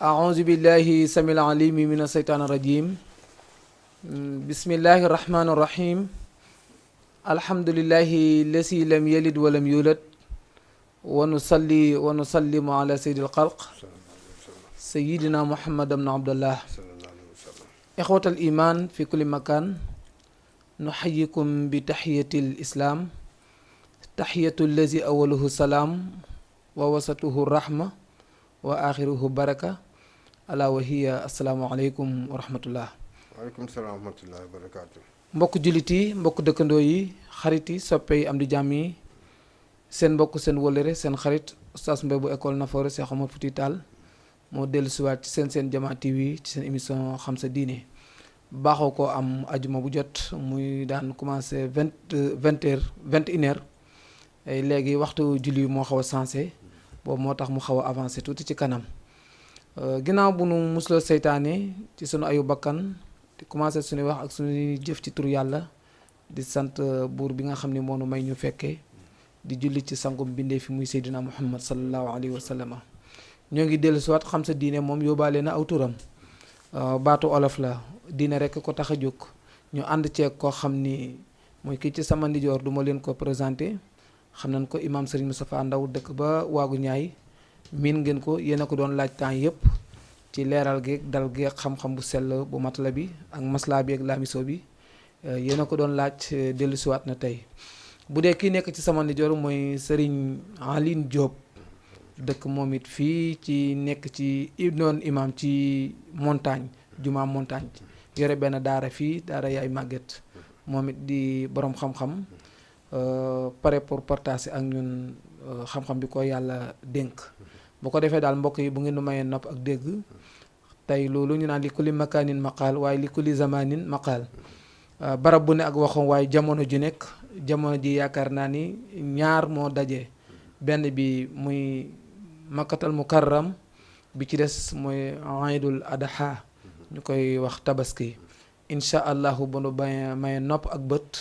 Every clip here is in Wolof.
أعوذ بالله السميع العليم من الشيطان الرجيم بسم الله الرحمن الرحيم الحمد لله الذي لم يلد ولم يولد ونصلي ونسلم على سيد الخلق سيدنا محمد بن عبد الله إخوة الإيمان في كل مكان نحييكم بتحية الإسلام تحية الذي أوله سلام ووسطه الرحمة وآخره بركة ألا وهي السلام عليكم ورحمة الله. waaleykum salaam wa rahmatullahi wa barakaatu. mbokk jullit yi mbokk dëkkandoo yi xarit yi soppe yi am di jàmm yi seen mbokk seen wëllëre seen xarit Oustaz Mbaye bu école Nafoore Cheikh Omar Fouti Tall moo dellu siwaat ci seen Jamaa TV ci seen émission xam sa diine baaxoo ko am ajuma bu jot muy daan commencé 21h léegi waxtu julli moo xaw a sensé boobu moo tax mu xaw a avancé tuuti ci kanam ginnaaw bu nu musloo seytaane ci sunu ayu bakkan di commencé suñuy wax ak suñuy jëf ci turu yàlla di sant buur bi nga xam ne moo nu may ñu fekkee di julli ci sangum bindee fi muy Seydina Muhammad sallallahu alayhi wa sallam ñoo ngi dellu si waat xam sa diine moom yóbbaale na aw turam baatu olof la diine rek ko tax a jóg ñu ànd ceeg koo xam ni mooy kii ci sama ndijoor du ma leen ko présenté xam nañ ko imam Serigne Moustapha Ndaw dëkk ba waagu ñaay miin ngeen ko yéen a ko doon laaj temps yëpp ci leeral gi dal gi xam-xam bu sell bu matala bi ak maslaa bi ak laamiso bi yéen a ko doon laaj dellusiwaat na tey bu dee kii nekk ci sama ndijoor mooy Serigne Aline Diop dëkk moom it fii ci nekk ci doon imam ci montagne juma montagne yore benn daara fii daara yaay màgget moom it di borom xam-xam pare pour partager ak ñun xam-xam bi ko yàlla dénk bu ko defee daal mbokk yi bu ngeen nu mayee nopp ak dégg tey loolu ñu naan li kulli makaanin maqaal waaye li kulli zamanin maqaal barab bu ne ak waxam waaye jamono ju nekk jamono ji yaakaar naa ni ñaar moo daje benn bi muy makkatal mukarram bi ci des mooy aidul adha ñu koy wax tabaski incha allahu bu nu mayee nopp ak bët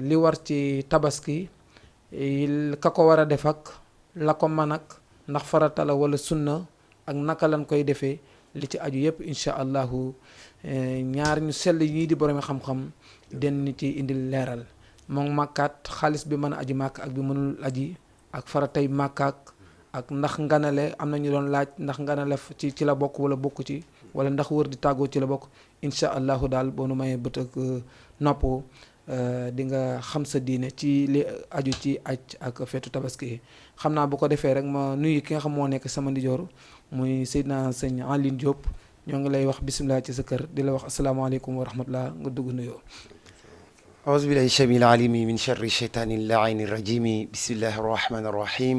li war ci tabaski ka ko war a def ak la ko mën ak ndax farata la wala sunna ak naka lañ koy defee li ci aju yëpp incha allahu ñaar ñu sell ñii di borom xam-xam den ci indil leeral moom màkkaat xaalis bi mën a aji màkk ak bi mënul aji ak faratay màkkaak ak ndax nganale am na ñu doon laaj ndax nganale ci la bokk wala bokk ci wala ndax wër di tàggoo ci la bokk incha allahu daal boo nu mayee bët ak nopp di nga xam sa diine ci li aju ci aj ak feetu tabaski xam naa bu ko defee rek ma nuyu ki nga xam moo nekk sama ndijoor muy Seydina Sëñ Aline Diop ñoo ngi lay wax bisimilah ci sa kër di la wax asalaamaaleykum wa rahmatullah nga dugg nuyoo. أعوذ بالله السميع العليم من شر الشيطان اللعين الرجيم بسم الله الرحمن الرحيم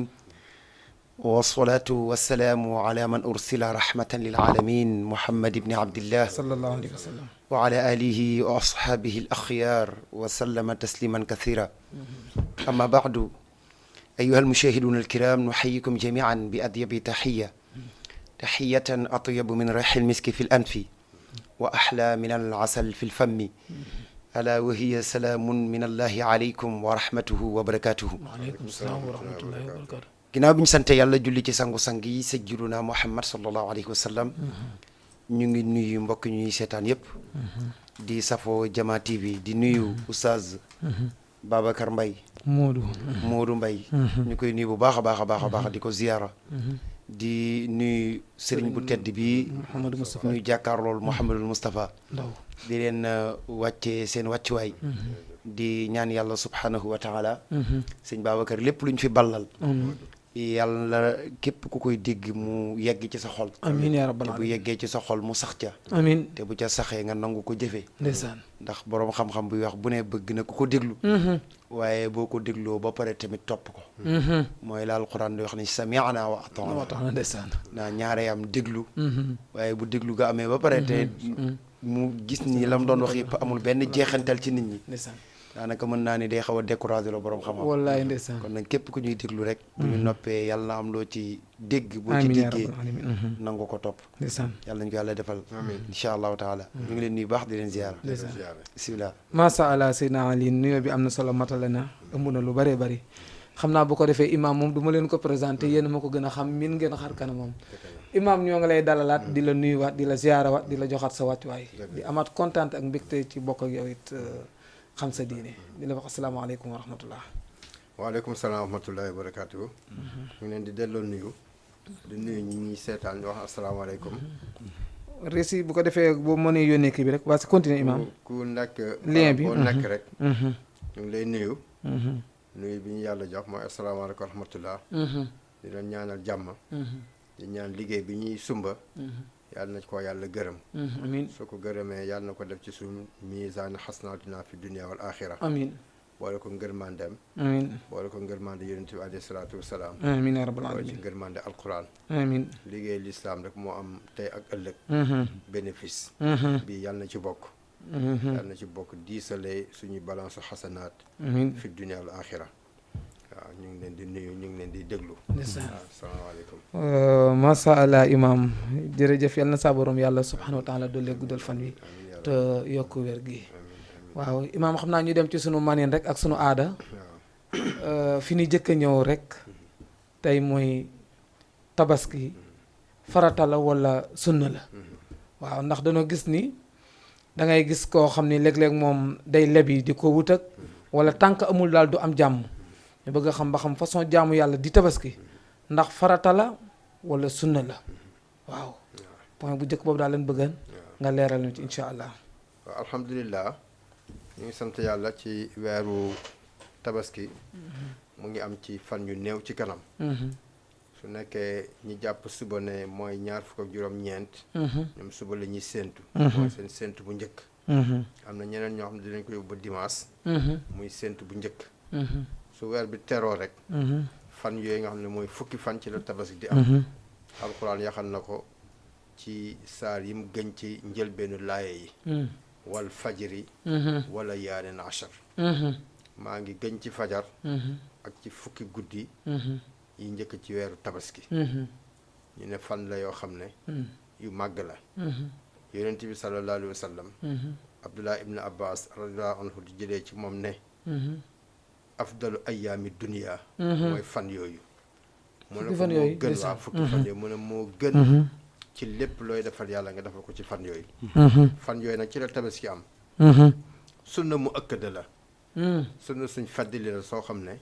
والصلاة والسلام على من أرسل رحمة للعالمين محمد بن عبد الله صلى الله عليه وسلم وعلى آله وأصحابه الأخيار وسلم تسليما كثيرا أما بعد أيها المشاهدون الكرام نحييكم جميعا بأطيب تحية أطيب من ريح المسك في الأنف وأحلى من العسل في الفم ألا وهي سلام من الله عليكم ورحمته وبركاته. waaleykum salaam wa rahmatullahi wa barakatuh. ginnaaw bi ñu sant yàlla julli ci sangu-sang yi sayyiduna Muhammad sallallahu alayhi wa sallam ñu ngi nuyu mbokk ñuy seetaan yëpp di safoo Jamaa TV di nuyu Oustaz Babacar Mbaye Modou Mbaye ñu koy nuyu bu baax a baax a baax a baax di ko ziyaara di nuyu sëriñ bu tedd bi ñu jàkkaarlool Mouhamadul Moustapha di leen wàccee seen wàccuwaay di ñaan yàlla subhanahu wa taala sëñ Babacar lépp lu ñu fi ballal yàlla képp ku koy dégg mu yegg ci sa xol amiin yaa rabbal te bu yeggee ci sa xol mu sax ca amiin te bu ca saxee nga nangu ko jëfee ndeysaan ndax boroom xam-xam buy wax bu ne bëgg na ku ko déglu waaye boo ko dégloo ba pare tamit topp ko mooy la alquran di wax ni sami'na wa ata'na ndeysaan naa ñaare am déglu waaye bu déglu ga amee ba pare te mu gis ni la mu doon wax yëpp amul benn jeexantal ci nit ñi ndeysaan daanaka mën naa ni day xaw a découragé la borom xam-xam wallaay ndeysaan kon nag képp ku ñuy déglu rek bu ñu noppee yàlla na am loo ci dégg boo ci déggee nangu ko topp ndeysaan yàlla nañu ko yàlla defal incha allahu taala ñu ngi leen nuyu baax di leen ziyaara bismillah macha allah Seydina Aline nuyoo bi am na solo matale na ëmb na lu bëree bëri xam naa bu ko defee imam moom du ma leen ko présenté yéen ma ko gën a xam min ngeen xar kanamam imaam ñoo ngi lay dalalaat di la nuyuwaat di la ziyaarawaat di la joxaat sa wàccuwaay di amaat kontaan ak mbégte ci bokk ak yow it xam sa diine di la wax asalaamaaleykum wa rahmatullah. waaleykum salaam wa rahmatullahi wa barakaatu. ñu ngi leen di delloo nuyu. di nuyu ñi ñuy seetaan di wax asalaamaaleykum. récit bu ko defee boo mënee yónnee kii bi rek waa si continuer imaam. ku nekk. lien bi boo nekk rek. ñu ngi lay nuyu. nuyu bi ñu yàlla jox mooy asalaamaaleykum wa rahmatullah. di leen ñaanal jàmm. di ñaan liggéey bi ñuy sumba. yàlla na ko yàlla gërëm. amiin su ko gërëmee yàlla na ko def ci suñu miisaan xasnaatina fi dunia wal axira. amiin boole ko ngërmandeem. amiin boole ko ngërmande yonent bi alayhi salaatu wasalaam. amiin yaa rabbal boole ci aalamiin ngërmande alquran. amiin liggéey lislaam rek moo am tey ak ëllëg. bénéfice. bi yàlla na ci bokk. yàlla na ci bokk diisale suñuy balance xasanaat. amiin fi dunia wal axira. waaw ñu ngi leen di nuyu ñu ngi leen di déglu. ndeysaan waaw salaamaaleykum. macha allah imaam jërëjëf yal na saa borom yàlla subhanahu wa taala doole guddal fan wi te yokk wér gi waaw imaam xam naa ñu dem ci sunu manin rek ak sunu aada fi ni jëkk a ñëw rek tey mooy tabaski farata la wala sunna la waaw ndax dañoo gis ni da ngay gis koo xam ni léeg-léeg moom day lebi di ko wut ak wala tànk amul daal du am jàmm ñu bëgg a xam ba xam façon jaamu yàlla di tabaski ndax farata la wala sunna la waaw point bu njëkk boobu daal leen bëggan nga leeral ñu ci incha allah. waaw alhamdulilah ñu ngi sant yàlla ci weeru tabaski mu ngi am ci fan yu néew ci kanam. su nekkee ñi jàpp suba ne mooy 26. ñoom suba la ñuy séentu. mooy seen séentu bu njëkk. am na ñeneen ñoo xam ne dinañ ko yóbbu dimanche. muy séentu bu njëkk. su weer bi teroo rek. fan yooyu nga xam ne mooy fukki fan ci la tabaski di am. alxuraan yaxal na ko ci saar yi mu gën ci njëlbeenu laaye yi. wal fajri. wala yaalin ashar. maa ngi gën ci fajar. ak ci fukki guddi. yi njëkk ci weeru tabaski. ñu ne fan la yoo xam ne. yu màgg la. yonent bi sallallahu alayhi wa sallam. Abdullah ibn Abbas radiyallahu anhu di jëlee ci moom ne. afdalu ayaami dunia. mooy fan yooyu. mu ne ko moo gën waa fukki fan yooyu mu ne moo gën. ci lépp looy defal yàlla nga defal ko ci fan yooyu. fan yooyu nag ci la tabaski am. sunna mu ëkkada la. sunna suñ faddili la soo xam ne.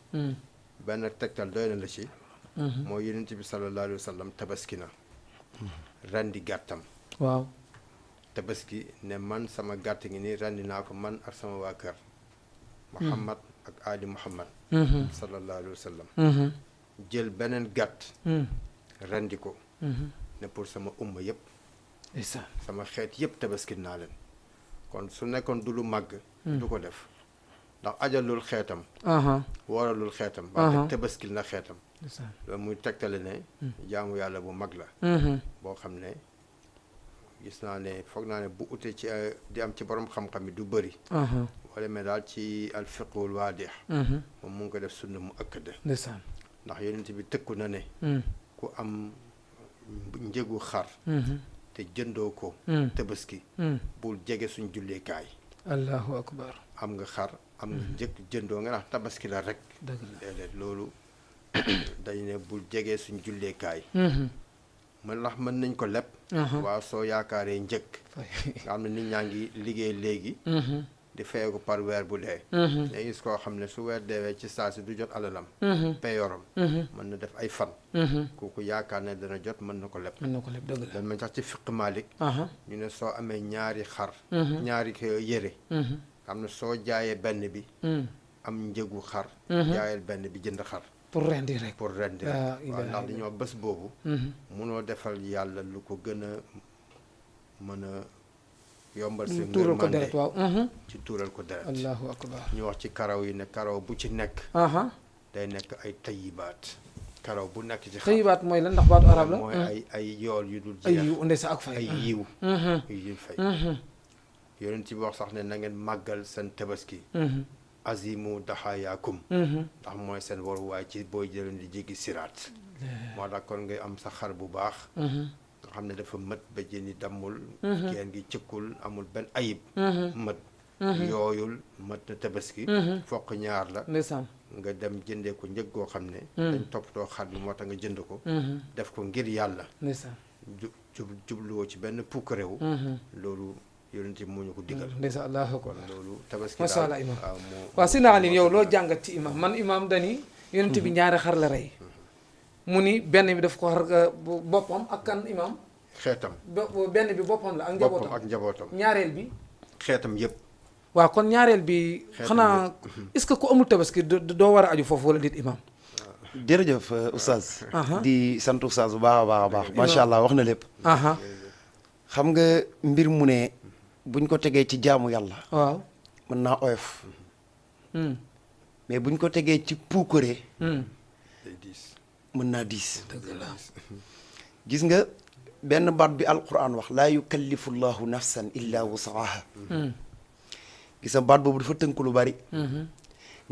benn tegtal doy na la ci. mooy yonent bi sallallahu alayhi wa sallam tabaski na. rendi gàttam. waaw. tabaski ne man sama gàtt ngi nii rendi naa ko man ak sama waa kër. Muhammad ak Ali Muhammad. sallallahu alayhi wa sallam. jël beneen gàtt. rendi ko. ne pour sama umma yëpp. sama xeet yëpp tabaski naa leen. kon su nekkoon du lu màgg. du ko def ndax ajalul xeetam. waralul xeetam. wante tabaskil na xeetam. loolu muy tegtale ne. jaamu yàlla bu mag la. boo xam ne gis naa ne foog naa ne bu utee ci di am ci borom xam-xam yi du bëri. wala mais daal ci alfiqul waadix. moom mu ngi ko def sunna mu ëkkade. ndax yonent bi tëkku na ne. ku am njëgu xar. te jëndoo ko. tabaski. bul jege suñ julleekaay. allahu akbar. am nga xar am nga njëg jëndoo nga ndax tabaski la rek. déedéet loolu dañu ne bul jege suñ julleekaay. man ndax mën nañ ko leb. waaw soo yaakaaree njëg. nga xam ne nit ñaa ngi liggéey léegi. di feye ko par weer bu dee. day gis koo xam ne su weer deewee ci saa si du jot alalam. peyoram. mën na def ay fan. kooku yaakaar ne dana jot mën na ko leb. dëgg la dañ ma sax ci fiq Malik. ñu ne soo amee ñaari xar. ñaari yére. xam ne soo jaayee benn bi. am njëgu xar. jaayal benn bi jënd xar. pour rendi rek. waaw ndax dañoo bés boobu. munoo defal yàlla lu ko gën a mën a. yombal seen tuural ko deret waaw. ci tuural ko deret. allahu akbar. ñu wax ci karaw yi ne karaw bu ci nekk. day nekk ay tayibaat. karaw bu nekk ci. tayibaat mooy lan ndax baatu arab la. mooy ay yool yu dul jeex. ay yiw ndesa ak fay. ay yiw. yu dul fay. yonent ci wax sax ne na ngeen màggal seen tabaski. azimu daxayaakum. ndax mooy seen waruwaay ci booy jëleen di jéggi siraat. moo tax kon ngay am sa xar bu baax. nga xam ne dafa mët ba jëni dammul. geen gi cëkkul amul benn ayib. mët. yooyul mët na tabaski. fokk ñaar la. nga dem jëndee ko njëg goo xam ne dañ toppatoo xar bi moo tax nga jënd ko def ko ngir yàlla ndeysaan jubluwoo ci benn pukk réew loolu yonent bi moo ñu ko digal ndeysaan allahu akbar loolu tabaski masha Allah daal imam moo waaw si naa yow loo jàngat ci imam man imam dani yonent bi ñaari xar la rey mu ni benn bi daf ko xar boppam ak kan imam xeetam benn bi boppam la ak boppam ak njabootam ñaareel bi xeetam yëpp waaw kon ñaareel bi xanaa est-ce que ku amul tabaski doo war a aju foofu wala dit imam jërëjëf oustaz di sant oustaz bu baax a baax macha allah wax na lépp xam nga mbir mu ne buñ ko tegee ci jaamu yàlla waaw mën naa oyof mais buñ ko tegee ci puukare day diis mën naa diis dëgg la gis nga benn baat bi alquran wax laa yukallifu llahu nafsan illa wusaha gis nga baat boobu dafa tënk lu bari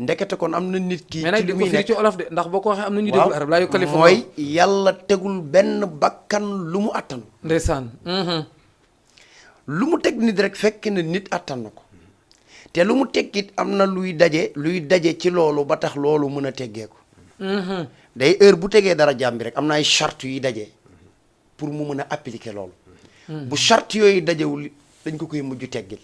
ndekete kon am na nit ki mais nag di ko firi ci olof de ndax boo ko waxee am na ñu déglu arab laa yukallifu mooy yàlla tegul benn bakkan lu mu attanu ndeysaan lu mu teg nit rek fekk na nit attan na ko te lu mu teggit am na luy daje ci loolu ba tax loolu mën a teggeeku day heure bu tegee dara jàmm bi rek am na ay charte yuy daje pour mu mën a appliquer loolu bu charte yooyu dajewul dañ ko koy mujj teggil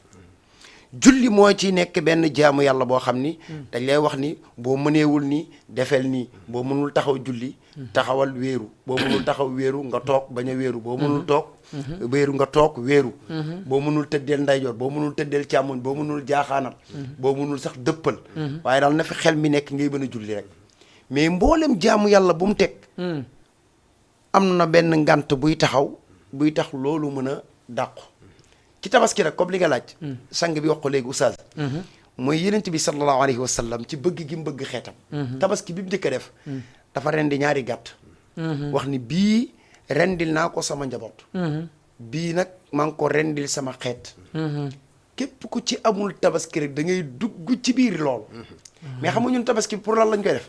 julli moo ci nekk benn jaamu yàlla boo xam ni dañ lay wax ni boo mëneewul nii defel nii boo mënul taxaw julli taxawal wéeru boo mënul taxaw wéeru nga toog bañ a wéeru boo mënul toog wéeru nga toog wéeru boo mënul tëddeel ndeyjoor boo mënul tëddeel càmmoñ boo mënul jaaxaanal boo mënul sax dëppal waaye daal na fi xel mi nekk ngay mën a julli rek mais mboolem jaamu yàlla bu mu teg am na benn ngant buy tax loolu mën a dàqu ci tabaski rek comme li nga laaj sang bi wax ko léegi oustaz mooy yenent bi sallallahu alayhi wa sallam ci bëgg gi mu bëgg xeetam tabaski bi mu njëkk a def dafa rendi ñaari gàtt wax ni bii rendil naa ko sama njaboot bii nag maa ngi ko rendil sama xeet képp ku ci amul tabaski rek da ngay dugg ci biir loolu mais xam nga ñun tabaski pour lan lañ koy def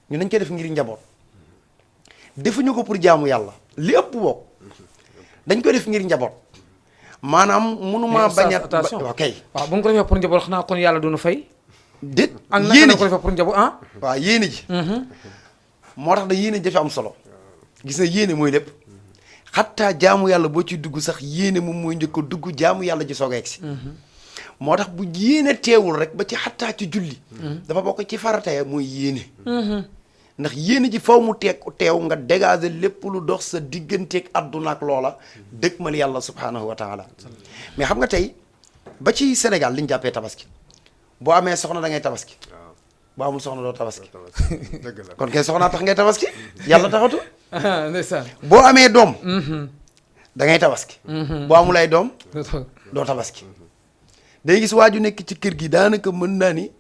ñun dañ koy def ngir njaboot defuñu ko pour jaamu yàlla li ëpp bokk dañ koy def ngir njaboot maanaam mënuma bañ a attention ok waaw bu ñu ko defee pour njaboot xanaa kon yàlla duñu fay déet ak naka yéene la ko ji defee pour njaboot ah waaw yéene ji moo tax da yéene jafe am solo gis na yéene mooy lépp xattaa jaamu yàlla boo ci dugg sax yéene moom mooy njëkk a dugg jaamu yàlla ji soog a egsi moo tax bu yéene teewul rek ba ci xattaa ci julli dafa bokk ci farataya mooy yéene ndax yéene ji faw mu teew nga dégager lépp lu dox sa digganteeg àdduna ak loola dëgg mal yàlla subhaanahu wa taala mais xam nga tey ba ci Sénégal li ñu jàppee tabaski boo amee soxna da ngay tabaski boo amul soxna doo tabaski dëgg la kon kay soxnaa tax ngay tabaski yàlla taxatu ndeysaan boo amee doom da ngay tabaski boo amul ay doom doo tabaski day gis waaju nekk ci kër gi daanaka mën naa ni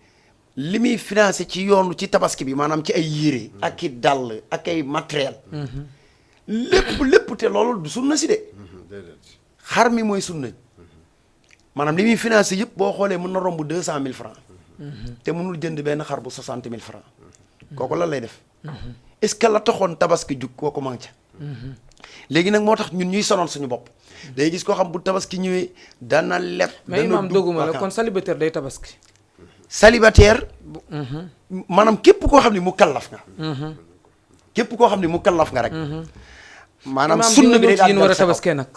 li muy financé ci yoonu ci tabaski bi maanaam ci ay yére ak i dàll ak ay matériel lépp te loolu du sunna si de xar mi mooy sunna maanaam li muy financé yëpp boo xoolee mën na romb 200 000 francs te mënul jënd benn xar bu 60 000 francs kooku lan lay def est-ce que la taxoon tabaski jug kooku mang ca léegi nag moo tax ñun ñuy sonal suñu bopp day gis koo xam bu tabaski ñëwee dana leb mais imaam dogguma la kon célibataire day tabaski célibataire maanaam képp koo xam ne mu kallaf nga képp koo xam ne mu kallaf nga rek maanaam sunna bi day daal yéen war a tabaskee nag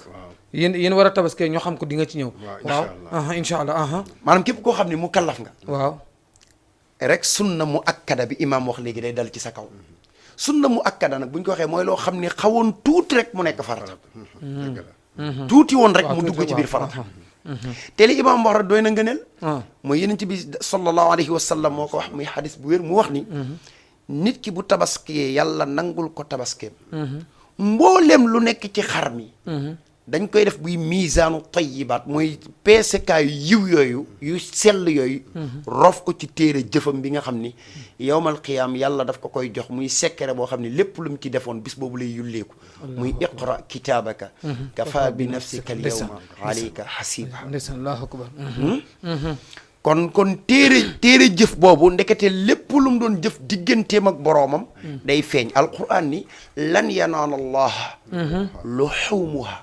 yéen war a tabaskee ñoo xam ko di nga ci ñëw waaw incha allah maanaam képp koo xam ne mu kallaf nga waaw rek sunna mu akkada bi imaam wax léegi day dal ci sa kaw sunna mu akkada nag bu ñu ko waxee mooy loo xam ne xawoon tuuti rek mu nekk farata tuuti woon rek mu dugg ci biir farata te li imaam wax rek doy na ngëneel mooy yeneen ci bi sallallahu alayhi wa sallam moo ko wax muy xadis bu wér mu wax ni nit ki bu tabaskiyee yàlla nangul ko tabaskeem mboolem lu nekk ci xar mi dañ koy def buy misaanu tayyibaat mooy peesekaayu yiw yooyu yu sell yooyu rof ko ci téere jëfam bi nga xam ni yowmal qiyaam yàlla daf ko koy jox muy sekkere boo xam ni lépp lu mu ci defoon bis boobu lay yulleeku muy iqra kitaabaka kafa bi nafsika al yawma alayka hasiba ndeysaan allahu akbar kon téere jëf boobu ndekete lépp lu mu doon jëf digganteem ak boroomam day feeñ alquran ni lan yanaala allaha luhumuha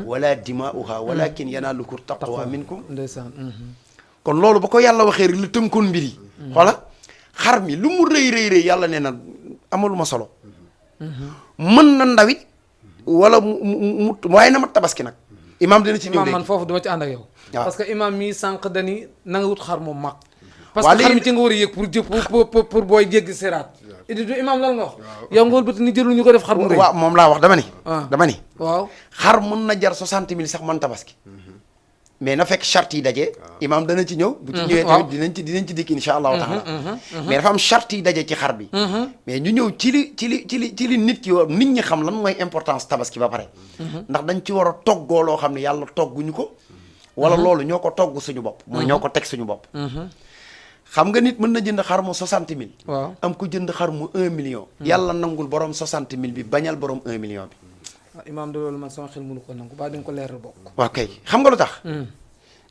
wala dimaa'uha walakin yanaaluhu taqwa minkum ndeysaan kon loolu ba ko yàlla waxee rek la tënkoon mbir yi xoola xar mi lu mu rëy yàlla nee na amaluma solo mën na ndawit wala mu waaye na ma tabaski nag imaam dina ci ñëw léegi man foofu duma ci ànd ak yow waaw parce que imaam mii sànq dani na nga wut xar moom mag parce waa que xar mi léegi ci nga war a yëg pour booy jéggi siraat idi du imaam lan nga wax yow nga wëlbati ni jërul ñu ko def xar mu rëy waaw moom laa wax dama ni ah dama ni waaw xar mën na jar 60 000 sax man tabaski mais na fekk charte yi daje imaam dana ci ñëw bu ci ñëwee tamit dinañ ci dikk insha allahu taala mais dafa am charte yi daje ci xar bi mais ñu ñëw ci li nit ki war nit ñi xam lan mooy importance tabaski ba pare ndax dañ ci war a toggoo loo xam ne yàlla togguñu ko wala loolu ñoo ko togg suñu bopp mooy ñoo ko teg suñu bopp xam nga nit mën na jënd xar mu 60 000 waaw am ko jënd xar mu 1 million yàlla nangul borom 60 000 bi bañal borom 1 million bi waaw imaam de loolu man sama xel mënu ko nangu ba di nga ko leeral bokk waaw kay xam nga lu tax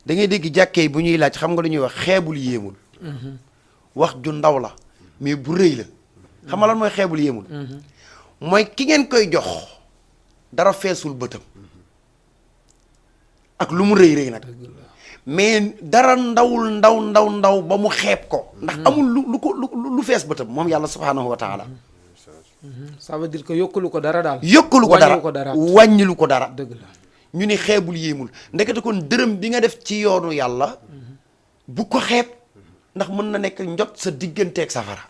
da ngay dégg jàkkee bu ñuy laaj xam nga lu ñuy wax xeebul yéemul wax ju ndaw la mais bu rëy la xam nga lan mooy xeebul yéemul mooy ki ngeen koy jox dara feesul bëtam ak lu mu rëy nag mais dara ndaw ba mu xeeb ko ndax amul lu fees bëtam moom yàlla subhaanahu wa taala ça veut dire que yokkalu ko dara daal yokkalu ko dara wàññilu ko dara dëgg la ñu ni xeebul yéemul ndekete kon dërëm bi nga def ci yoonu yàlla bu ko xeeb ndax mën na nekk njot sa digganteeg safara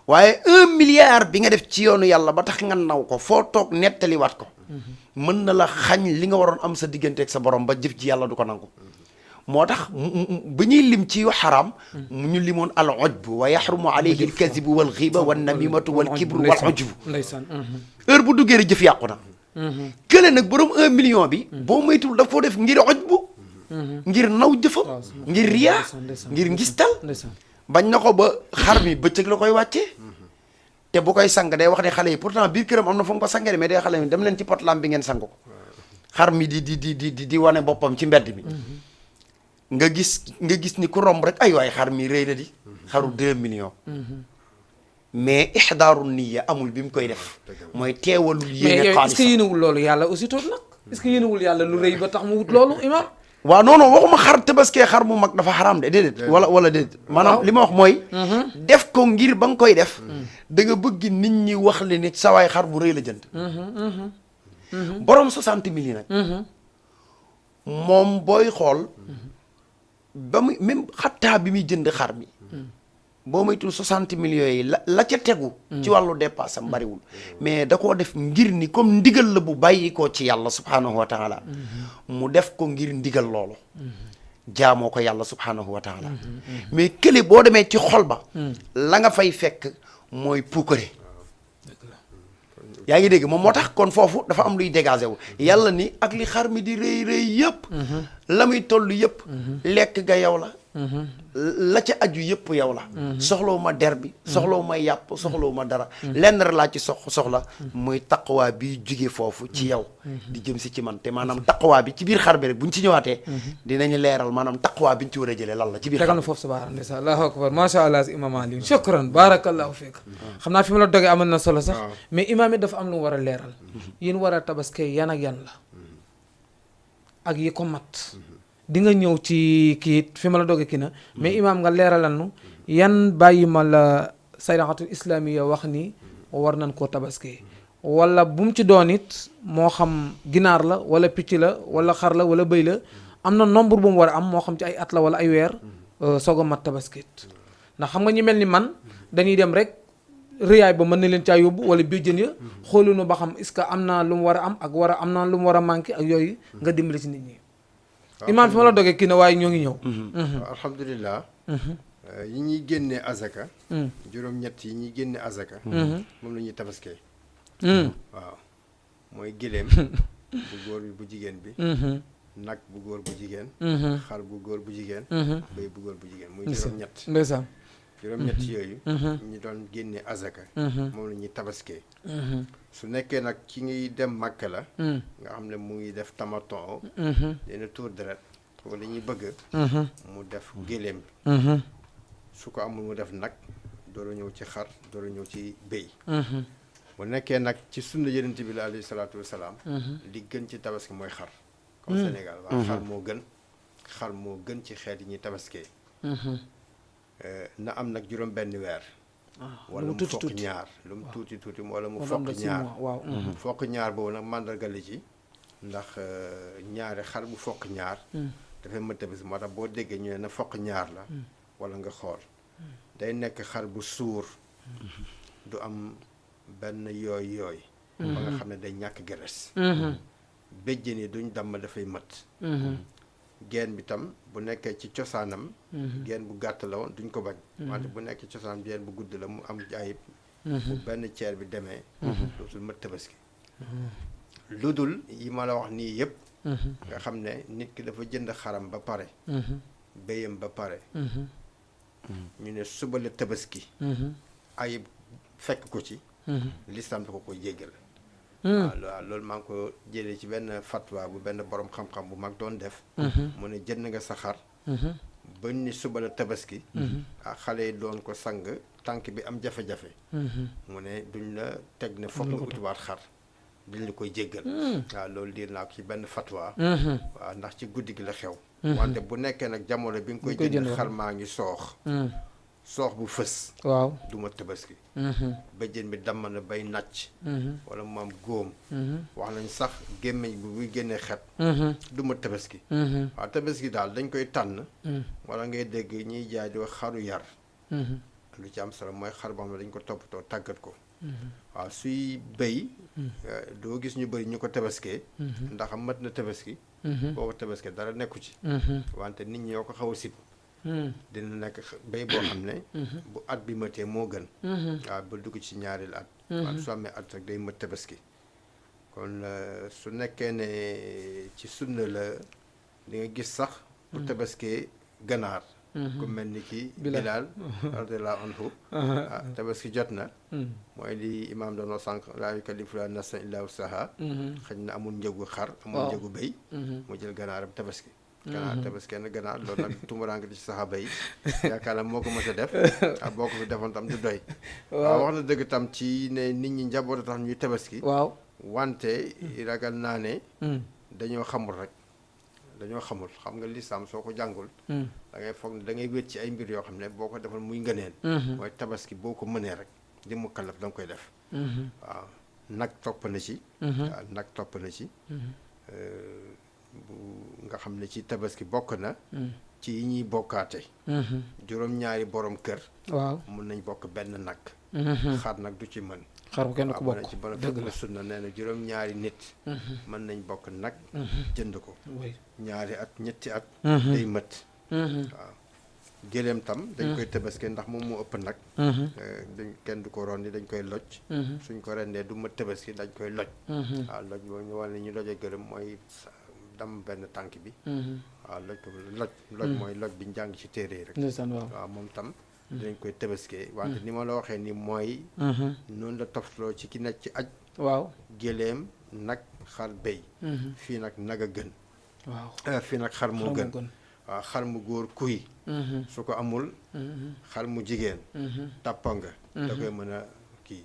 waaye 1 milliard bi nga def ci yoonu yàlla ba tax nga naw ko foo toog nettaliwaat ko mën na la xañ li nga waroon am sa digganteeg sa borom ba jëf ji yàlla du ko nangu moo tax ba ñuy lim ci xaraam ñu limoon al ujbu wa yaxrumu alayhi al kazibu wal xiiba wan namimatu wal kibru wal ujbu ndeysaan heure bu duggee rek jëf yàqu na kële nag borom 1 million bi boo moytul daf koo def ngir ujbu ngir naw jëfam ngir riyaa ngir ngistal bañ na ko ba xar mi bëccëg la koy wàccee te bu koy sang day wax ne xale yi pourtant biir këram am na fu mu ko sangee mais day xale mi dem leen ci potlam bi ngeen sang ko xar mi di wane boppam ci mbedd mi nga gis ni ku romb rek ay waay xar mi rëy na di xaru 2 millions mais ixdaaru niya amul bi mu koy def mooy teewalul yéene xaalis est-ce que yéenewul loolu yàlla aussi toot nag est-ce que yéenewul yàlla lu rëy ba tax mu wut loolu imam waaw non waxuma xar tabaskee xar mu mag dafa xaraam de déedéet wala déedéet maanaam li ma wax mooy def ko ngir ba nga koy def da nga bëgg nit ñi wax le ni sawaay xar bu rëy la jënd borom 60 000 yi nag moom booy xool ba muy même xattaa bi muy jënd xar mi boo moytul 60 millions yi la ca tegu ci wàllu dépasse am bariwul mais da koo def ngir ni comme ndigal la bu bàyyi ko ci yàlla subhaanahu wa taala mu def ko ngir ndigal loolu jaamoo ko yàlla subhaanahu wa taala mais kële boo demee ci xol ba la nga fay fekk mooy puukare yaa ngi dégg moom moo tax kon foofu dafa am luy dégagé wu yàlla ni ak li xar mi di rëy yëpp la muy toll yëpp lekk ga yow la la ca aju yëpp yow la soxlawu ma der bi soxlawu ma yàpp soxlawu ma dara lenn rek laa ci soxla muy taqwaa bi jóge foofu ci yow di jëm si ci man te maanaam taqwaa bi ci biir xar bi rek buñ ci ñëwaatee dinañu leeral maanaam taqwaa biñ ci war a jëlee lan la ci biir tegal na foofu subhaana ndeysaan allahu akbar macha allah si imam Aliou shukran barakallahu fiik xam naa fi ma la dogee amal na solo sax mais imam it dafa am lu mu war a leeral yéen war a tabaskee yan ak yan la ak yi ko mat di nga ñëw ci kii fi ma la doge kii na mais imaam nga leeralal nu yan bàyyi ma la sayraxatul islamiya wax ni war nañ koo tabaskee wala bu mu ci doon it moo xam ginaar la wala picc la wala xar la wala bëy la am na nombre bu mu war a am moo xam ci ay at la wala ay weer soog a mat tabaskit ndax xam nga ñi mel ni man dañuy dem rek rëyaay ba mën na leen caa yóbbu wala béjjën ya xoolunu ba xam est-ce que am naa lu mu war a am ak war a am naa lu mu war a manqué ak yooyu nga dimbali ci nit ñi imaam fi ma la dogee kii na waaye ñoo ngi ñëw alhamdulilah yi ñuy génne azaka juróom-ñett yi ñuy génne azaka moom la ñuy tabaskee waaw mooy giléem bu góor bi bu jigéen bi nag bu góor bu jigéen xar bu góor bu jigéen béy bu góor bu jigéen muy juróom-ñett ndeysaan juróom-ñett yooyu ñu doon génne azaka moom la ñuy tabaskee su nekkee nag ki ngi dem Makka la nga xam ne mu ngi def tamaton dina tuur deret wala ñuy bëgg mu def géléem su ko amul mu def nag door a ñëw ci xar door a ñëw ci béy bu nekkee nag ci sunna yonent bi la alayhi salaatu wasalaam li gën ci tabaski mooy xar comme Sénégal waaw xar moo gën ci xeet yi ñuy tabaskee na am nag juróom benn weer wala mu fokk ñaar lu mu tuuti tuuti wala mu fokk ñaar waaw fokk ñaar boobu nag màndargali ci ndax ñaari xar bu fokk ñaar dafay mën tabaski moo tax boo déggee ñu ne na fokk ñaar la wala nga xool day nekk xar bu suur du am benn yooy ba nga xam ne day ñàkk geres béjjén yi duñ damm dafay mët geen bi tam bu nekkee ci cosaanam geen bu gàtt la woon duñ ko bañ wante bu nekkee ci cosaanam geen bu gudd la mu am ayib bu benn ceer bi demee dootul mët tabaski lu dul yi ma la wax nii yëpp nga xam ne nit ki dafa jënd xaram ba pare béyam ba pare ñu ne suba la tabaski ayib fekk ko ci lislaam da ko koy jéggal waaw loolu maa ngi ko jëlee ci benn fatwa bu benn borom xam-xam bu mag doon def mu ne jënd nga sa xar bañ ni suba la tabaski xale yi doon ko sang tànk bi am jafe-jafe mu ne duñ la teg ne foog nga utiwaat xar dañ la koy jéggal waaw loolu diir naa ko ci benn fatwa waaw ndax ci guddi gi la xew wante bu nekkee nag jamono bi nga koy jënd xar maa ngi soox bu fës waaw du ma tabaski béjjén bi damm na bay nàcc wala mu am góom wax nañ sax gémmiñ bi buy génnee xet du ma tabaski waaw tabaski daal dañ koy tànn wala ngay dégg ñiy jaay di wax xaru yar lu ci am solo mooy xar boo xam ne dañ ko toppatoo tàggat ko waaw suy béy doo gis ñu bëri ñu ko tabaskee ndax mat na tabaski boo ko tabaskee dara nekku ci wante nit ñi ñoo ko xaw a sib dina nekk béy boo xam ne bu at bi matee moo gën waaw ba dugg ci ñaareel at wante su amee at rek day mat tabaski kon su nekkee ne ci sunna la di nga gis sax bu tabaskee ganaar ku mel ni ki Bilaal radiyallahu anhu tabaski jot na mooy li imaam doon wax sànq laa yukallifu llaahu nafsan illaa wus'ahaa xëy na amul njëgu xar amul njëgu béy mu jël ganaaram tabaski ganaar tabaski kenn ganaar loolu nag tumuraanke ci saxaaba yi yaakaar naa moo ko mës a def boo ko fi defoon tam du doy waaw wax na dëgg tam ci ne nit ñi njaboot a tax ñuy tabaski waaw wante ragal naa ne dañoo xamul rek dañoo xamul xam nga lislaam soo ko jàngul da ngay foog ne da ngay wét ci ay mbir yoo xam ne boo ko defal muy ngëneel mooy tabaski boo ko mënee rek di mu kallaf da nga koy def waaw nag topp na ci waaw nag topp na ci bu nga xam ne ci tabaski bokk na ci yi ñuy bokkaate juróom-ñaari borom kër waaw mun nañ bokk benn nag xar nag du ci mën xar kenn ku bokk ci borom fekk sunna nee na juróom-ñaari nit mën nañ bokk nag jënd ko ñaari at ñetti at day mët waaw géléem tam dañ koy tabaski ndax moom moo ëpp nag dañ kenn du ko rondi dañ koy loj suñ ko rendee du mët tabaski dañ koy loj waaw loj boo ñu wane ñu loje gëlëm mooy dam benn tànk bi waaw loj ko loj mooy loj bi njàng ci téere yi rek waaw moom tam dinañ koy tabaskee wante ni ma la waxee ni mooy noonu la toftaloo ci ki nekk ci aj waaw géléem nag xar béy fii nag nag a gën waaw fii nag xar moo gën waaw xar mu góor kuy su ko amul xar mu jigéen tàppa nga da koy mën a kii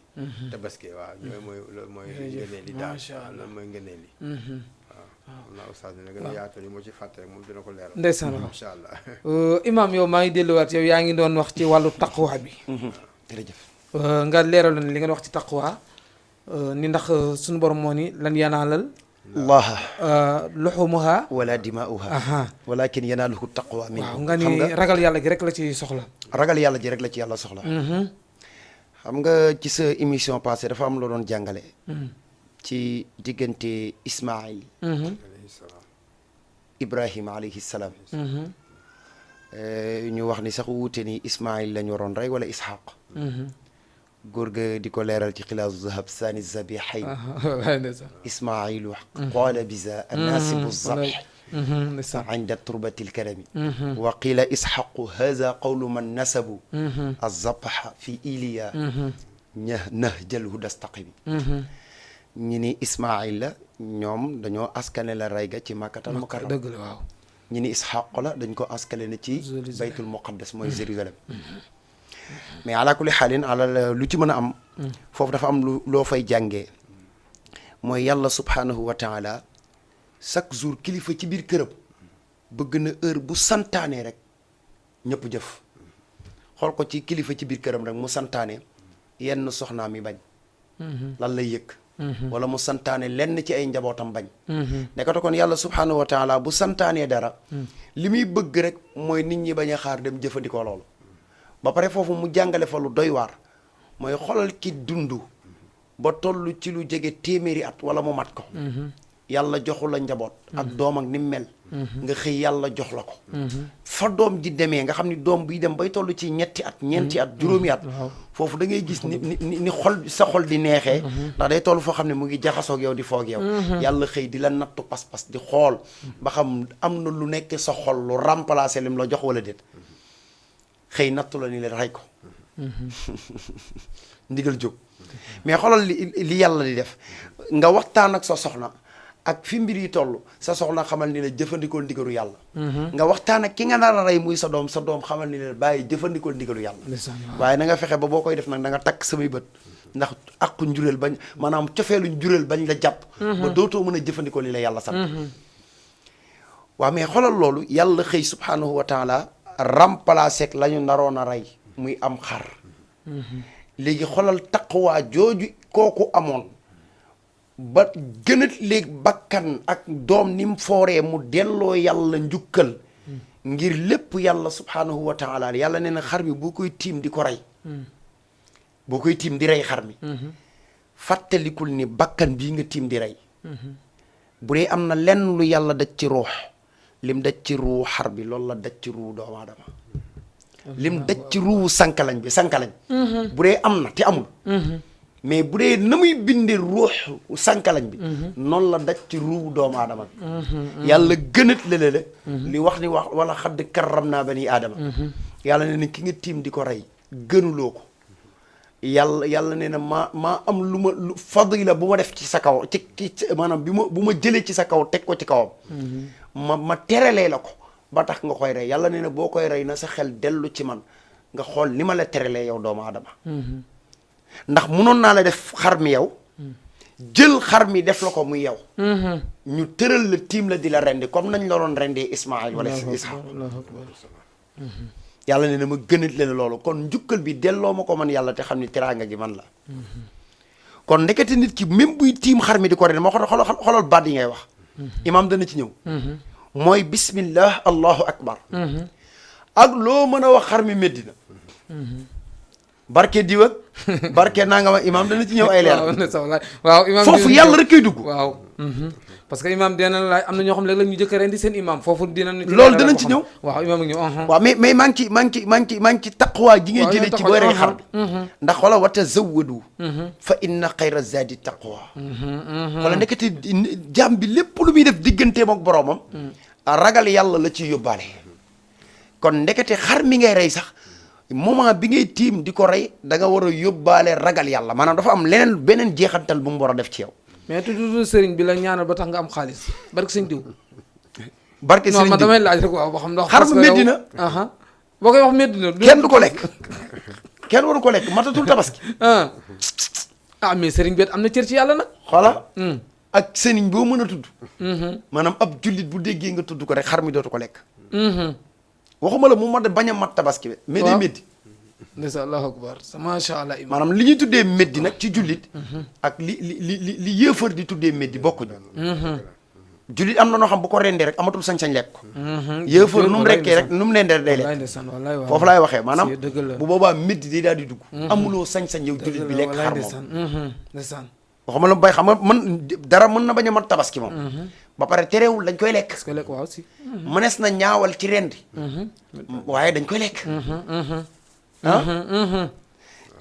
tabaskee waaw ñooy mooy loolu mooy ngëneel li daal waaw loolu mooy ngëneel li xam naa oustaz dina gën a yaatu li moo ci fàtte rek moom dina ko leeral ndeysaan incha allah imaam yow maa ngi delluwaat yow yaa ngi doon wax ci wàllu taqwa bi jërëjëf nga leeral li nga wax ci taqwa ni ndax suñu borom moo ni lan yanaalal allaha luxumuha wala dimaa'uha walakin yanaaluhu taqwa minkum waaw nga ni ragal yàlla gi rek la ci soxla ragal yàlla ji rek la ci yàlla soxla xam nga ci sa émission passée dafa am loo doon jàngale ci diggante Ismaïl Ibrahima alayhi salaam ñu wax ni sax wuute ni Ismaïl lañu waroon rey wala Ishaq góor ga di ko leeral ci xilaasu zahab saani zabihayn Ismaïlu qaala biza annasibu zabh inda turbati lkarami wa qila Ishaqu haza qawlu man nasabu azabha fi iliya nahjal hudastaqimi ñi ni Ismaïl la ñoom dañoo askane la rey ga ci Makkatal Mukarram dëgg la waaw ñi ni Ishaq la dañ ko askane na ci baytul muqaddas mooy Jérusalem mais ala kulli xaalin ala lu ci mën a am foofu dafa am lu loo fay jàngee mooy yàlla subhanahu wa taala chaque jour kilifa ci biir këram bëgg na heure bu santaane rek ñëpp jëf xool ko ci kilifa ci biir këram rek mu santaane yenn soxnaa mi bañ lan lay yëg wala mu santaane lenn ci ay njabootam bañ nekkata kon yàlla subhanahu wa taala bu santaanee dara li muy bëgg rek mooy nit ñi bañ a xaar dem jëfandikoo loolu ba pare foofu mu jàngale fa lu doy waar mooy xoolal ki dund ba toll ci lu jege téeméeri at wala mu mat ko yàlla joxu la njaboot ak doom ak ni mu mel nga xëy yàlla jox la ko fa doom ji demee nga xam ni doom biy dem bay toll ci ñetti at ñeenti at juróomi at foofu da ngay gis ni xol sa xol di neexee ndax day toll foo xam ne mu ngi jaxasoog yow di foog yow yàlla xëy di la nattu pas-pas di xool ba xam am na lu nekk sa xol lu remplacer lim la jox wala déet xëy nattu la ni leen rey ko ndigal jóg mais xoolal li yàlla di def nga waxtaan ak sa soxna ak fi mbir yi toll sa soxna xamal ni la jëfandikoo ndigalu yàlla nga waxtaan ak ki nga nar a rey muy sa doom xamal ni la bàyyi jëfandikoo ndigalu yàlla waaye na nga fexe ba boo koy def nag da nga takk samay bët ndax aqu njureel bañ maanaam cofeelu njureel bañ la jàpp ba dootoo mën a jëfandikoo li la yàlla sant waaw mais xoolal loolu yàlla xëy subhanahu wa taala remplacer la ñu naroon a rey muy am xar léegi xoolal taqwa jooju kooku amoon ba gënat léegi bakkan ak doom ni mu fooree mu delloo yàlla njukkal ngir lépp yàlla subhanahu wa taala yàlla nee na xar mi boo koy tiim di ko rey boo koy tiim di rey xar mi fàttalikul ni bakkan bii nga tiim di rey bu dee am na lenn lu yàlla daj ci ruux lim daj ci ruu xar bi loolu la daj ci ruu doomu aadama lim daj ci ruu sankalañ bu dee am na te amul mais bu dee na muy bindee ruux sankalañ bi noonu la daj ci ruu doomu aadama bi yàlla gënat lëlale li wax ni wax wala xadd karram naa bani aadama yàlla nee na ki nga tiim di ko rey gënuloo ko yàlla nee na maa am lu fadila bu ma def ci sa kaw ci maanaam bu ma jëlee ci sa kaw teg ko ci kawam ma terelee la ko ba tax nga koy rey yàlla nee na boo koy rey na sa xel dellu ci man nga xool ni ma la terelee yow doomu aadama ndax munoon naa la def xar mi yow jël xar mi def la ko muy yow ñu tëral la tiim la di la rendi comme nañ la doon rendee Ismaïl wala Ishaq yàlla nee na ma gënat leen loolu kon njukkal bi delloo ma ko man yàlla te xam ni teraanga gi man la kon ndekete nit ki même buy tiim xar mi di ko rendi moo xoolal baat yi ngay wax imaam dana ci ñëw mooy bismillah allahu akbar ak loo mën a wax xar mi méddina barke diw ak barke naa nga ma imaam dana ci ñëw ay leer waaw imaam foofu yàlla rek koy dugg waaw parce que imaam dina laaj am na ñoo xam ne léeg-léeg ñu jëkk rendi seen imaam foofu dinañ loolu danañ ci ñëw waaw imaam ak ñëw waaw mais maa ngi ci taqwa ji ngay jëlee ci booy rey xar bi ndax xoola wa tazawwadu fa inna xayra zadi taqwa xoola nekkati jaam bi lépp lu muy def digganteem ak boroomam ragal yàlla la ci yóbbaale kon ndekete xar mi ngay rey sax moment bi ngay tiim di ko rey da nga war a yóbbaale ragal yàlla maanaam dafa am leneen beneen jeexantal bu mu war a def ci yow mais tudd sëriñ bi la ñaanal ba tax nga am xaalis barke sëñ diw barke sëriñ diw non man damay laaj rek waaw ba xam ndax xar mu méddina boo koy wax méddina kenn du ko lekk kenn waru ko lekk matatul tabaski mais sëriñ bi am na cër ci yàlla nag xoola ak sëriñ boo mën a tudd maanaam ab jullit bu déggee nga tudd ko rek xar mi dootu ko lekk waxuma la mu mat bañ a mat tabaski be mais day métti ndeysaan allahu akbar macha allah maanaam li ñuy tuddee métti nag ci jullit ak li yéefar di tuddee métti bokkuñu jullit am na noo xam bu ko rendee rek amatul sañ-sañ lekk ko yéefar nu mu rekkee rek nu mu rendee day lekk foofu laay waxee maanaam bu boobaa métti day daal di dugg amuloo sañ-sañ yow jullit bi lekk xar moom ndeysaan waxuma la bay xam nga mën dara mën na bañ a mat tabaski moom ba pare terewul dañ koy lekk waaw si mënees na ñaawal ci rendi waaye dañ koy lekk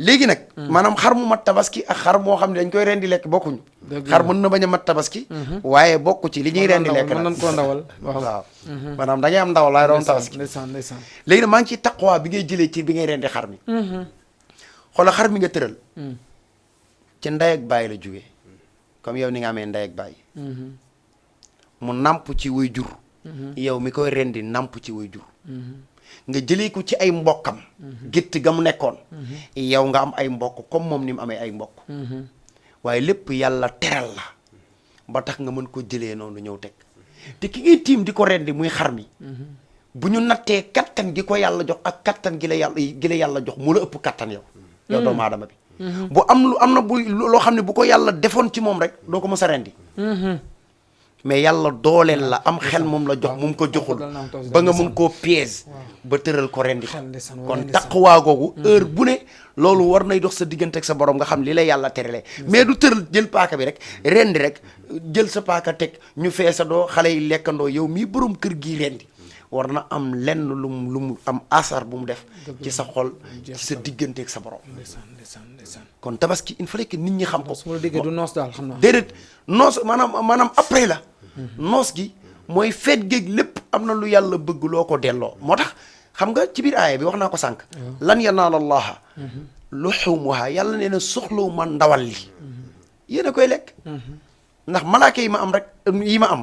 léegi nag maanaam xar mu mat tabaski ak xar moo xam ne dañ koy rendi lekk bokkuñu xar mën na bañ a mat tabaski waaye bokku ci li ñuy rendi lekk mën nañ koo ndawal waaw maanaam da ngay am ndawal waaye doon tabaski ndeysaan léegi nag maa ngi ci taqwa bi ngay jëlee ci bi ngay rendi xar mi xoola xar mi nga tëral ci ndey ak baay la jógee comme yow ni nga amee ndey ak baay mu namp ci way jur yow mi koy rendi namp ci way jur nga jëlee ko ci ay mbokkam gétt ga mu nekkoon yow nga am ay mbokk comme moom ni mu amee ay mbokk waaye lépp yàlla teral la ba tax nga mën ko jëlee noonu ñëw teg te ki ngay tiim di ko rendi muy xar mi bu ñu nattee kattan gi ko yàlla jox ak kattan gi la yàlla jox mu la ëpp kattan yow doomu aadama bi bu am na bu loo xam ne bu ko yàlla defoon ci moom rek doo ko mës a rendi mais yàlla dooleel la am xel moom la jox moom ko joxul ba nga mun koo piège ba tëral ko rendi ko kon taqwaa googu heure bu ne loolu war nay dox sa diggante ak sa borom nga xam li la yàlla terale mais du tëral jël paaka bi rek rendi rek jël sa paaka teg ñu feesadoo xale yi lekkandoo yow mii borom kër gi rendi war na am lenn lu mu am asar bu mu def ci sa xol ci sa diggante ak sa borom kon tabaski il fallait que nit ñi xam ko su ma la déggee du noos daal xam naa déedéet noos maanaam après la noos gi mooy feet géeg lépp am na lu yàlla bëgg loo ko delloo moo tax xam nga ci biir aaya bi wax naa ko sànq lan yanaala allaha luhumuha yàlla nee na soxlawu ma ndawal li yéen a koy lekk ndax malaaka yi ma am rek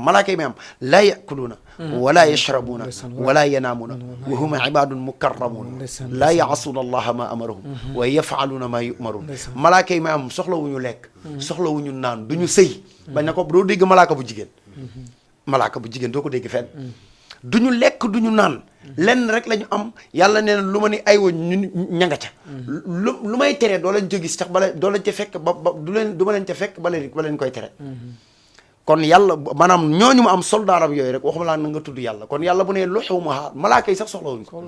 malaaka yi ma am laa yakuluuna wala yashrabuuna wala yanaamuuna wa hum ibaadun mukarramuun laa yaasuuna allaha ma amarahum wa yafaaluuna ma yumaruun malaaka yi ma am soxlawuñu lekk soxlawuñu naan du ñu sëy bañ na ko doo dégg malaaka bu jigéen doo ko dégg fenn du ñu lekk du ñu naan lenn rek la ñu am yàlla nee na lu ma ni ay woon ñu ñanga ca lu may tere doo leen jógis sax bala doo leen ca fekk ba du ma leen ca fekk ba leen koy tere kon yàlla maanaam ñooñu mu am soldaaram yooyu rek waxuma laa na nga tudd yàlla kon yàlla bu ne luhumuha malaaka yi sax soxlawuñ ko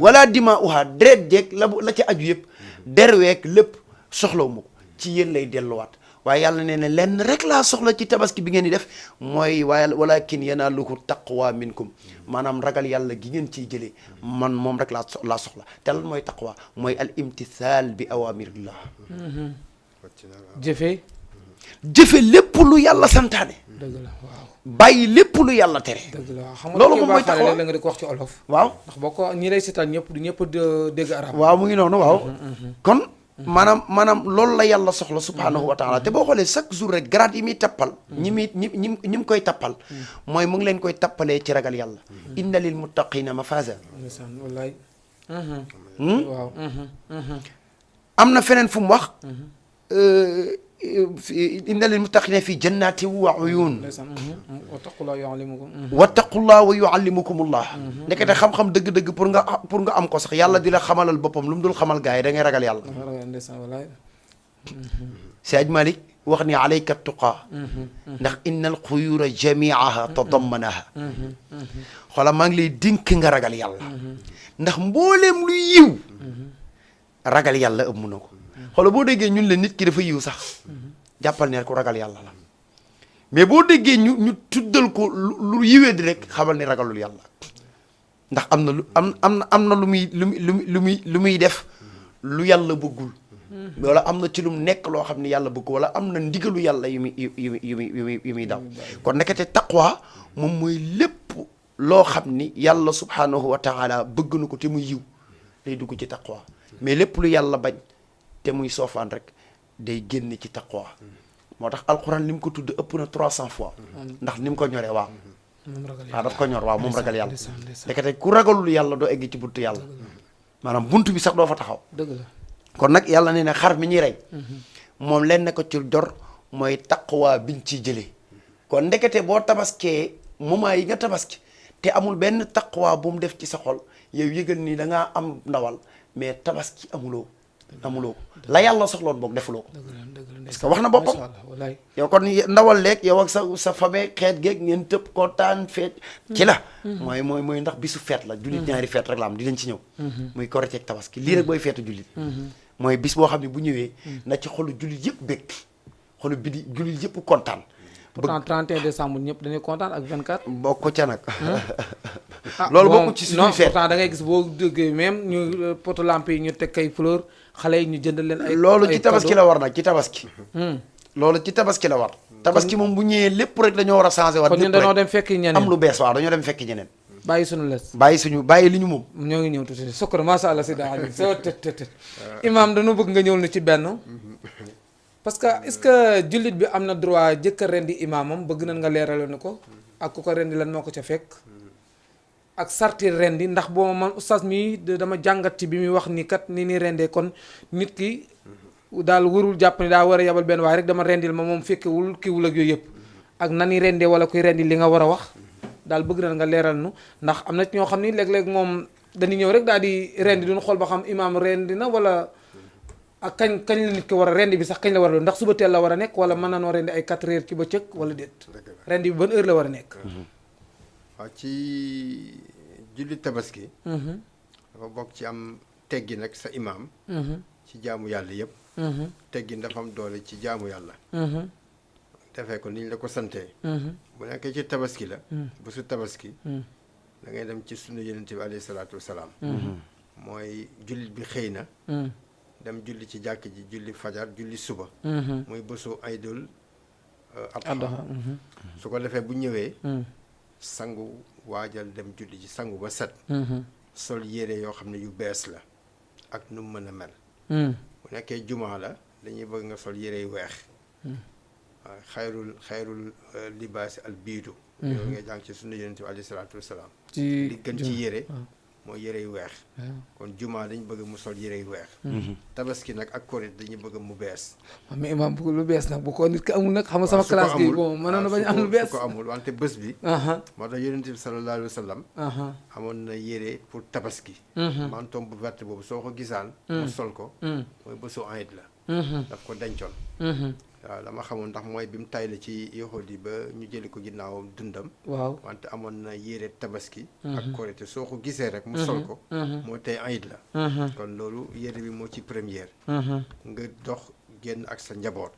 wala dimaa'uha deret jeeg la ca aju yëpp derweek lépp soxlawu ma ko ci yéen lay delluwaat waaye yàlla nee na lenn rek laa soxla ci tabaski bi ngeen di def mooy waaye walakin yanaaluhu taqwa minkum maanaam ragal yàlla gi ngeen ciy jëlee man moom rek laa soxla te lan mooy taqwa mooy al imtithal bi awamirillah jëfe lépp lu yàlla santaane dëgg la waaw bàyyi lépp lu yàlla tere dëgg la xam nga loolu moom mooy taqwa la nga di ko wax ci olof waaw ndax boo ko ñi lay seetaan ñëpp du ñëpp dégg arab waaw mu ngi noonu waaw kon maanaam loolu la yàlla soxla subhanahu wa taala te boo xoolee chaque jour rek grade yi muy tappal ñi mu koy tappal mooy mu ngi leen koy tappalee ci ragal yàlla inna lil muttaqina mafaza wallaay waaw am na feneen fu mu wax inna lil muttaqina fi jannatin wa uyun wattaqullah wa yuallimukumullah nekkete xam-xam dëgg-dëgg pour nga am ko sax yàlla di la xamalal boppam lu mu dul xamal gars yi da ngay ragal yàlla si aj Malik wax ni alayka tuqa ndax inna al xuyura jamiaha tadammanaha xoola maa ngi lay dénk nga ragal yàlla ndax mbooleem lu yiw ragal yàlla ëpp na ko xoola boo déggee ñun la nit ki dafa yiw sax jàppal ne ko ragal yàlla la mais boo déggee ñu tuddal ko lu yiwee di rek xamal ni ragalul yàlla ndax am na lu muy def lu yàlla bëggul wala am na ci lu mu nekk loo xam ne yàlla bëgg wala am na ndigalu yàlla yu muy daw kon nekkate taqwa moom mooy lépp loo xam ni yàlla subhanahu wa taala bëgg na ko te muy yiw day dugg ci taqwa mais lépp lu yàlla bañ te muy soofaan rek day génn ci taqwa moo tax alquran li mu ko tudd ëpp na 300 fois ndax ni mu ko ñoree waaw daf ko ñor waaw moom ragal yàlla nekkate ku ragalul yàlla doo egg ci buntu yàlla maanaam buntu bi sax doo fa taxaw dëgg la kon nag yàlla nee na xar mi ñuy rey moom leen ne ko ci dor mooy taqwa biñ ciy jëlee kon ndekete boo tabaskee moment yi nga tabaski te amul benn taqwa bu mu def ci sa xol yow yëgal ni da ngaa am ndawal mais tabaski amuloo ko la yàlla soxloon boog defuloo ko parce que wax na boppam yow kon ndawal leeg yow ak sa famille xeet geeg ngeen tëb kontaan feet ci la mooy ndax bisu feet la jullit ñaari feet rek la am dinañ ci ñëw muy korite ak tabaski lii rek booy feetu jullit mooy bis boo xam ne bu ñëwee na ci xolu jullit yëpp bég xolu bi di jullit yëpp kontaan pourtant 31 décembre ñëpp dañuy kontaan ak 24 bokk ca nag loolu bokk ci suñuy feet pourtant da ngay gis boo déggee même ñu poto lampe yi ñu teg kay fleur xale yi ñu jëndal leen ay loolu ci tabaski la war nag ci tabaski loolu ci tabaski la war tabaski moom bu ñëwee lépp rek dañoo war a changé war kon ñun dañoo dem fekk ñeneen am lu bees waaw dañoo dem fekk ñeneen bàyyi suñu les bàyyi li ñu moom ñoo ngi ñëw tuuti sukkur masha Allah si daa soo tët imaam dañoo bëgg nga ñëw na ci benn parce que est-ce que jullit bi am na droit jëkkër rendi imaamam bëgg nañ nga leerale ni ko ak ku ko rendi lan moo ko ca fekk ak sarti rendi ndax boo man oustaz mi dama jàngat ci bi muy wax ni kat ni rendee kon nit ki daal warul jàpp ni daa war a yabal benn waaye rek dama rendil ma moom fekkewul kiiwul ak yooyu yëpp ak nani rendee wala kuy rendi li nga war a wax daal bëgg na nga leeral nu ndax am na ci ñoo xam ni léeg-léeg moom dañuy ñëw rek daal di rendi duñu xool ba xam imaam rendi na wala ak kañ la nit ko war a rendi bi sax kañ la war a doon ndax suba teel la war a nekk wala mën na noo rendi ay 4 heures ci bëccëg wala déet rendi bi ban heure la war a nekk waaw ci julli tabaski dafa bokk ci am teggi nag sa imaam ci jaamu yàlla yëpp teggin dafa am doole ci jaamu yàlla defee ko niñ la ko santee bu nekkee ci tabaski la bu su tabaski da ngay dem ci sunu yonent bi alayhi salaatu wasalaam mooy jullit bi xëy na dem julli ci jàkk ji julli fajar julli suba muy bésu aydul adha su ko defee bu ñëwee sangu waajal dem julli ci sangu ba set sol yére yoo xam ne yu bees la ak nu mu mën a mel bu nekkee jumaa la dañuy bëgg nga sol yére yu weex waaw xayrul libaasi al biidu yow ngay jàng ci sunu yonent bi alayhi salaatu wasalaam li gën ci yére mooy yére yu weex kon jumaa dañu bëgg mu sol yére yu weex tabaski nag ak korit dañuy bëgg mu bees mais imaam bu lu bees nag bu ko nit ki amul nag xam nga sama classe gi bon mënoon na bañ am lu bees su ko amul wante bés bi moo tax yonent bi sallallahu alayhi wa sallam amoon na yére pour tabaski mantoom bu verte boobu soo ko gisaan mu sol ko mooy bésu Aïd la daf ko dencoon waaw dama xamul ndax mooy bi mu tayle ci yoxoot yi ba ñu jëli ko ginnaawam dundam waaw wante amoon na yére tabaski ak korité soo ko gisee rek mu sol ko moo tey Aïd la kon loolu yére bi moo ci première nga dox génn ak sa njaboot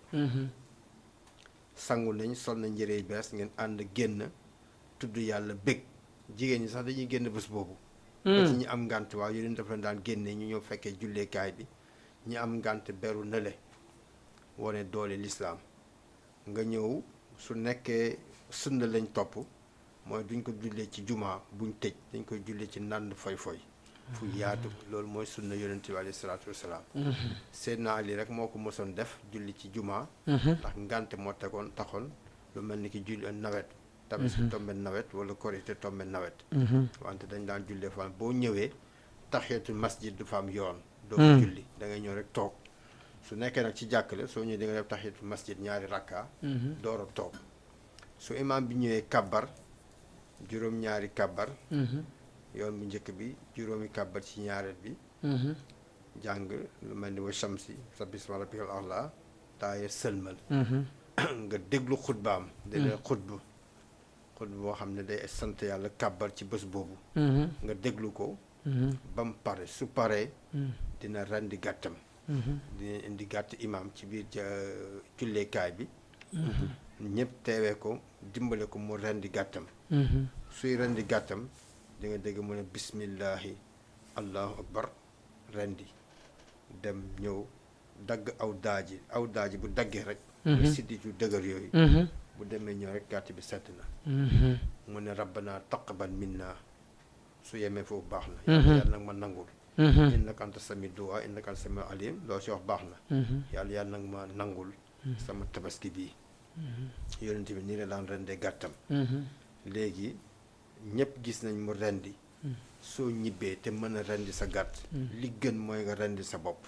sangu nañ sol nañ yére yu bees ngeen ànd génn tudd yàlla bég jigéen ñi sax dañuy génn bés boobu ba ci ñi am ngànt waaw yéen dafa leen daan génne ñu ñëw fekkee julleekaay bi ñi am ngànt beru nële wone doole lislaam nga ñëw su nekkee sunna lañ topp mooy duñ ko jullee ci jumaa buñ tëj dañ koy jullee ci nànd foy-foy fu yaatu loolu mooy sunna yonent bi alayhi salaatu wasalaam Seydina Ali rek moo ko mosoon def julli ci jumaa ndax ngànte moo taxoon lu mel ni ki julli nawet tabaski tombe nawet wala korité tombe nawet wante dañ daan jullee fa boo ñëwee tahiyatul masjid du fa am yoon doo ko julli da ngay ñëw rek toog su nekkee nag ci jàkkale soo ñëwee di nga def tahiyatul masjid ñaari rakka door a toog su imaam bi ñëwee kabbar juróom-ñaari kabbar yoon bu njëkk bi juróomi kabbar ci ñaareel bi jàng lu mel ni wa shamsi sabbihisma rabbikal a'la taaye sëlmal nga déglu xutbaam dina xutba boo xam ne day sant yàlla kabbar ci bés boobu nga déglu ko ba mu pare su paree dina rendi gàttam dina indi gàtt imaam ci biir julleekaay bi ñëpp teewee ko dimbale ko mu rendi gàttam suy rendi gàttam di nga dégg mu ne bismillahi allahu akbar rendi dem ñëw dagg aw daaji bu daggee rek mu siddi yu dëgër yooyu bu demee ñëw rek gàtt bi sedd na mu ne rabbana taqabbal minna su yemee foofu baax na yàlla nag ma nangul innaka anta sami du'a innaka anta sami alim loo si wax baax na yàlla nag ma nangul sama tabaski bii yonent bi nii la daan rendee gàttam léegi ñëpp gis nañ mu rendi soo ñibbee te mën a rendi sa gàtt li gën mooy nga rendi sa bopp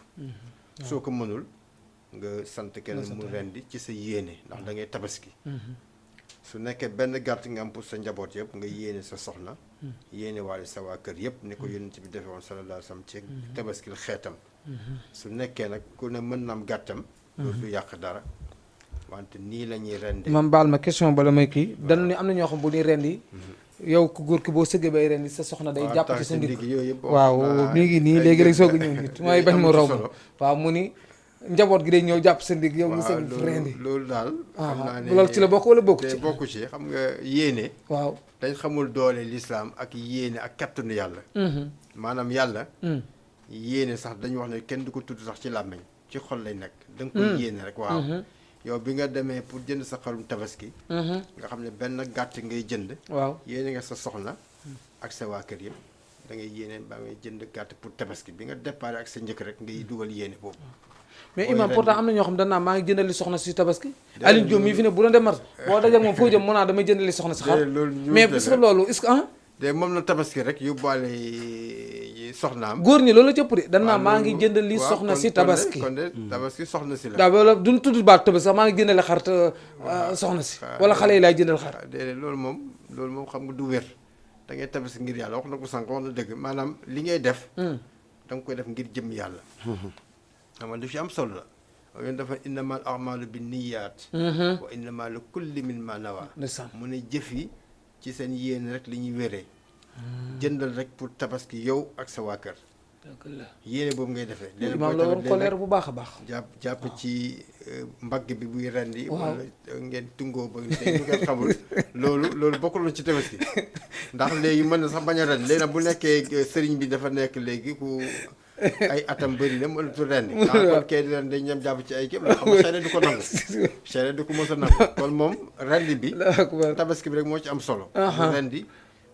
soo ko mënul nga sant kenn mu rendi ci sa yéene ndax da ngay tabaski su nekkee benn gàtt nga am pour sa njaboot yëpp nga yéene sa soxna yéene waale sa waa kër yëpp ni ko yonent bi defee woon sallallahu alayhi wa sallam ci tabaskil xeetam su nekkee nag ku ne mën na am gàttam loolu du yàq dara wante nii la ñuy rendi man baal ma question bala may kii dañu ni am na ñoo xam bu ñuy rendi yow ku góor ki boo sëggee bay rendi sa soxna day jàpp ci sa ndigg waaw mi ngi nii léegi rek soog a ñëw nit mooy bañ mu raw ma waaw mu ni njaboot gi day ñëw jàpp sa ndigg yow mu sëgg rendi loolu daal xam naa ne loolu ci la bokk wala bokku ci bokku ci xam nga yéene waaw dañ xamul doole lislaam ak yéene ak kattanu yàlla maanaam yàlla yéene sax dañu wax ne kenn du ko tudd sax ci làmmiñ ci xol lay nekk da nga koy yéene rek waaw yow bi nga demee pour jënd sa xarum tabaski nga xam ne benn gàtt ngay jënd waaw yéene nga sa soxna ak sa waa kër yëpp da ngay yéene ba ngay jënd gàtt pour tabaski bi nga déparé ak sa njëkk rek ngay dugal yéene boobu mais imam pourtant am na ñoo xam dañ naa maa ngi jëndali soxna si tabaski Aliou Diop mii fi ne bu doon dem marché boo dajak moom foo jëm mu naa damay jëndali soxna si xar mais est-ce que loolu est-ce que de moom na tabaski rek yóbbaale soxnaam góor ñi loolu la cëpp de dañ naa maa ngi jëndali soxna si tabaski kon de tabaski soxna si la daa wala duñ tudd baat tabaski sax maa ngi jëndali xar soxna si wala xale yi laay jëndal xar déedéet loolu moom loolu moom xam nga du wér da ngay tabaski ngir yàlla wax na ko sànq wax na dëgg maanaam li ngay def da nga koy def ngir jëm yàlla xam nga lu ci am solo la yéen dafa innamal a'malu bin niyyat wa innama li kulli min ma nawa mu ne jëf yi ci seen yéene rek li ñuy wéree jëndal rek pour tabaski yow ak sa waa kër yéene boobu ngay defee léegi imaam la war ko leer bu baax a baax jàpp ci mbagg bi buy rendi wala ngeen tungoo ba tey ñu ngeen xamul loolu bokkul ci tabaski ndax léegi mën na sax bañ a ren léegi nag bu nekkee sëriñ bi dafa nekk léegi ku ay atam bëri na mënatu rendi kon kee di ren dañ ñam jàpp ci ay képp la xam xëy du ko nangu xëy du ko mos a nangu kon moom rendi bi tabaski bi rek moo ci am solo rendi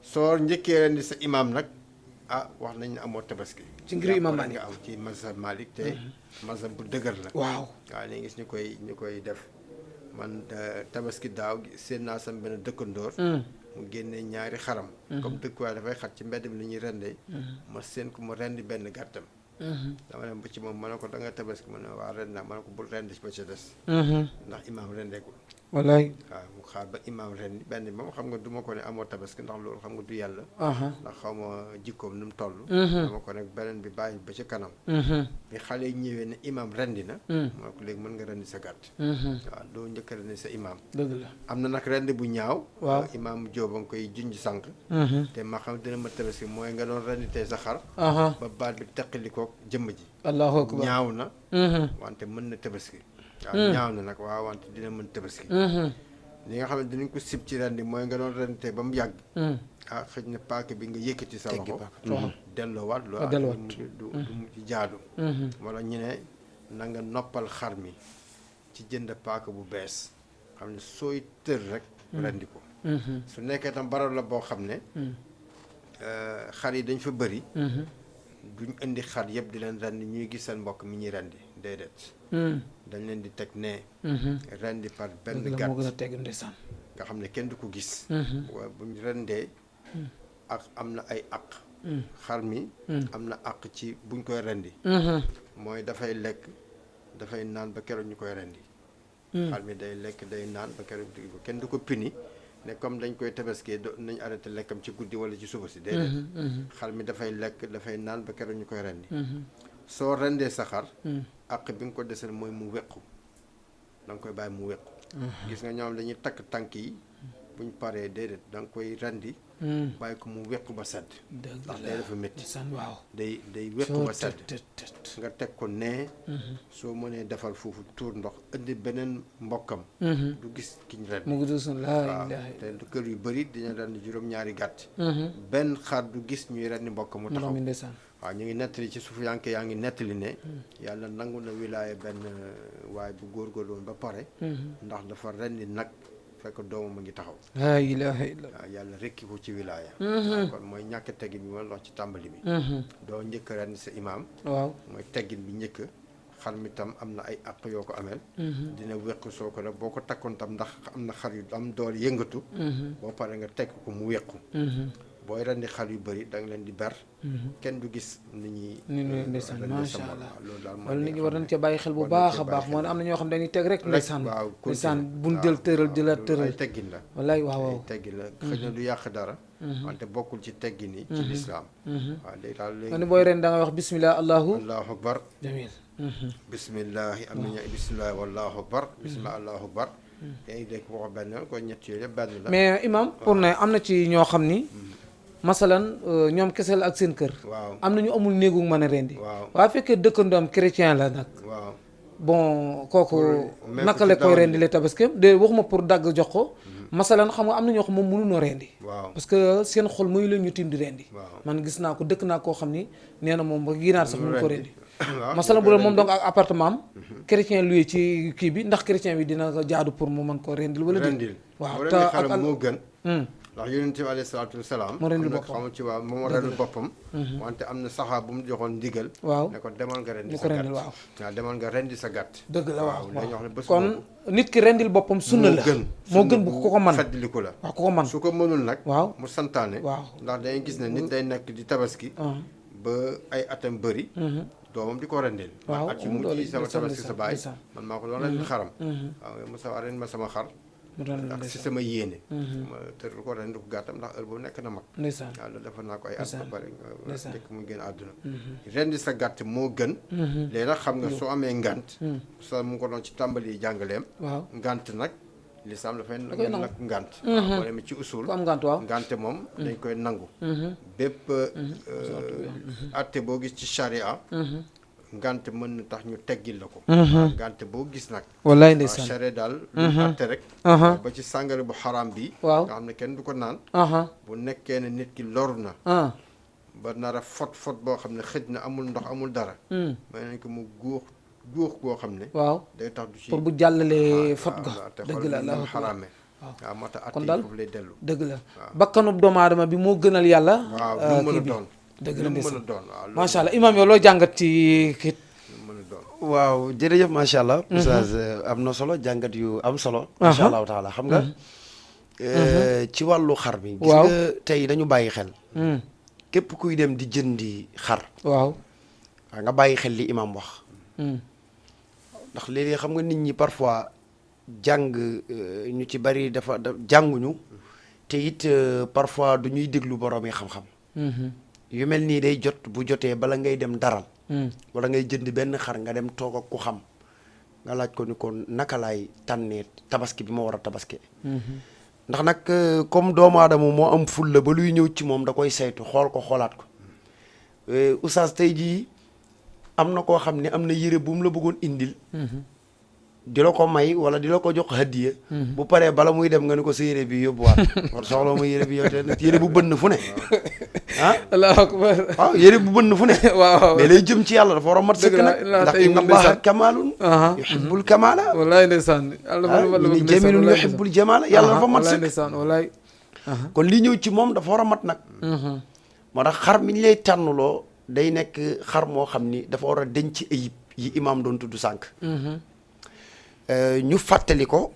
soo njëkkee rendi sa imaam nag wax nañ ne amoo tabaski ci ngir imaam Malik nga am ci mazhab Malik te mazhab bu dëgër la waaw léegi gis ñu koy def man tabaski daaw seen naa sam benn dëkkandoor mu génnee ñaari xaram comme dëkkuwaay dafay xat ci mbedd mi li ñuy rendee ma seen ko mu rendi benn gàttam dama dem ba ci moom ma ne ko da nga tabaski ma ne waa ren naa ma ne ko bul rendi ba ca des ndax imaam rendeegul wallaay waaw mu xaar ba imaam ren benn moom xam nga du ma ko ne amoo tabaski ndax loolu xam nga du yàlla ndax xaw ma jikkoom nu mu toll dama ko ne beneen bi bàyyi ba ci kanam bi xale yi ñëwee ne imaam rendi na moo ko léegi mën nga rendi sa gàtt waaw doo njëkk a rendi sa imaam dëgg la am na nag rendi bu ñaaw waaw imaam Jóob a nga koy junj sànq te ma xam dina ma tabaski mooy nga doon rendi tey sa xar ba baat bi teqalikoog jëmm ji allahu akbar ñaaw na wante mën na tabaski waaw ñaaw na nag waaw wante dina mën tabaski li nga xam ne dinañ ko sib ci rendi mooy nga doon rendite ba mu yàgg xëj na paaka bi nga yëkkati sa loxo delloowaat loolu du mu ci jaadu wala ñu ne na nga noppal xar mi ci jënd paaka bu bees xam ne sooy tër rek rendi ko su nekkee tam barab la boo xam ne xar yi dañ fa bëri duñ indi xar yëpp di leen rendi ñuy gis seen mbokk mi ñuy rendi déedéet dañ leen di teg ne rendi par benn gàtt moo gën a teg ndeysaan nga xam ne kenn du ko gis waaye buñ rendee ak am na ay àq xar mi am na àq ci buñ koy rendi mooy dafay lekk dafay naan ba keroog ñu koy rendi xar mi day lekk day naan ba keroog kenn du ko pini ne comme dañ koy tabaskee nañ arrêté lekkam ci guddi wala ci suba si déedéet xar mi dafay lekk dafay naan ba keroog ñu koy rendi soo rendee sa xar àq bi nga ko desal mooy mu wequ da nga koy bàyyi mu wequ gis nga ñoom dañuy takk tànk yi buñ paree déedéet da nga koy rendi bàyyi ko mu wequ ba sedd ndax day dafa métti waaw day wequ ba sedd nga teg ko nee soo mënee defal foofu tuur ndox indi beneen mbokkam du gis kiñ rendi waaw te kër yu bëri dina rendi juróom-ñaari gàtt benn xar du gis ñuy rendi mbokkam mu taxaw waaw ñu ngi nettali ci suuf yaa ngi nettali ne yàlla nangu na wilaaya benn waaye bu góorgóorlu woon ba pare ndax dafa rendi nag fekk doomam a ngi taxaw laa ilaaha illallaah waaw yàlla rekki ko ci wilaaya kon mooy ñàkk teggin bi ma wax ci tàmbali bi doo njëkk rendi sa imaam waaw mooy teggin bi njëkk xar mi tam am na ay àq yoo ko ameel dina wéq soo ko def boo ko takkoon tam ndax am na xar yu am doole yëngatu boo pare nga tekk ko mu wéqu booy rendi xar yu bëri da nga leen di ber kenn du gis ni ñuy ndeysaan macha allah loolu daal wala nit ñi war nañ ca bàyyi xel bu baax a baax moo ne am na ñoo xam dañuy teg rek ndeysaan ndeysaan buñ jël tëral jëlaat tëral ay teggin la wallaay waaw teggin la xëy na du yàq dara wante bokkul ci teggin yi ci lislaam waaw léegi daal léegi ni booy ren da nga wax bismillah allahu akbar jamil bismillahi am nañu bismillahi wallahu akbar bismillahi allahu akbar yaa ngi dégg wax benn ko ñett yooyu yëpp benn la mais imam pour ne am na ci ñoo xam ni masalan ñoom kese la ak seen kër waaw am na ñu amul néegu mën a rendi waaw waaye fekkee dëkkandoom chrétien la nag waaw bon kooku naka la koy rendi le tabaski de waxuma pour dagg jox ko masalan xam nga am na ñoo xam moom mënunoo rendi waaw parce que seen xol mayu leen ñu tim di rendi waaw man gis naa ko dëkk naa koo xam ni nee na moom ba ginaar sax mënu ko rendi masalan bu doon moom donc ak appartement am chrétien luy ci kii bi ndax chrétien bi dina ko jaadu pour mu mën ko rendil wala rendil waaw te ak moo gën ndax yonent bi alayhi salaatu wasalaam moo rendil boppam xam ci waaw moom rendil boppam wante am na saxaa bu mu joxoon ndigal waaw ne ko demal nga rendi ñu sa ko gàtt rendil waaw waaw demal nga rendi sa gàtt dëgg la waaw dañuy wax ne bés kon nit ki rendil boppam sunna la moo gën bu ko mën feddliku la waaw ku ko mën su ko mënul nag waaw mu santaane waaw ndax dañuy gis ne nit day nekk di tabaski ba ay atam bëri doomam di ko rendil waaw at ci mujj yi sama tabaski sa baay man maa ko doon rendil xaram waaw Moussa ren ma sama xar ak si sama yéene ma tëral ko ren ko gàttam ndax heure boobu nekk na mag ndeysaan waaw loolu dafa naa ko ay at ba pare ndeysaan njëkk mu génn àdduna ren di sa gàtt moo gën léegi nag xam nga soo amee ngant sa mu ko doon ci tàmbali jàngaleem waaw ngant nag lislaam dafay nag ngant boo demee ci usul ku am ngant waaw ngante moom dañ koy nangu bépp atte boo gis ci charia ngante mën na tax ñu teggil la ko ngante boo gis nag wallaay ndeysaan charia daal lu atte rek ba ci sàngara bu xaraam bi waaw nga xam ne kenn du ko naan bu nekkee ne nit ki loru na ba nar a fot boo xam ne xëj na amul ndox amul dara may nañ ko mu góox boo xam ne waaw day tax du ci pour bu jàllalee fot ga dëgg la la xaraame waaw moo tax at kon yi daal foofu lay dellu dëgg la bakkanub doomu aadama bi moo gënal yàlla waaw lu mën a doon dëgg la lu mën a ndeysaan doon waaw macha allah imaam yow loo jàngat ci kit lu mën a doon waaw jërëjëf macha allah. oustaz am na solo jàngat yu am solo. macha allahu taala xam nga. ci wàllu xar mi. gis waaw nga tey dañu bàyyi xel. képp kuy dem di jëndi xar. waaw nga bàyyi xel li imam wax. ndax léegi xam nga nit ñi parfois jàng ñu ci bari dafa jànguñu te it parfois du ñuy déglu borom yi xam-xam. yu mel nii day jot bu jotee bala ngay dem daral. wala ngay jënd benn xar nga dem toog ak ku xam nga laaj ko ni ko naka laay tànnee tabaski bi ma war a tabaski. ndax nag comme doomu aadama moo am fulla ba luy ñëw ci moom da koy saytu xool ko xoolaat ko oustaz tey jii am na koo xam ne am na yére bu mu la bëggoon indil. di la ko may wala di la ko jox hadiya bu paree bala muy dem nga ni ko sa yére bi yóbbuwaat war soxla ma yére bi yow te yére bu bënn fu ne ah allahu akbar waaw yére bu bënn fu ne waaw mais lay jëm ci yàlla dafa war a mat sëkk nag ndax inna allaha kamalun yuhibbul kamala wallaay ndeysaan ni jamilun yuhibbul jamala yàlla dafa mat sëkk ndeysaan wallaay kon li ñëw ci moom dafa war a mat nag moo tax xar mi ñu lay tànnuloo day nekk xar moo xam ni dafa war a denc ayib yi imaam doon tudd sànq ñu fàttali ko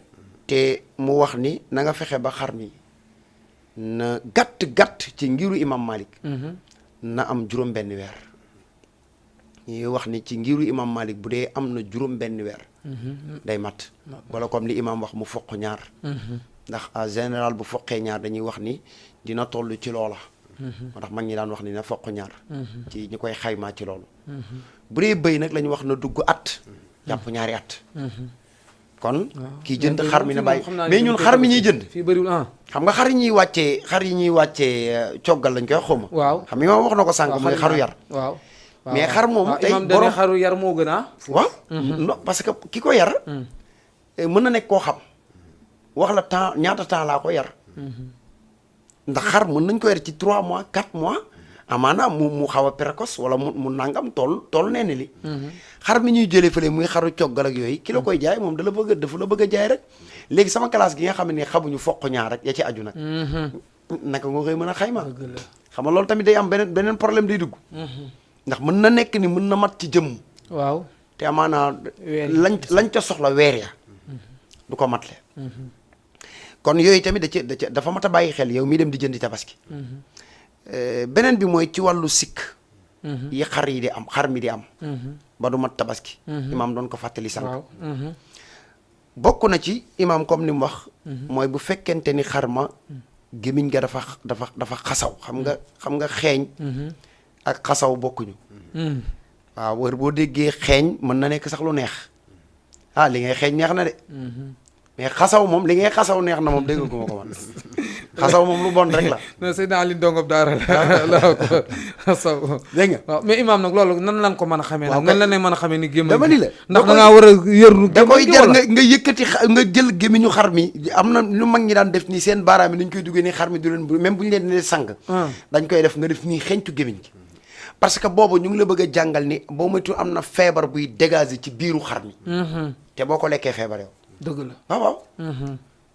te mu wax ni na nga fexe ba xar mi na gàtt ci ngiru imam Malik na am juróom benn weer ñuy wax ni ci ngiru imam Malik bu dee am na juróom benn weer day mat wala comme li imam wax mu foq ñaar ndax en général bu foqee ñaar dañuy wax ni dina toll ci loola moo tax mag ñi daan wax ni na foq ñaar ci ñi koy xaymaa ci loolu bu dee bëy nag la ñu wax na dugg at jàpp ñaari at kon kii jënd xar mi na bàyyi mais ñun xar mi ñuy jënd fii bëriwul xam nga xar yi ñuy wàccee coggal lañ koy xawma waaw xam nga wax na ko sànq mooy xaru yar waaw mais xar moom tey borom xaru yar moo gën waaw non parce que ki ko yar mën na nekk koo xam wax la temps ñaata temps laa ko yar ndax xar mën nañ ko yar ci 3 mois 4 mois amaana mu xaw a précoce wala mu nangam tool nee ni li xar mi ñuy jëlee fële muy xaru coggal ak yooyu ki la koy jaay moom dafa la bëgg a jaay rek léegi sama classe gi nga xam ne xamuñu foq ñaar rek ya ci aju nag naka nga koy mën a xayma xam nga loolu tamit day am beneen problème day dugg ndax mën na nekk ni mën na mat ci jëmm waaw te amaana lañ ca soxla weer ya du ko matle kon yooyu tamit dafa mat a bàyyi xel yow mii dem di jëndi tabaski beneen bi mooy ci wàllu sikk yi xar mi di am ba du mat tabaski imaam doon ko fàttali sànq bokk na ci imaam comme ni mu wax mooy bu fekkente ni xar ma gémmiñ ga dafa xasaw xam nga xeeñ ak xasaw bokkuñu waaw wër boo déggee xeeñ mën na nekk sax lu neex li ngay xeeñ neex na de mais xasaw moom li ngay xasaw neex na moom dégg ko ma ko man xasaw moom lu bon rek la. non Seydina Ali dongob daara la xasaw dégg nga waaw mais imaam nag loolu nan lan ko mën a xamee nag nan la ne mën a xamee ni gémmiñ dama ni la ndax da ngaa war a yërnu da koy jar nga yëkkati nga jël gémmiñu xar mi am na lu mag ñi daan def nii seen baaraam yi dañ koy duggee nii xar mi du leen même bu ñu leen di sang dañ koy def nga def nii xeeñtu gémmiñ gi parce que boobu ñu ngi la bëgg a jàngal ni boo moytu am na feebar buy dégager ci biiru xar mi te boo ko lekkee feebar yow dëgg la waaw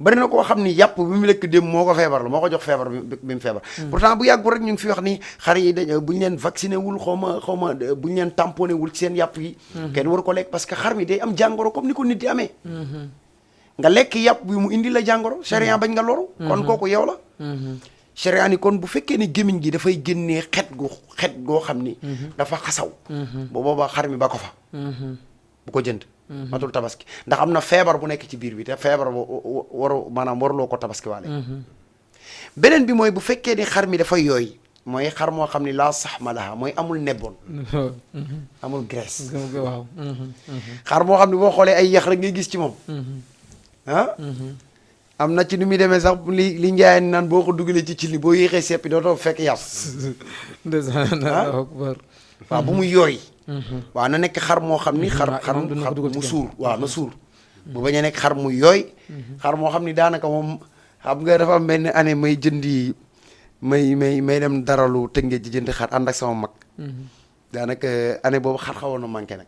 bari na koo xam ni yàpp bi mu lekk dem moo ko feebar la moo ko jox feebar bi mu feebar pourtant bu yàggu rek ñu ngi fi wax ni xar yi dañ bu ñu leen vacciné wul xaw ma bu ñu leen tamponné wul ci seen yàpp yi kenn waru ko lekk parce que xar mi day am jàngoro comme ni ko nit di amee nga lekk yàpp bi mu indi la jàngoro charia bañ nga loru kon kooku yow la charia ni kon bu fekkee ni gémmiñ gi dafay génnee xet goo xam ni dafa xasaw bu boobaa xar mi ba ko fa bu ko jënd matul tabaski ndax am na feebar bu nekk ci biir bi te feebar bu maanaam waruloo ko tabaski waale beneen bi mooy bu fekkee ni xar mi dafa yooy mooy xar moo xam ni laa saxma laha mooy amul nebboon amul graisse waaw xar moo xam ne boo xoolee ay yax rek ngay gis ci moom am na ci nu muy demee sax li njaayeen naan boo ko dugalee ci li boo yéexee seppi dootoo fekk yàpp waaw bu muy yooy waaw na nekk xar moo xam ni xar mu suur waaw na suur bu bañ a nekk xar mu yooy xar moo xam ni daanaka moom xam nga dafa am benn année may jëndi may dem daralu tëngee ji jëndi xar ànd ak sama mag daanaka année boobu xar xawoon na manqué nag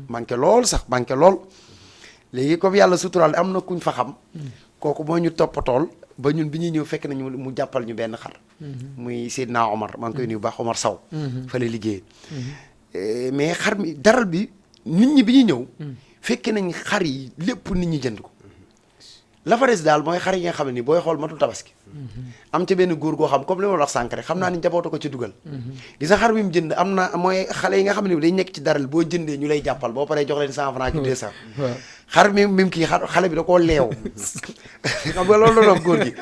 manqué lool sax manqué lool léegi comme yàlla suturaal am na kuñ fa xam kooku moo ñu toppatool ba ñun bi ñuy ñëw fekk nañu mu jàppal ñu benn xar muy Seydina Omar maa ngi koy nuyu baax Omar Sow fa la liggéey mais xar mi daral bi nit ñi bi ñuy ñëw fekke nañ xar yi lépp nit ñi jënd ko la fa des daal mooy xar yi nga xam ne ni booy xool matul tabaski am ca benn góor goo xam comme li ma wax sànq rek xam naa ni njabootu ko ci dugal gis nga xar mi mu jënd am na mooy xale yi nga xam ne dañ nekk ci daral boo jëndee ñu lay jàppal boo paree jox leen 100 francs ki 200 xar mi mu kii xale bi da koo leew xam nga loolu la doon góor gi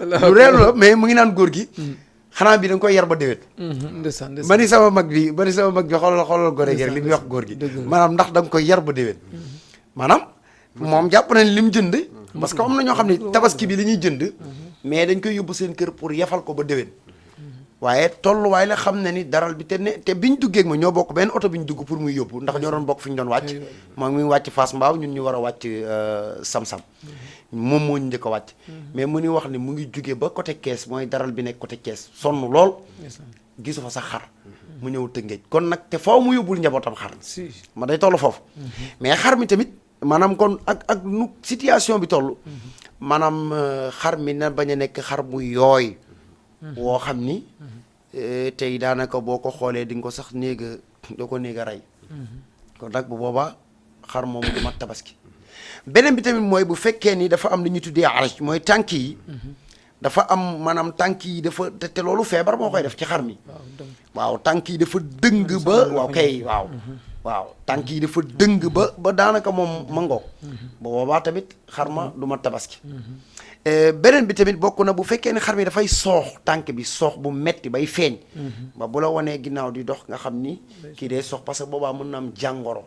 lu reelu la mais mu ngi naan góor gi xanaa bi da nga koy yar ba déwét ma ni sama mag bi xoolal gore gi rek li muy wax góor gi maanaam ndax da nga koy yar ba déwét maanaam moom jàpp nañ li mu jënd parce que am na ñoo xam ne tabaski bi la ñuy jënd mais dañ koy yóbbu seen kër pour yafal ko ba déwén waaye tolluwaay la xam ne ni daral bi te biñ duggee ak ma ñoo bokk benn oto bi ñu dugg pour muy yóbbu ndax ñoo doon bokk fi ñu doon wàcc moom mi ngi wàcc Fass Mbao ñun ñu war a wàcc Sam-Sam moom moo ñu njëkk a wàcc mais mu ni wax ne mu ngi jugee ba côté Kees mooy daral bi nekk côté Kees sonn lool gisu fa sax xar mu ñëw Tëngéej kon nag te faaw mu yóbbul njabootam xar ma day toll foofu mais xar mi tamit maanaam kon ak nu situation bi toll maanaam xar mi na bañ a nekk xar mu yooy woo xam ni tey daanaka boo ko xoolee di nga ko sax doo ko néeg a rey kon nag bu boobaa xar moom du mat tabaski beneen bi tamit mooy bu fekkee ni dafa am lu ñuy tuddee araj mooy tànk yi dafa am maanaam tànk yi dafa te loolu feebar moo koy def ci xar mi waaw tànk yi dafa dëng ba waaw tànk yi dafa dëng ba daanaka moom ma ngoog bu boobaa tamit xar ma du mat tabaski beneen bi tamit bokk na bu fekkee ne xar mi dafay soox tànk bi soox bu metti bay feeñ ba bu la wanee ginnaaw di dox nga xam ni kii dee soox parce que boobaa mën na am jàngoro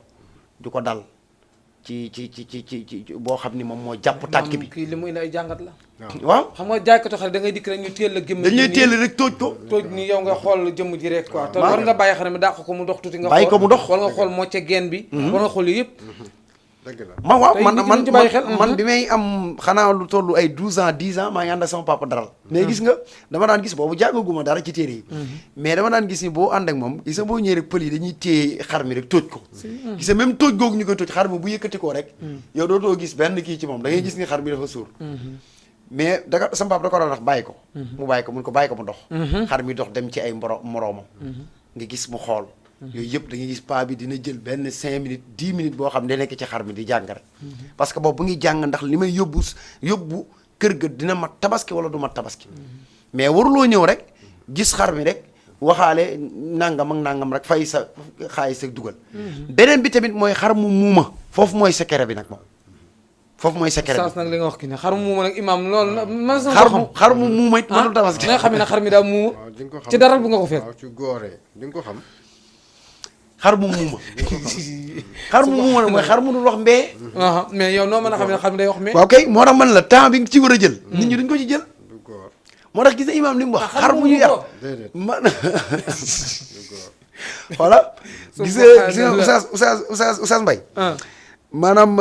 du ko dal ci boo xam ni moom moo jàpp tànk bi kii li muy indi ay jàngat la waaw xam nga jaaykatu xar da ngay dikk rek ñu teel la gémm dañuy teel rek tóoj ko tóoj ni yow nga xool jëmm ji rek quoi te war nga bàyyi xar mi dàq ko mu dox tuuti nga bàyyi ko mu dox wala nga xool mocce geen bi war nga xool yëpp waaw man bi may am xanaa lu toll ay 12 ans 10 ans maa ngi ànd ak sama papa daral mais gis nga dama daan gis boobu jàngaguma dara ci téere yi mais dama daan gis ni boo ànd ak moom gis nga boo ñëwee rek pël yi dañuy téye xar mi rek tóoj ko gis nga même tóoj googu ñu koy tóoj xar mi bu yëkkati koo rek yow dootoo gis benn kii ci moom da ngay gis ni xar mi dafa suur mais sama papa da ko doon wax bàyyi ko mu bàyyi ko mun ko bàyyi ko mu dox xar mi dox dem ci ay moroomam nga gis mu xool yooyu yëpp da ngay gis paa bi dina jël benn 5 minutes 10 minutes boo xam ne nekk ci xar mi di jàng rek parce que boobu bu ngi jàng ndax li may yóbbu kër ga dina mat tabaski wala du mat tabaski mais waruloo ñëw rek gis xar mi rek waxaale nangam ak nangam rek fay sa xaalis sa dugal beneen bi tamit mooy xar mu muuma foofu mooy secret bi nag moom foofu mooy secret bi nag li nga wax ki ne xar mu muuma nag imaam loolu xar mu muuma it mënul tabaski nga xam ne xar mi daa muuma ci daral bu nga ko fekk ci góoree di nga ko xam xar mu muuma xar mu muuma nag mooy xar mu dul wax mbee mais yow noo mën a xam ne xar mi day wax mbee waaw kay moo tax man la temps bi nga ci war a jël nit ñi duñ ko ci jël moo tax gis na imaam li mu wax xar mu ñu yar man voilà gis nga Oustaz Mbaye maanaam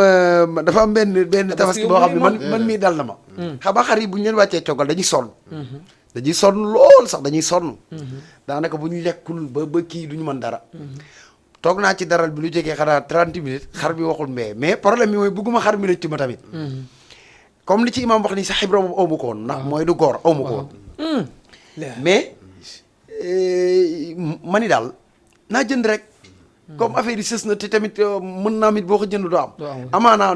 dafa am benn tabaski boo xam ne man mii dal na ma xam nga xar yi bu ñu leen wàccee coggal dañuy sonn lool sax dañuy sonn daanaka bu ñu lekkul ba kii du ñu mën dara toog naa ci daral bi lu jegee xanaa 30 minutes xar bi waxul mais problème bi mooy bëgguma xar mi rëcc ma tamit comme li ci imam wax ni sa xibra boobu awma ko woon ndax mooy du góor awma ko woon mais ma ni daal naa jënd rek comme affaire yi sës na te tamit mën naa mit boo ko jënd doo am amaanaa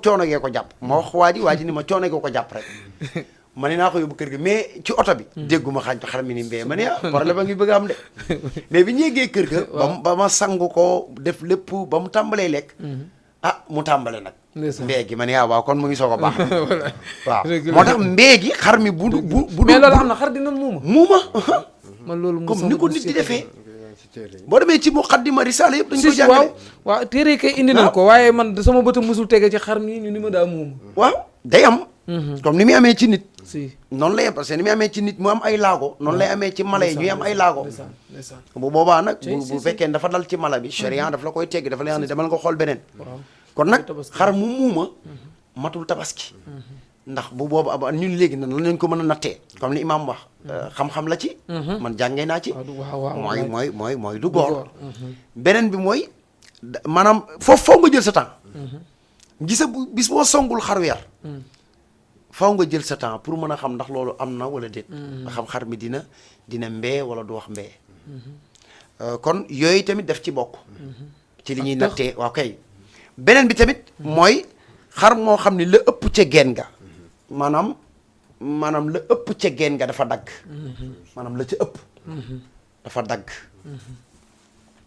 coono gee ko jàpp ma wax waa ji ni ma coono gee ko jàpp rek ma ne naa ko yóbbu kër ga mais ci oto bi dégguma xar mi ni mbee ma ne problème a ngi bëgg a am de mais bi ñu yeggee kër ga ba ma sangu ko def lépp ba mu tàmbalee lekk mu tàmbale nag mbee gi ma ne waaw kon mu ngi soog a baax waaw moo tax mbee gi xar mi bu mais loolu am na xar dina muuma man loolu comme ni ko nit di defee boo demee ci muqaddima risaala yëpp dañ ko jàngale waaw téere yi kay indi nañ ko waaye man sama bëta musul tege ci xar mi ñu ni ma daa muuma waaw day am comme ni muy amee ci nit si noonu lay am parce que ni muy amee ci nit mu am ay laago noonu lay amee ci mala yi ñuy am ay laago bu boobaa nag bu fekkee dafa dal ci mala bi sharia daf la koy teggi dafa lay wax ne demal nga xool beneen kon nag xar mu muuma matul tabaski ndax bu booba ñun léegi nan lañ ko mën a nattee comme ni imaam wax xam-xam la ci man jàngee naa ci mooy du góor beneen bi mooy maanaam foofu nga jël sa temps gisa bu bis boo songul xaru yar faw nga jël sa temps pour mën a xam ndax loolu am na wala déet nga xam xar mi dina mbee wala du wax mbee kon yooyu tamit daf ci bokk ci li ñuy nattee waaw kay beneen bi tamit mooy xar moo xam ni la ëpp ca geen ga maanaam la ëpp ca geen ga dafa dagg maanaam la ca ëpp dafa dagg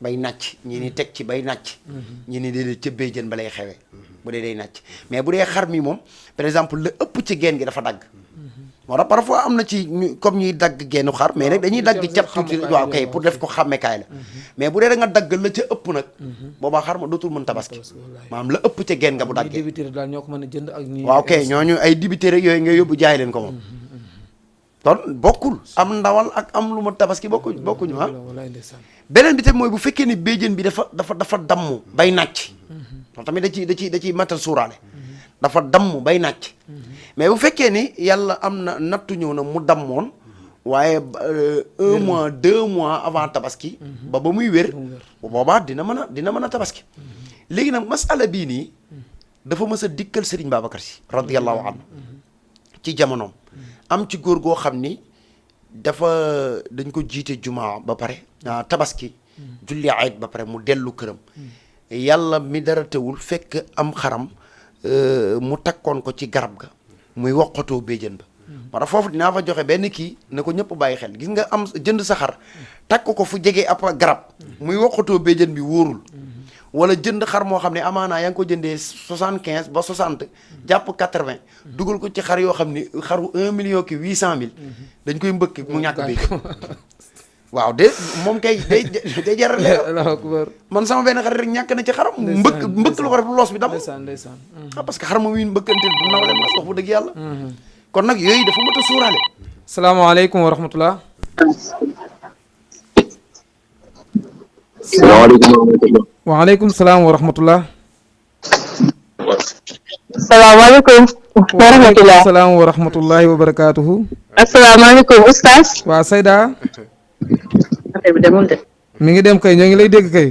bay nàcc ñi ni teg ci bay nàcc ñi ni déedéet ca béjjën ba lay xewee bu dee day nàcc mais bu dee xar mi moom par exemple la ëpp ci geen gi dafa dagg moo tax parfois am na ci comme ñuy dagg geenu xar mais nag dañuy dagg cat tuuti waaw kay pour def ko xàmmekaay la mais bu dee da nga dagg la ca ëpp nag boobaa xar ma dootul mën tabaski maanaam la ëpp ca geen nga bu daggee waaw kay ñooñu ay dibité rek yooyu nga yóbbu jaay leen ko moom kon bokkul am ndawal ak am lu ma tabaski bokkuñu beneen bi tamit mooy bu fekkee ni béjjën bi dafa damm bay nàcc loolu tamit da ciy matal suuraale dafa damm bay nàcc mais bu fekkee ni yàlla am na nattu ñëw na mu dammoon waaye 1 mois 2 mois avant tabaski ba muy wér bu boobaa dina mën a tabaski léegi nag masala bii nii dafa mës a dikkal Serigne Babacar Sy radiyallahu anhu ci jamonoom am ci góor goo xam ni dañ ko jiite jumaa ba pare tabaski julli ayit ba pare mu dellu këram yàlla mi dara tewul fekk am xaram mu takkoon ko ci garab ga muy woqatoo béjjën ba moo tax foofu dinaa fa joxe benn kii ne ko ñëpp bàyyi xel gis nga am jënd sa xar takk ko fu jege ab garab muy woqatoo béjjën bi wóorul wala jënd xar moo xam ne amaanaa yaa ngi ko jëndee 75 ba 60 jàpp 80 dugal ko ci xar yoo xam ni xaru 1 million ki 800 000 dañ koy mbëkk mu ñàkk béjjën waaw de moom kay day jaral man sama benn xarit rek ñàkk na ci xaram mbëkk la ko rek loos bi dam parce que xar ma wiin mbëkkante du naw leen wax bu dëgg yàlla kon nag yooyu dafa mën a suuraale salaamaaleykum wa rahmatullah waaleykum salaam wa rahmatullah salaamaaleykum wa rahmatullah salaam wa rahmatullahi wa barakaatuhu asalaamaaleykum oustaz waa Sayda affaire bi demul de mi ngi dem kay ñoo ngi lay dégg kay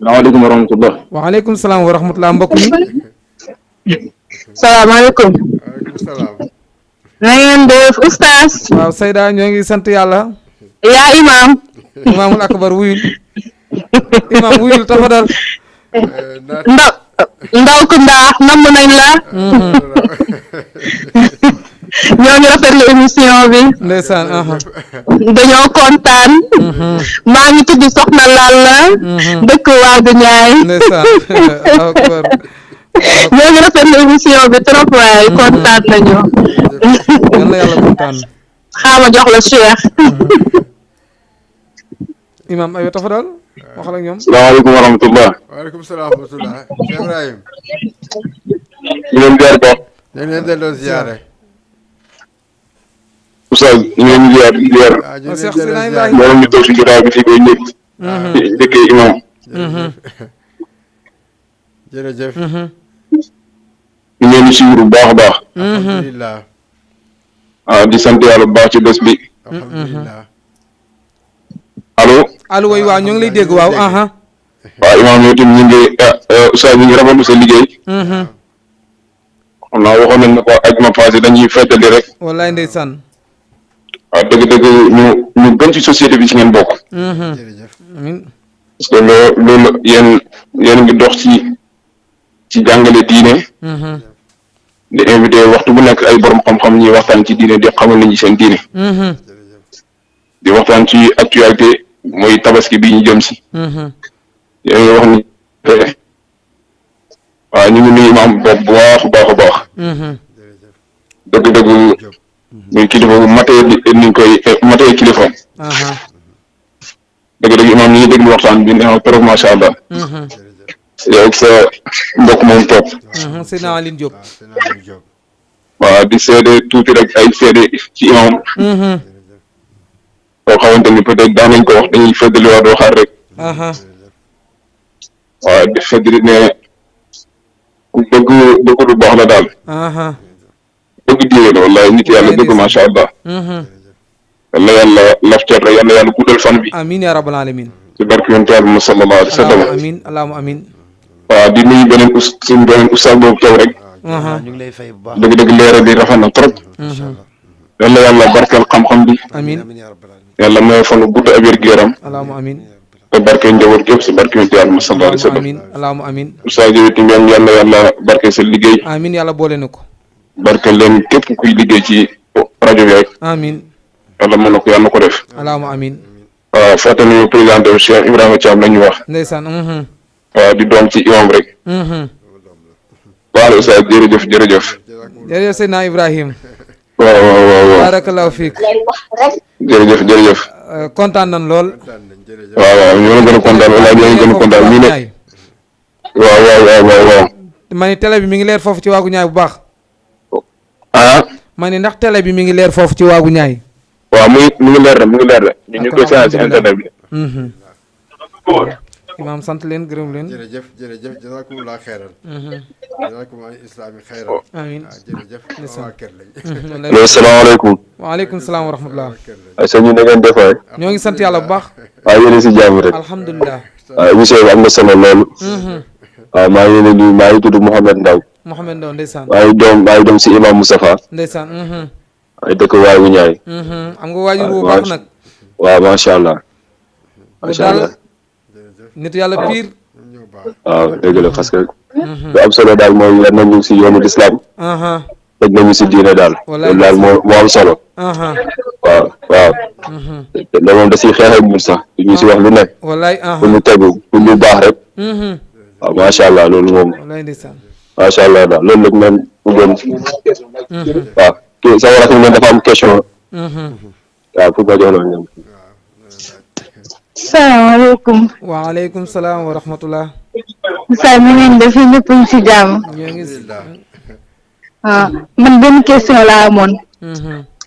salaamaaleykum wa rahmatullah waaleykum salaam wa rahmatullah mbokk mi salaamaaleykum na ngeen def oustaz waaw Sayda ñoo ngi sant yàlla yaa imam imaamul akbar wuyul imam wuyul tafadal ndaw ku ndaax namm nañ la ñoo ngi rafetlu émission bi ndeysaan dañoo kontaan maa ngi tudd Soxna Lalla dëkk Waagu Ñaay ndeysaan akbar ñoo ngi rafetlu émission bi trop waay kontaan nañu yal na yàlla kontaan xaama jox la Cheikh imam ayo tafadal waxal ak ñoom salaamaaleykum wa rahmatullah waaleykum salaam wa rahmatullah Cheikh Ibrahim ñu leen ziar baax ñu leen delloo ziare oustaz ñu leen ziar Cheikh Sina Ibrahim mboolem ñu toog si jotaay bi fii koy ñëpp dëkkee imam jërëjëf ñu leen di suivre bu baax a baax alhamdulilah waaw di sant yàlla bu baax ci bés bi alhamdulilah allo way waaw ñoo ngi lay dégg waaw waaw imaam yow tamit ñu ngi oustaz ñu ngi rafetlu sa liggéey xam naa waxoon nañ ne ko ajuma passé dañuy feddali rek wallaay ndeysaan waaw dëgg-dëgg ñu gën ci société bi ci ngeen bokk jërëjëf amiin parce que loolu yéen ngi dox ci jàngale diine di invité waxtu bu nekk ay borom xam-xam ñuy waxtaan ci diine di xamal nit ñi seen diine di waxtaan ci actualité mooy tabaski bi ñu jëm si yéen nga wax ni waaw ñu ngi nuyu imaam bopp bu baax a baax dëgg-dëgg muy kilifa bu matee niñ koy matee kilifa dëgg-dëgg imaam ñu ngi déglu waxtaan bi neex na trop macha allah yow ak sa mbokk moom toog Seydina Aline Diop waaw di seede tuuti rek ay seede ci imaam boo xamante ni peut-être daan nañ ko wax dañuy feddali waat waxaat rek waaw di feddali ne ku bëgg lu baax la daal bëgg diine la wallahi nit yàlla dëgg macha allah yàlla yàlla laf cat rek yàlla yàlla guddal fan bi amin ya rabbal alamin ci barke yonent yàlla mu sallallahu alayhi wa sallam amin allahumma amin waaw di nuyu suñu beneen ustaas boobu taw rek ñu ngi lay fay bu baax dëgg-dëgg leeral bi rafet na trop yàlla yàlla barkeel xam-xam bi amin yàlla may fan gudd ak wér-gu-yaram allahumma amin te barkeel njaboot gépp si barke yonent yàlla mu sallallahu alayhi wa sallam amin allahumma amin ustaas yi itam yàlla yàlla barkeel sa liggéey amin yàlla boole na ko barkeel leen képp kuy liggéey ci rajo bi rek amin yàlla mën na ko yàlla na ko def allahumma amin waaw fàtte nañu président Cheikh Ibrahima Thiam la ñu wax ndeysaan waaw di doom ci imam rek waaw ustaas jërëjëf jërëjëf Seydina Ibrahim waaw barakallahu fiik jërëjëf kontaan nañ lool waaw ñoo gën a kontaan wala ñoo gën a kontaan ñu ne waaw ma ni télé bi mi ngi leer foofu ci waagu ñaay bu baax ma ni ndax télé bi mi ngi leer foofu ci waagu ñaay waaw mu ngi leer de ñu ngi koy seetaan ci internet bi imaam sant leen gërëm leen jërëjëf jazakumullah xeyran jazakumullah islami xeyran amiin jërëjëf waa kër lañ allo salaamaaleykum waaleykum salaam wa rahmatullah sëñ ñu na ngeen def waay ñoo ngi sant yàlla bu baax waaw yéen si jàmm rek alhamdulilah waaw émission bi am na solo loolu waaw maa ngi leen di maa ngi tudd Mouhamed Ndaw ndeysaan maa ngi doom si imam Moustapha ndeysaan ay dëkk waayu ñaay am nga waajur bu baax nag waaw macha allah nit yàlla pire waaw dëgg la parce que lu am solo daal mooy yar nañu si yoonu lislaam tëj nañu si diine daal loolu daal moo am solo waaw da moom da siy xeex ak ñun sax ñu si wax lu nekk pour ñu tegu pour ñu baax rek waaw macha allah loolu moom macha allah daal loolu nag man bëggoon waaw kii sama rakk man dafa am question waaw pour nga jox la ñoom salaamaaleykum. waaleykum salaam wa rahmatullah. Moussa mi ngeen def ñëpp ñu si jàmm. Man benn question laa amoon.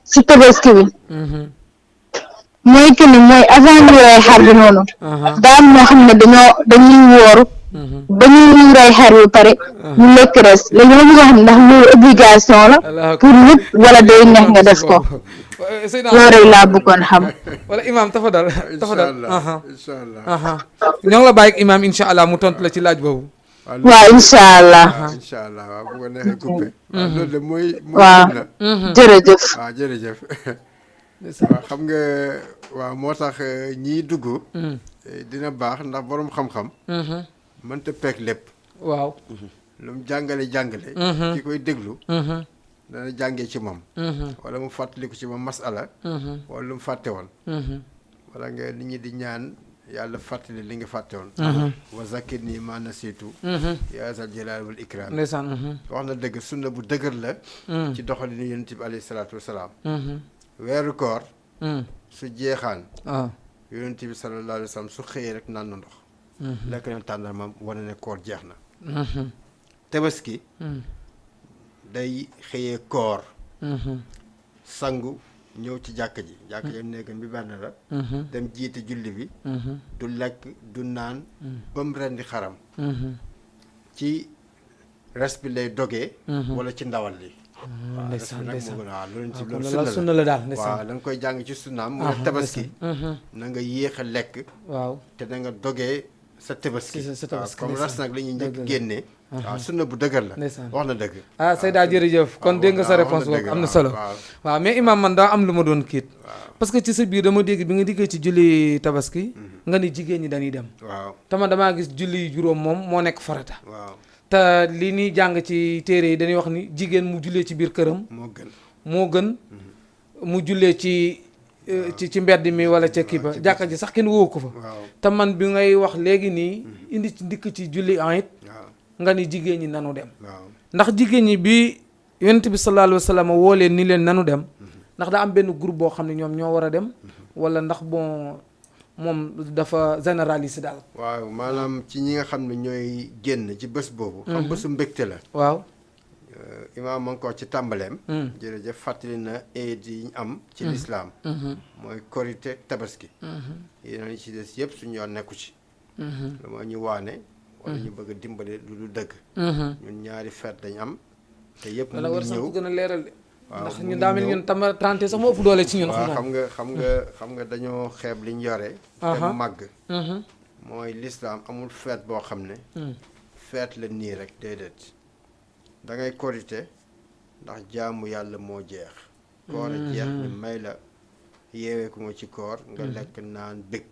si tabaski bi. mooy que ni mooy avant ñu rey xar bi noonu. daa am ñoo xam ne dañuy wóoru. ba ñuy rey xar bi pare. ñu lekk res léegi ma bëgg a xam ndax loolu obligation la. pour ñëpp wala day neex nga def ko. loolu rek laa bëggoon xam. wala imaam tafadal incha allah ñoo ngi la bàyyi ak imaam incha allah mu tontu la ci laaj boobu. waaw incha allah. waaw bu ko neexee coupé. loolu de mooy. waaw jërëjëf. waaw jërëjëf. waaw xam nga waaw moo tax ñiy dugg. dina baax ndax borom xam-xam. mënta peeg lépp. waaw. lu mu jàngale. ki koy déglu. dana jàngee ci moom. wala mu fàttaliku ci moom masala. wala lu mu fàtte woon. wala nga nit ñi di ñaan yàlla fàttali li nga fàtte woon. wa zakkirnii maa nasiitu. yaa zal jalaali wal ikraam. ndeysaan. wax na dëgg sunna bu dëgër la. ci doxalinu yonent bi alayhi salaatu wa salaam. weeru koor. su jeexaan. yonent bi sallallahu alayhi wa sallam su xëyee rek naan na ndox. lekk na tàndarmam wane ne koor jeex na. tabaski. day xëyee koor. sangu ñëw ci jàkka ji. jàkka ji nekk bi benn la. dem jiite julli bi. du lekk du naan. ba mu rendi xaram. ci res bi lay dogee. wala ci ndawal li. ndeysaan loolu sunna la daal waaw da nga koy jàng ci sunnaam mu ne tabaski. na nga yéex a lekk. waaw te na nga dogee sa tabaski. comme res nag la ñuy njëkk génnee. waaw sunna bu dëgër la. wax na dëgg. Seyda jërëjëf kon dégg nga sa réponse boobu am na solo. waaw mais imam man daa am lu ma doon kiit. parce que ci sa biir dama dégg bi nga diggee ci julli tabaski. nga ni jigéen ñi dañuy dem. waaw tama damaa gis julli juróom moom moo nekk farata. waaw te li ñuy jàng ci téere yi dañuy wax ni jigéen mu jullee ci biir këram moo gën mu jullee ci mbedd mi wala ca kii ba jàkka ji sax kenn woo ko fa te man bi ngay wax léegi nii indi ci ndikk ci julli it nga ni jigéen ñi nanu dem ndax jigéen ñi bi yonent bi sallallahu alayhi wa sallam woo leen ni leen nanu dem ndax daa am benn groupe boo xam ne ñoom ñoo war a dem wala ndax bon moom dafa généraliser daal. waaw maanaam ci ñi nga xam ne ñooy génn ci bés boobu. xam bésu mbégte la. waaw. imaam ma ngi ko wax ci tàmbaleem. jërëjëf fàttali na eid yi ñu am. ci lislaam mooy korite tabaski. yeneen yi ci des yëpp suñu yoon nekku ci. lu mooy ñu waane. wala ñu bëgg a dimbale lu du dëgg. ñun ñaari feet dañ am. te yëpp mu ngi ñëw war sax gën a leeral de. ndax ñun daa mel ñun tam 30 sax moo ëpp doole ci ñun. waaw xam nga dañoo xeeb liñ yore. te mu màgg. mooy lislaam amul feet boo xam ne. feet la nii rek déedéet. da ngay korite ndax jaamu yàlla moo jeex. koor a jeex ñu may la yeeweeku nga ci koor nga lekk naan bég.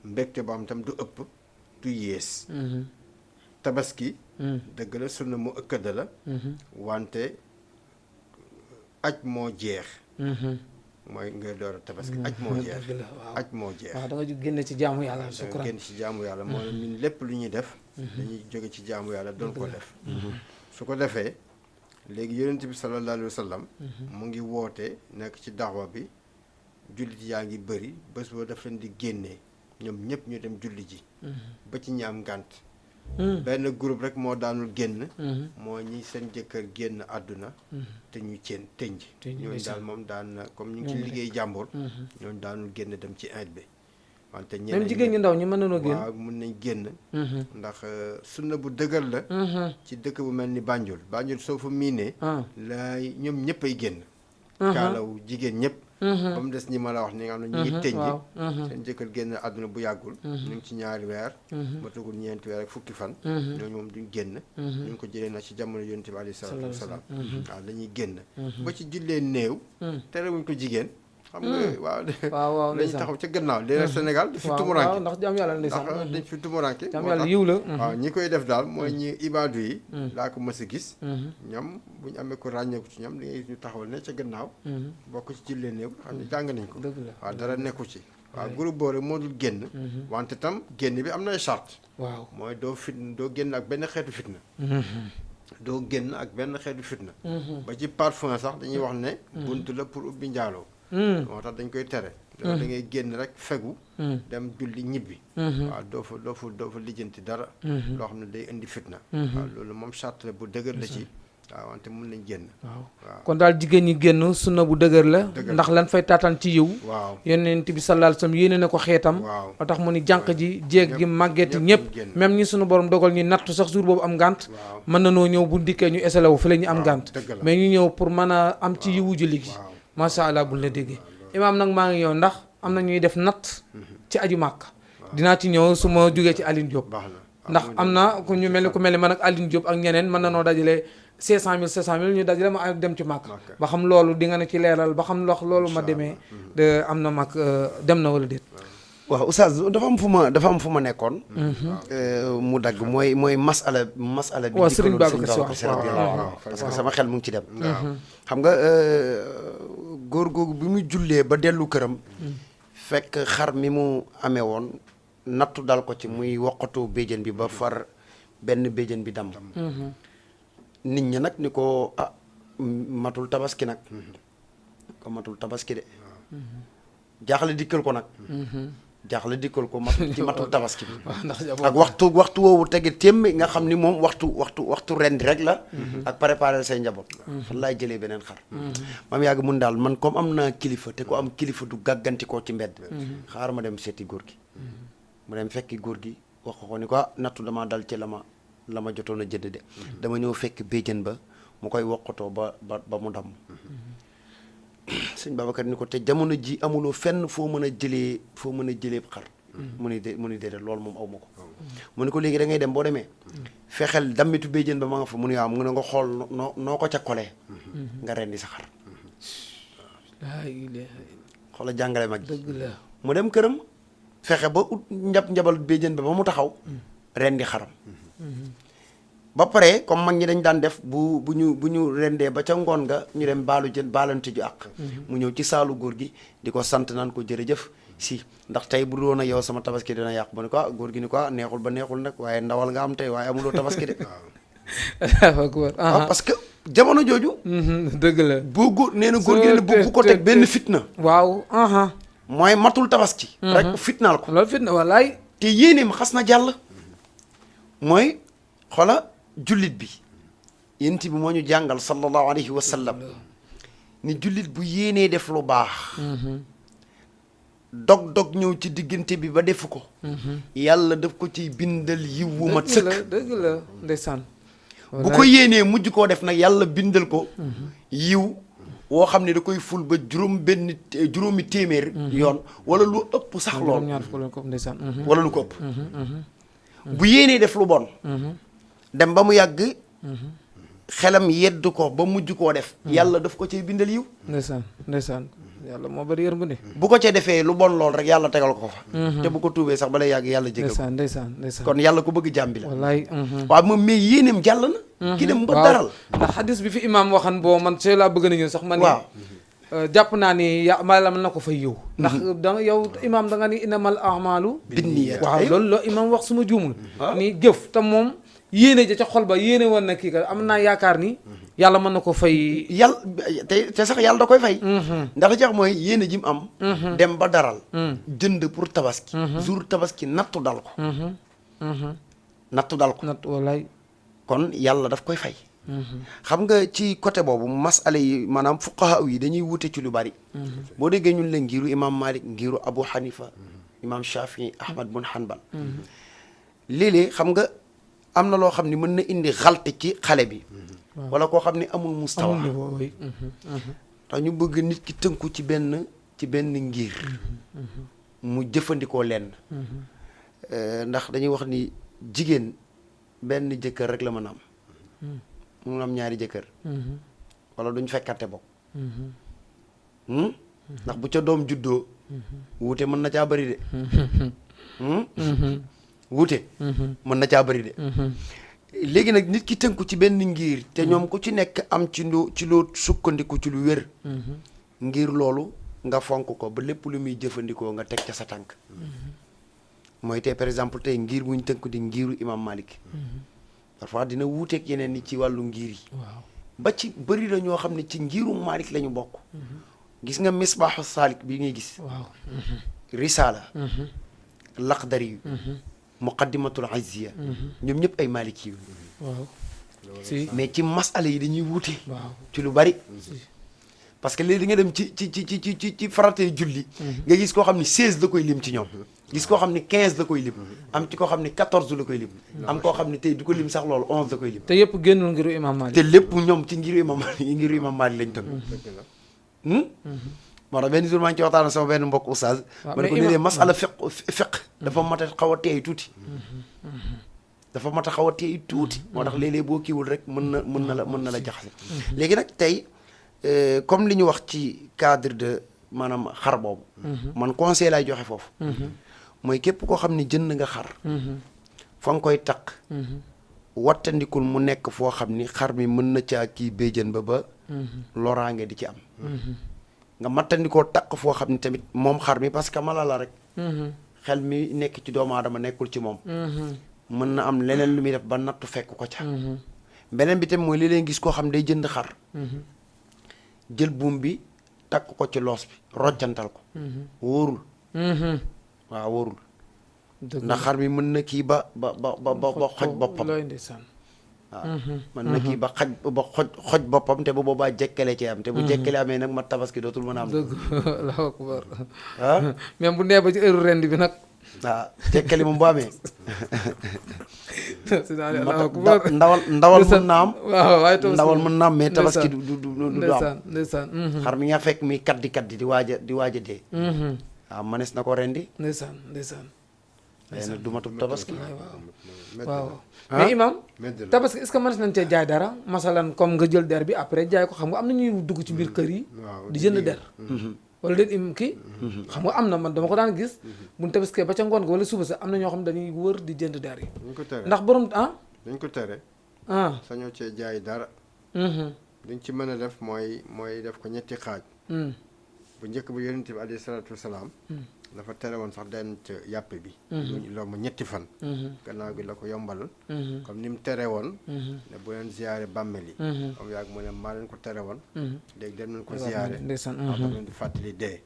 mbégte boo xam tam du ëpp du yées. tabaski. dëgg la sunna mu ëkkada la. wante. aj moo jeex. mooy ngay door a tabaski aj moo jeex. aj moo jeex. waaw da nga génn ci jaamu yàlla. da génn ci jaamu yàlla moo ne ñun lépp lu ñuy def. dañuy jóge ci jaamu yàlla doon ko def. su ko defee léegi yonent bi sallallahu alayhi wa sallam. mu ngi woote nekk ci daxwa bi jullit yaa ngi bëri bés boo daf leen di génnee ñoom ñëpp ñu dem julli ji. ba ci ñi am ngànt. benn groupe rek moo daanul génn. moo ñi seen jëkkër génn àdduna. te ñu tënj. ñooñu daal moom daan comme ñu ngi ci liggéey jàmbur. ñooñu daanul génn dem ci aide bi. wante ñeneen même jigéen ñi ndaw ñi mën nañoo génn. waaw mën nañ génn. ndax sunna bu dëgër la. ci dëkk bu mel ni Banjul soo fa miinee. laay ñoom ñëpp ay génn. kaalaw jigéen ñëpp. ba mu des ñi ma la wax ni nga xam ne ñu ngi tënj. seen jëkkër génn àdduna bu yàggul. ñu ngi ci ñaari weer. matagul ñeenti weer ak fukki fan. ñooñu moom duñ génn. ñu ngi ko jëlee nag ci jamono yonent bi alayhi salaatu wasalaam. waaw dañuy génn. ba ci jullee néew. terewuñ ko jigéen. xam nga waaw dañuy taxaw ca gannaaw léegi Sénégal di fi tumuranke. waaw ndax jaam yàlla ndeysaan. ndax dañ fi tumuranke. jaam yàlla yiw la. waaw ñi koy def daal mooy ñi ibaadu yi. laa ko mës a gis. ñoom bu ñu amee ko ràññeeku ci ñoom li ñu taxawal ne ca gannaaw. bokk ci jullee néew xam ne jàng nañ ko. waaw dara nekku ci. waaw groupe boobu rek moo dul génn. wante tam génn bi am na ay charte. waaw mooy doo génn ak benn xeetu fitna. doo génn ak benn xeetu fitna. ba ci parfum sax dañuy wax ne. buntu la pour ubbi njaaloo. moo tax dañ koy tere. da ngay génn rek fegu. dem julli ñibbi. waaw doo fa lijjanti dara. loo xam ne day indi fitna. waaw loolu moom charte la bu dëgër la ci. waaw wante mun nañ génn. waaw kon daal jigéen ñi génn sunna bu dëgër la. ndax lan fay taataan ci yiw. waaw yonent bi sallallahu alayhi wasallam yéene na ko xeetam. waaw moo tax mu ni jànq ji jéeg gi màgget ñëpp. même ñi sunu borom dogal ñu nattu sax jour boobu am ngànt. mën na noo ñëw bu dikkee ñu eselewu fi la ñu am ngànt. mais ñu ñëw pour mën a am ci yiwu julli gi. macha allah buñ la déggee. imaam nag maa ngi ñëw ndax am na ñuy def natt ci aju màkk. dinaa ci ñëw su ma jógee ci Aline Diop. ndax am na ku mel ni man ak Aline Diop ak ñeneen mën na noo dajale 500 000 ñu dajale ma dem ci màkk. ba xam loolu di nga ne ci leeral ba xam loolu ma demee de am na màkk dem na wala déet. waaw oustaz dafa am fu ma nekkoon. mu dagg mooy masala bi. waaw Serigne Babacar Sy parce que sama xel mu ngi ci dem. xam nga góor googu bi mu jullee ba dellu këram. fekk xar mi mu amee woon nattu dal ko ci muy woqatu béjjën bi ba far benn béjjën bi dam. nit ñi nag ni ko matul tabaski nag. ko matul tabaski de. jaaxle dikkal ko nag. jaaxle dikkal ko matul tabaski bi. ak waxtu woowu tege témmi nga xam ni moom waxtu rendi rek la. ak préparer say njaboot. fan laay jëlee beneen xar. mam yàgg mun daal man comme am naa kilifa te ko am kilifa du gàggantikoo ci mbedd. xaar ma dem seeti góor gi. mu dem fekki góor gi wax ko ni ko nattu dama dal ci la ma jotoon a jënd de. dama ñëw fekk béjjën ba mu koy woqatoo ba mu damm. sëñ Babacar ni ko te jamono ji amuloo fenn foo mën a jëlee xar. mu ni déedéet loolu moom aw ma ko. mu ni ko léegi da ngay dem boo demee. fexeel dammitu béjjën ba ma nga fa mu ni waaw mu ne nga xool noo ko ca kolee. nga rendi sa xar. xoola jàngale mag dëgg la mu dem këram fexe ba ut njabal béjjën ba mu taxaw. rendi xaram. ba pare comme mag ñi dañ daan def bu ñu rendee ba ca ngoon nga ñu dem baalante ju àq mu ñëw ci saalu góor gi di ko sant naan ko jërëjëf si ndax tey bu doon a yow sama tabaski dina yàqu ba ne ko góor gi ni ko neexul ba neexul nag waaye ndawal nga am tey waaye amuloo tabaski de waaw parce que jamono jooju dëgg la boo góor nee na góor gi ne bu ko teg benn fitna waaw mooy matul tabaski rek fitnaal ko loolu fitna wallaay te yéeneem xas na jàll mooy xola jullit bi yént bi moo ñu jàngal sallallahu alayhi wa sallam ni jullit bu yéenee def lu baax dog ñëw ci diggante bi ba defu ko yàlla daf ko ciy bindal yiw wu mat sëkk dëgg la ndeysaan bu ko yéenee mujj koo def nag yàlla bindal ko yiw woo xam ne da koy ful ba juróomi téeméer yoon wala lu ëpp sax lool wala lu ko ëpp bu yéenee def lu bon dem ba mu yàgg xelam yedd ko ba mujj koo def yàlla daf ko cay bindal yiw ndeysaan yàlla moo bari yërmande bu ko ca defee lu bon lool rek yàlla tegal ko fa te bu ko tuubee sax ba lay yàgg yàlla jégal ko ndeysaan kon yàlla ko bëgg jàmbi la wallaay waaw moom mais yéeneem jàll na ki dem ba daral ndax xadis bi fi imaam waxan boo man see laa bëgg nañu sax man waaw jàpp naa ni la mën na ko fay yiw ndax da yow imaam da nga ni innamal a'maalu binniyaat waaw loolu la imaam wax suma juumul ni jëf te moom yéene ja ca xol ba yéene woon na kii ka am naa yaakaar ni yàlla mën na ko fay yàlla te sax yàlla da koy fay ndax la jax mooy yéene ji mu am dem ba daral jënd pour tabaski jour tabaski nattu dal ko nattu wallaay kon yàlla daf koy fay xam nga ci côté boobu masala yi maanaam fuqaha yi dañuy wute ci lu bari boo déggee ñun la ngiru imam Malik ngiru Abu Hanifa imam Shafii Ahmad bun Hanbal léeg-léeg xam nga am na loo xam ne mën na indi xalte ci xale bi wala koo xam ne amul mustawa tax ñu bëgg nit ki tënku ci benn ngir mu jëfandikoo lenn ndax dañuy wax ni jigéen benn jëkkër rek la mën a am mun am ñaari jëkkër wala duñ fekkante bokk ndax bu ca doom juddoo wuute mën na caa bëri de wuute mën na caa bëri de léegi nag nit ki tënku ci benn ngir te ñoom ku ci nekk am ci loo sukkandiku ci lu wér ngir loolu nga fonk ko ba lépp lu muy jëfandikoo nga teg ca sa tànk mooy tey par exemple tey ngir buñ tënku di ngiru imam Malik parfois dina wuuteeg yeneen ni ci wàllu ngir yi ba ci bëri na ñoo xam ne ci ngiru Malik la ñu bokk gis nga misbaaxu saalik bi ngay gis risala laqdari yu muqaddimatul azziya ñoom ñëpp ay maliki yu mais ci masala yi dañuy wuute ci lu bari parce que léegi di nga dem ci faratee julli nga gis koo xam ne 16 la koy lim ci ñoom gis koo xam ne 15 la koy lim am ci koo xam ne 14 la koy lim am koo xam ne tey du ko lim sax loolu 11 la koy lim te yëpp génnul ngiru imam Malik te lépp ñoom ci ngiru imam Malik lañ tënk moo tax benn jour maa ngi ci waxtaan sama benn mbokk oustaz ma ne ko léeg-léeg masala fiq dafa mat a xaw a teey tuuti dafa mat a xaw a teey tuuti moo tax léeg-léeg boo kiiwul rek mën na la jaxase léegi nag tey comme li ñu wax ci cadre de maanaam xar boobu man conseil laay joxe foofu mooy képp koo xam ne jënd nga xar fa nga koy taq wattandikul mu nekk foo xam ni xar mi mën na caa kii béjjën ba loraange di ci am nga mattandikoo taq foo xam ne tamit moom xar mi parce que mala la rek xel mi nekk ci doomu aadama nekkul ci moom mën na am leneen lu muy def ba nattu fekk ko ca beneen bi tamit mooy li leen gis koo xam day jënd xar jël buum bi takk ko ci loos bi rojjantal ko wóorul waaw wóorul ndax xar mi mën na kii ba xoj boppam waaw mën na kii ba xoj boppam te bu boobaa jekkale ci am te bu jekkale amee nag ma tabaski dootul mën a am dëgg Allahu akbar ah même bu nee ba ci heure rend bi nag waaw jekkali moom bu amee ndawal mën naa am waaw ndawal mën naa am mais tabaski du am ndeysaan xar mi nga fekk mi kaddi di waaj a dee waaw mënees na ko rendi ndeysaan léegi nag du matub tabaski waaw mais imam tabaski est-ce que mënees nañ cee jaay dara masalan comme nga jël der bi après jaay ko xam nga am na ñuy dugg ci biir kër yi di jënd der wala déet im kii xam nga am na man dama ko daan gis buñ tabaskee ba ca ngoon ga wala suba sa am na ñoo xam dañuy wër di jënd der yi ndax borom dañ ko tere sañoo cee jaay dara. liñ ci mën a def mooy def ko ñetti xaaj. bu njëkk ba yonent bi alayhi salaatu wasalaam dafa tere woon sax den ca yàpp bi. loolu ma ñetti fan. gannaaw gi la ko yombal. comme ni mu tere woon. ne bu leen ziyaare bàmmeel yi. comme yàgg mu ne maa leen ko tere woon. léegi dem nañ ko ziyaare. ndax da leen di fàttali dee.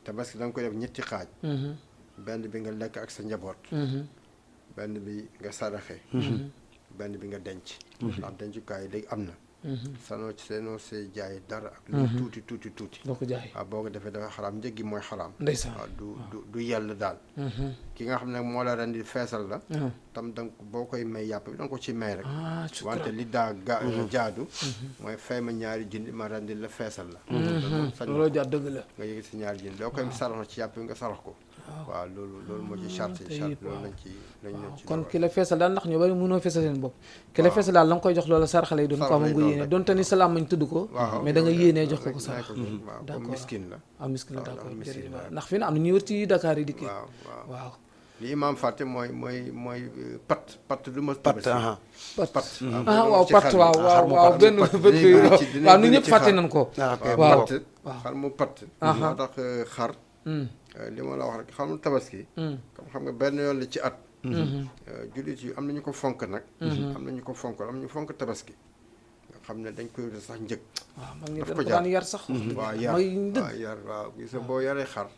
tabaski da nga koy def ñetti xaaj. benn bi nga lekk ak sa njaboot. benn bi nga saraxe. benn bi nga denc. ndax dencukaay léegi am na. sanoo ci seenoo see jaay dara ak lu tuuti doo ko jaay waaw boo ko defee dafa xaraam njëg gi mooy xaraam. ndeysaan waaw du yell daal. ki nga xam ne moo la rendi feesal la. tam danga boo koy may yàpp bi danga ko ci may rek. wante li jaadu. mooy fay ma ñaari junni ma rendi la feesal la. looloo jaar dëgg la. nga yëg si ñaari junni doo koy sarax ci yàpp bi nga sarax ko. waaw loolu moo ci charte loolu lañ ci kon ki la feesal daal ndax ñu bari mënoo feesal seen bopp ki la feesal daal la nga koy jox loola saraxale yi doon ko am nga yéene donte ni salaam mañ tudd ko mais da nga yéenee jox ko sarax d'accord miskin la miskin la d'accord jërëjëf ndax fi na am na ñuy wër ci Dakar yi dikki waaw li imaam fàtte mooy pat du ma pat waaw pat waaw benn bëgg waaw nu ñëpp fàtte nañ ko waaw xar mu pat moo tax xar li ma la wax rek xam tabaski comme xam nga benn yoon la ci at jullit yi am nañu ko fonk nag am nañu ko fonk am nañu fonk tabaski nga xam ne dañ koy sax njëg waaw mag ñi dañ ko daan yar sax waaw yar waaw gis nga boo yaree xar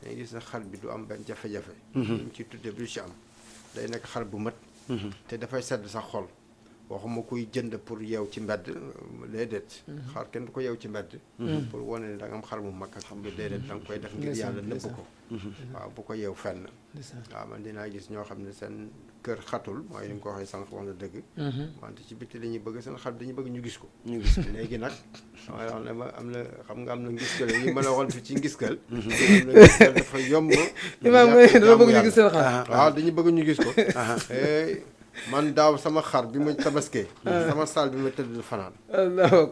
dangay gis na xar bi du am benn jafe-jafe ñu ci tudde bi du ci am day nekk xar bu mët te dafay sedd sax xol waxuma kuy jënd pour yeew ci mbedd déedéet xar kenn du ko yeew ci mbedd pour wane ne da nga am xar mu mag ak xam nga déedéet da nga koy def ngir yàlla nëbb ko waaw bu ko yeew fenn waaw man dinaa gis ñoo xam ne seen kër xatul mooy li nga ko waxee sànq wax na dëgg wante ci bitti la ñuy bëgg seen xar dañuy bëgg ñu gis ko léegi nag damay wax ne ma am na xam nga am na ngiskal yi mën a waxoon fi ci ngiskal am na ngiskal dafa yomb imaam dafa bëgg ñu gis seen xar waaw dañuy bëgg ñu gis ko man daaw sama xar bi ma tabaskee sama saal bi ma tëdd fanaan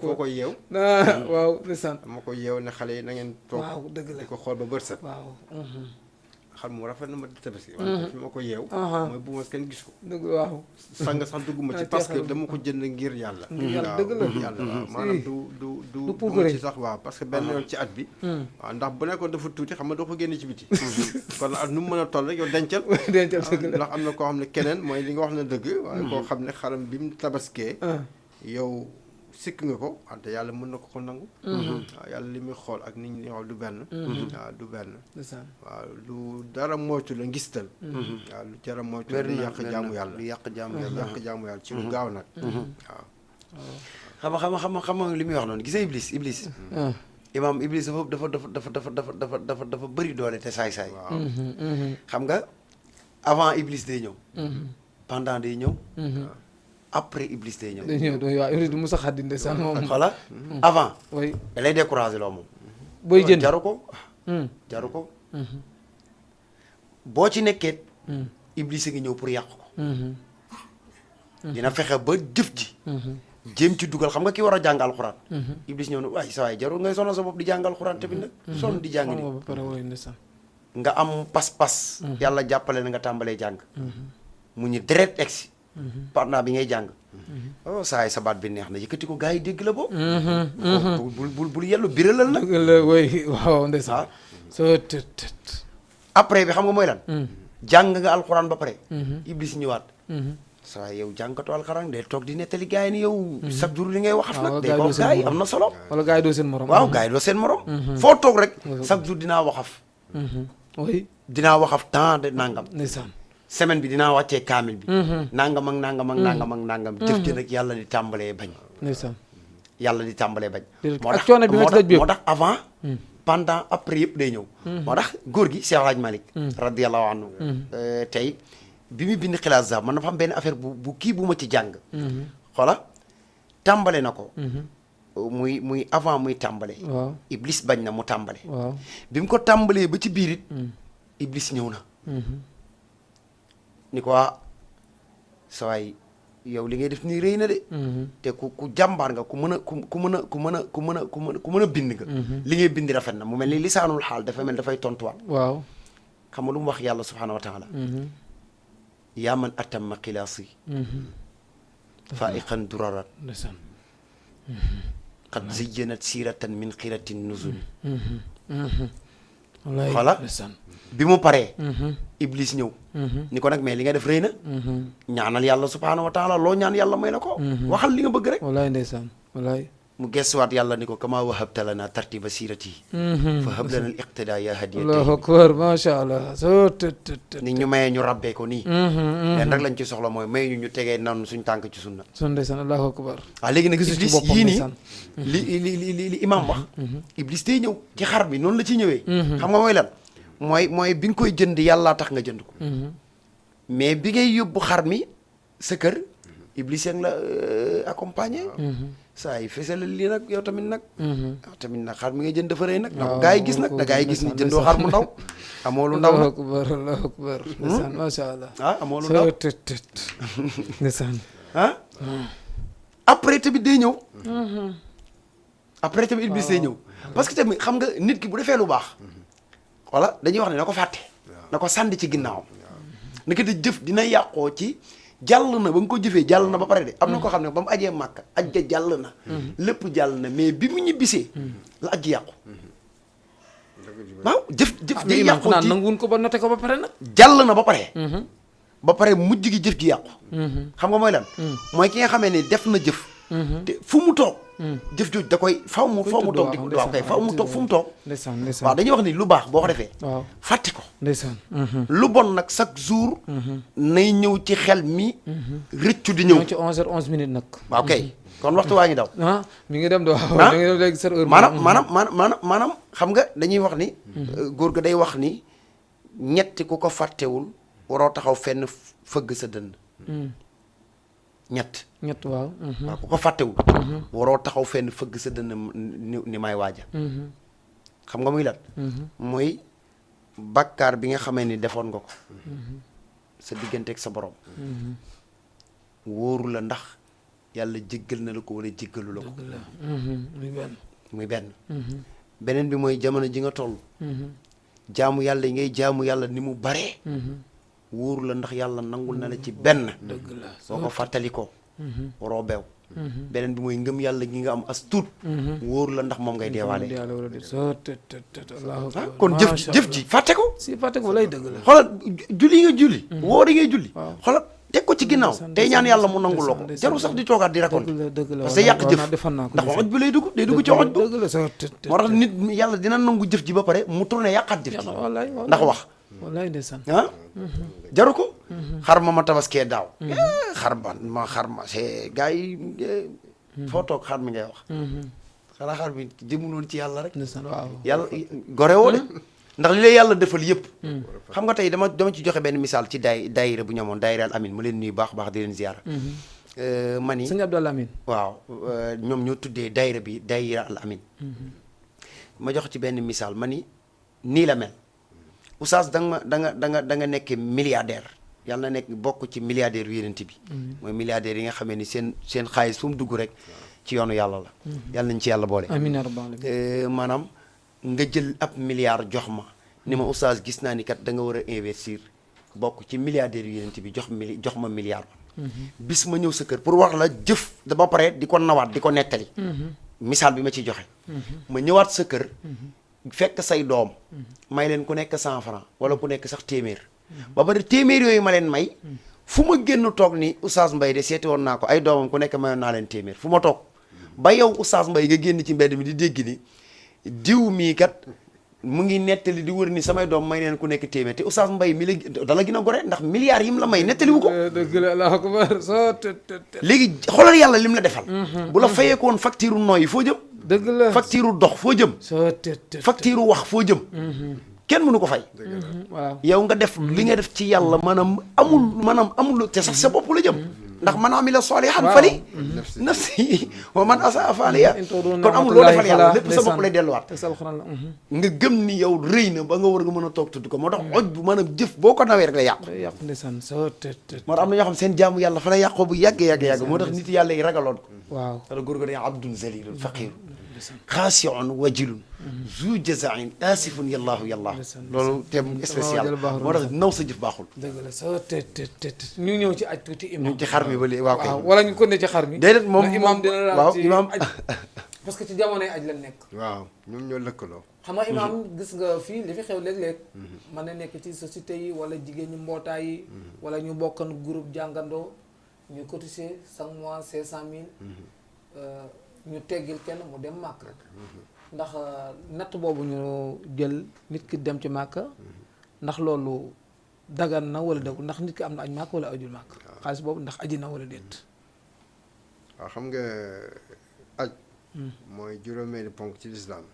foo ko yeew waaw ndeysaan dama ko yeew ne xale yi na ngeen toog waaw dëgg la di ko xool ba bët set waaw xar mu rafet na ma tabaski wante fi ma ko yeew mooy bu ma kenn gis ko dëgg waaw sang sax dugguma ci parce que dama ko jënd ngir yàlla dëgg la yàlla waaw maanaam du ci sax waaw parce que benn yoon ci at bi waaw ndax bu nekkoon dafa tuuti xam nga doo ko génne ci biti kon at nu mu mën a toll rek yow dencal ndax am na koo xam ne keneen mooy li nga wax na dëgg waaye koo xam ne xaram bi mu tabaskee yow sikk nga ko wante yàlla mën na ko nangu waaw yàlla li muy xool ak nit ñi xool du benn waaw du benn waaw lu dara moytu la ngistal waaw lu jara moytu lu yàq jaamu yàlla lu yàq jaamu yàlla ci lu gaaw nag waaw xam nga li muy wax noonu gisee iblis imaam iblis dafa bëri doole te saay-saay xam nga avant iblis day ñëw pendant day ñëw après iblis day ñëw. waaw iblis du Musa Xaddi ndeysaan moom. voilà avant. oui da lay découragé loo moom. booy jënd jaru ko. jaru ko. boo ci nekkee. iblis a ngi ñëw pour yàq ko. dina fexe ba jëf ji. jéem ci dugal xam nga ki war a jàng alxuraan. iblis ñëw ne waaye sa waay jarul ngay sonal sa bopp di jàng alxuraan tamit nag. sonn di jàng nii nga am pas-pas. yàlla jàppale na nga tàmbalee jàng. mu ñu direct egsi. pendant bi ngay jàng. oh saa yi sa baat bi neex na yëkkati ko gars yi dégg la bo. bul yellu biralal nag. dëgg la oui waaw ndeysaan. soo après bi xam nga mooy lan. jàng nga alxuraan ba pare. iblis ñëwaat. saa yow jàngkatu alxuraan day toog di nettali gars yi ni yow. chaque jour li ngay waxat nag. day ko gars yi am na solo. wala gars yi doo seen morom. waaw gars yi doo seen morom. foo toog rek. chaque jour dinaa waxaf. oui dinaa waxaf temps de nangam. ndeysaan. semaine bi dinaa wàccee kaamil bi. nangam ak nangam ak nangam ak nangam. jëf ci nag yàlla di tàmbalee bañ. ndeysaan. yàlla di tàmbalee bañ. ak coono bi nga ci daj bi moo tax avant. pendant après yëpp day ñëw. moo tax góor gi Cheikh Hadj Malick. radiyallahu anhu. tey bi muy bind xilaas zahab man dafa am benn affaire bu kii bu ma ci jàng. xoola tàmbale na ko. muy avant muy tàmbale. waaw iblis bañ na mu tàmbale. waaw bi mu ko tàmbalee ba ci biir it. iblis ñëw na. ni ko sawaay yow li ngay def nii rëy na de. te ku jàmbaar nga ku mën a bind nga. li ngay bind rafet na mu mel ni lisaanul xaal dafa mel dafay tontuwaat. waaw xam nga lu mu wax yàlla subhaanahu wa taala. yaa man atamma xilaasi. faiqan duraran ndeysaan qad zayyanat siratan min xiratin nuzul wallaay xoola ndeysaan bi mu paree iblis ñëw ni ko nag mais li nga def rëy na ñaanal yàlla subhaanahu wa taala loo ñaan yàlla may la ko waxal li nga bëgg rek wallaay ndeysaan wallaay mu gestuwaat yàlla ni ko kama wahabta lana tartiba sirati fa hab lana al iqtida ya hadiyati allahu akbar macha allah soo ni ñu mayee ñu rabbee ko nii leen rek lañ ci soxla mooy may ñu tegee noonu suñ tànk ci sunna son ndeysaan allahu akbar waaw léegi nag gisu ci iblis boppam yii nii ndeysaan. li imam wax iblis day ñëw ci xar bi noonu la ci ñëwee xam nga mooy lan mooy bi nga koy jënd yàllaa tax nga jënd ko mais bi ngay yóbbu xar mi sa kër iblis yaa ngi la accompagner saa yi fesal lii nag yow tamit nag yow tamit nag xar mi ngay jënd dafa rëy nag waaw gaa yi gis nag da gaa yi gis ni jëndoo xar mu ndaw amoo lu ndaw allahu nag akbar allahu akbar ndeysaan macha allah ah amoo lu ndaw soo ndeysaan ah après tamit day ñëw après tamit iblis day ñëw parce que tamit xam nga nit ki bu defee lu baax voilà dañuy wax ne na ko fàtte na ko sànni ci ginnaaw naka te jëf dina yàqoo ci jàll na ba nga ko jëfee jàll na ba pare de am na koo xam ne ba mu ajee màkka aj ja jàll na lépp jàll na mais bi mu ñibbisee la aj ji yàqu waaw jëf day yàqu naan ci nanguwun ko ba noté ko ba pare nag jàll na ba pare mujj gi jëf ji yàqu xam nga mooy lan mooy ki nga xamee ni def na jëf te fu mu toog jëf jooju da koy faw mu toog di waaw kay faw mu toog fu mu toog ndeysaan waaw ndeysaan dañuy wax ni lu baax boo ko defee waaw fàtte ko ndeysaan lu bon nag chaque jour nay ñëw ci xel mi rëccu di ñëw ñoo ci 11h11 minutes nag waaw kay kon waxtu waa ngi daw ah mi ngi dem de waaw Ah. mi ngi dem léegi seen heure maanaam xam nga dañuy wax ni góor ga day wax ni ñetti ku ko fàttewul waroo taxaw fenn fëgg sa dënn ñett ñett waaw waaw ku ko fàttewul waroo taxaw fenn fëgg sa dënn ni may waaja xam nga muy lan mooy bàkkaar bi nga xamee ni defoon nga ko sa digganteeg sa borom wóoru la ndax yàlla jéggal na la ko wala jéggalu la ko muy benn muy benn beneen bi mooy jamono ji nga toll jaamu yàlla yi ngay jaamu yàlla ni mu baree wóoru la ndax yàlla nangul na la ci benn dëgg la soo ko fàttali ko waroo beew beneen bi mooy ngëm yàlla gi nga am as tuut wóoru la ndax moom ngay deewaale yàlla wala di soo allahu akbar kon jëf ji fàtte ko si fàtte ko lay dëgg la xoolal julli nga julli woori ngay julli waaw. xoolal teg ko ci ginnaaw tey ñaan yàlla mu nangul la ko jarul sax di toogaat di raconte dëgg la parce que yàq jëf defal naa ko ndax xoj bi lay dugg day dugg ci xoj bu dëgg la soo moo tax nit yàlla dina nangu jëf ji ba pare mu tourné yàqaat jëf ji wallaay ndax wax wallaay ndeysaan ah jaru ko xar ma tabaskee daaw xar ma c'est gars yi foo toog xar mi ngay wax xanaa xar mi jëmuloon ci yàlla rek ndeysaan waaw yàlla gore woo de ndax li lay yàlla defal yëpp xam nga tey dama ci joxe benn misaal ci daayira bu ñu amoon daayira al amin ma leen nuyu baax baax di leen ziyaara ma ni sëñ Abdou Lamine waaw ñoom ñoo tuddee daayira bi daayira al amin ma jox ci benn misaal ma ni nii la mel oustaz da nga nekk milliardaire yàlla na nekk bokk ci milliardaire yu yenente bi mooy milliardaire yi nga xamee ni seen xaalis fu mu dugg rek ci yoonu yàlla la yàlla nañ ci yàlla boole amiin yaa rabbal aalamiin maanaam nga jël ab milliard jox ma ni ma oustaz gis naa ni kat da nga war a investir bokk ci milliardaire yu yenente bi jox ma milliard bis ma ñëw sa kër pour wax la jëf da ba pare di ko nawaat di ko nettali misaal bi ma ciy joxe ma ñëwaat sa kër fekk say doom may leen ku nekk 100 francs wala ku nekk sax téeméer ba bari téeméer yooyu ma leen may fu ma génn toog ni oustaz Mbaye de seeti woon naa ko ay doomam ku nekk mayoon naa leen téeméer fu ma toog ba yow oustaz Mbaye nga génn ci mbedd mi di dégg ni diw mii kat mu ngi nettali di wër ni samay doom may leen ku nekk téeméer te oustaz Mbaye mi la dala gën a gore ndax milliards yi mu la may nettaliwu ko dëgg la allahu akbar soo léegi xoolal yàlla lim la defal bu la fayeekoon facture nooyi foo jëm dëgg la facture dox foo jëm soo facture wax foo jëm kenn mënu ko fay waaw yow nga def li nga def ci yàlla maanaam amul te sax sa bopp la jëm ndax man amila solihan fali nafsi wa man asaa faliya kon amul loo defal yàlla lépp sa bopp lay delluwaat nga gëm ni yow rëy na ba nga war nga mën a toog tudd ko moo tax oj bu maanaam jëf boo ko nawee rek la yàqu yàqu ndeysaan soo moo tax am na ñoo xam seen jaamu yàlla fa la yàqoo bu yàgg moo tax nit yàlla yi ragaloon ko waaw wala góor go dañu abdun zalilun faqir xaasiun wajilun zu jazain asifun yallaahu yallaahu loolu thème spécial moo tax naw sa jëf baaxul dëgg la soo te ñu ñëw ci aj tuuti imam ñu ci xar mi ba léegi waaw wala ñu ko ne ci xar mi déedéet moom imam dina la waaw ci imam aj parce que ci jamonoy aj la nekk waaw ñoom ñoo lëkkaloo xam nga imam gis nga fii li fi xew léeg-léeg mën na nekk ci société yi wala jigéen ñi mbootaay yi wala ñu bokkan groupe jàngandoo ñu cotiser chaque mois 500 000 ñu teggil kenn mu dem màkk ndax natt boobu ñu jël nit ki dem ci màkk ndax loolu dagan na wala dagul ndax nit ki am na aj màkk wala ajul màkk xaalis boobu ndax aji na wala déet waaw xam nga aj mooy juróomeeli ponk ci lislaam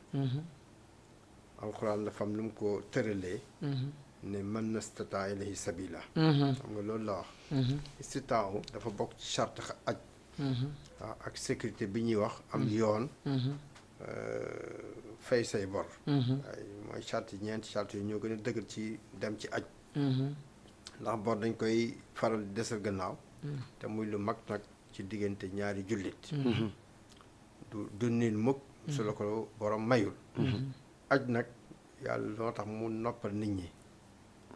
alxuraan dafa am lu mu ko tëralee ne mën na istataa ilayhi sabila xam nga loolu la wax istitaahu dafa bokk ci charte aj waaw ak sécurité bi ñuy wax am yoon fay say bor waaye mooy charte yi ñeenti charte yi ñoo gën a dëgër ci dem ci aj ndax bor dañ koy faral di desal gannaaw te muy lu mag nag ci diggante ñaari jullit du niil mukk su la ko borom mayul aj nag yàlla loo tax mu noppal nit ñi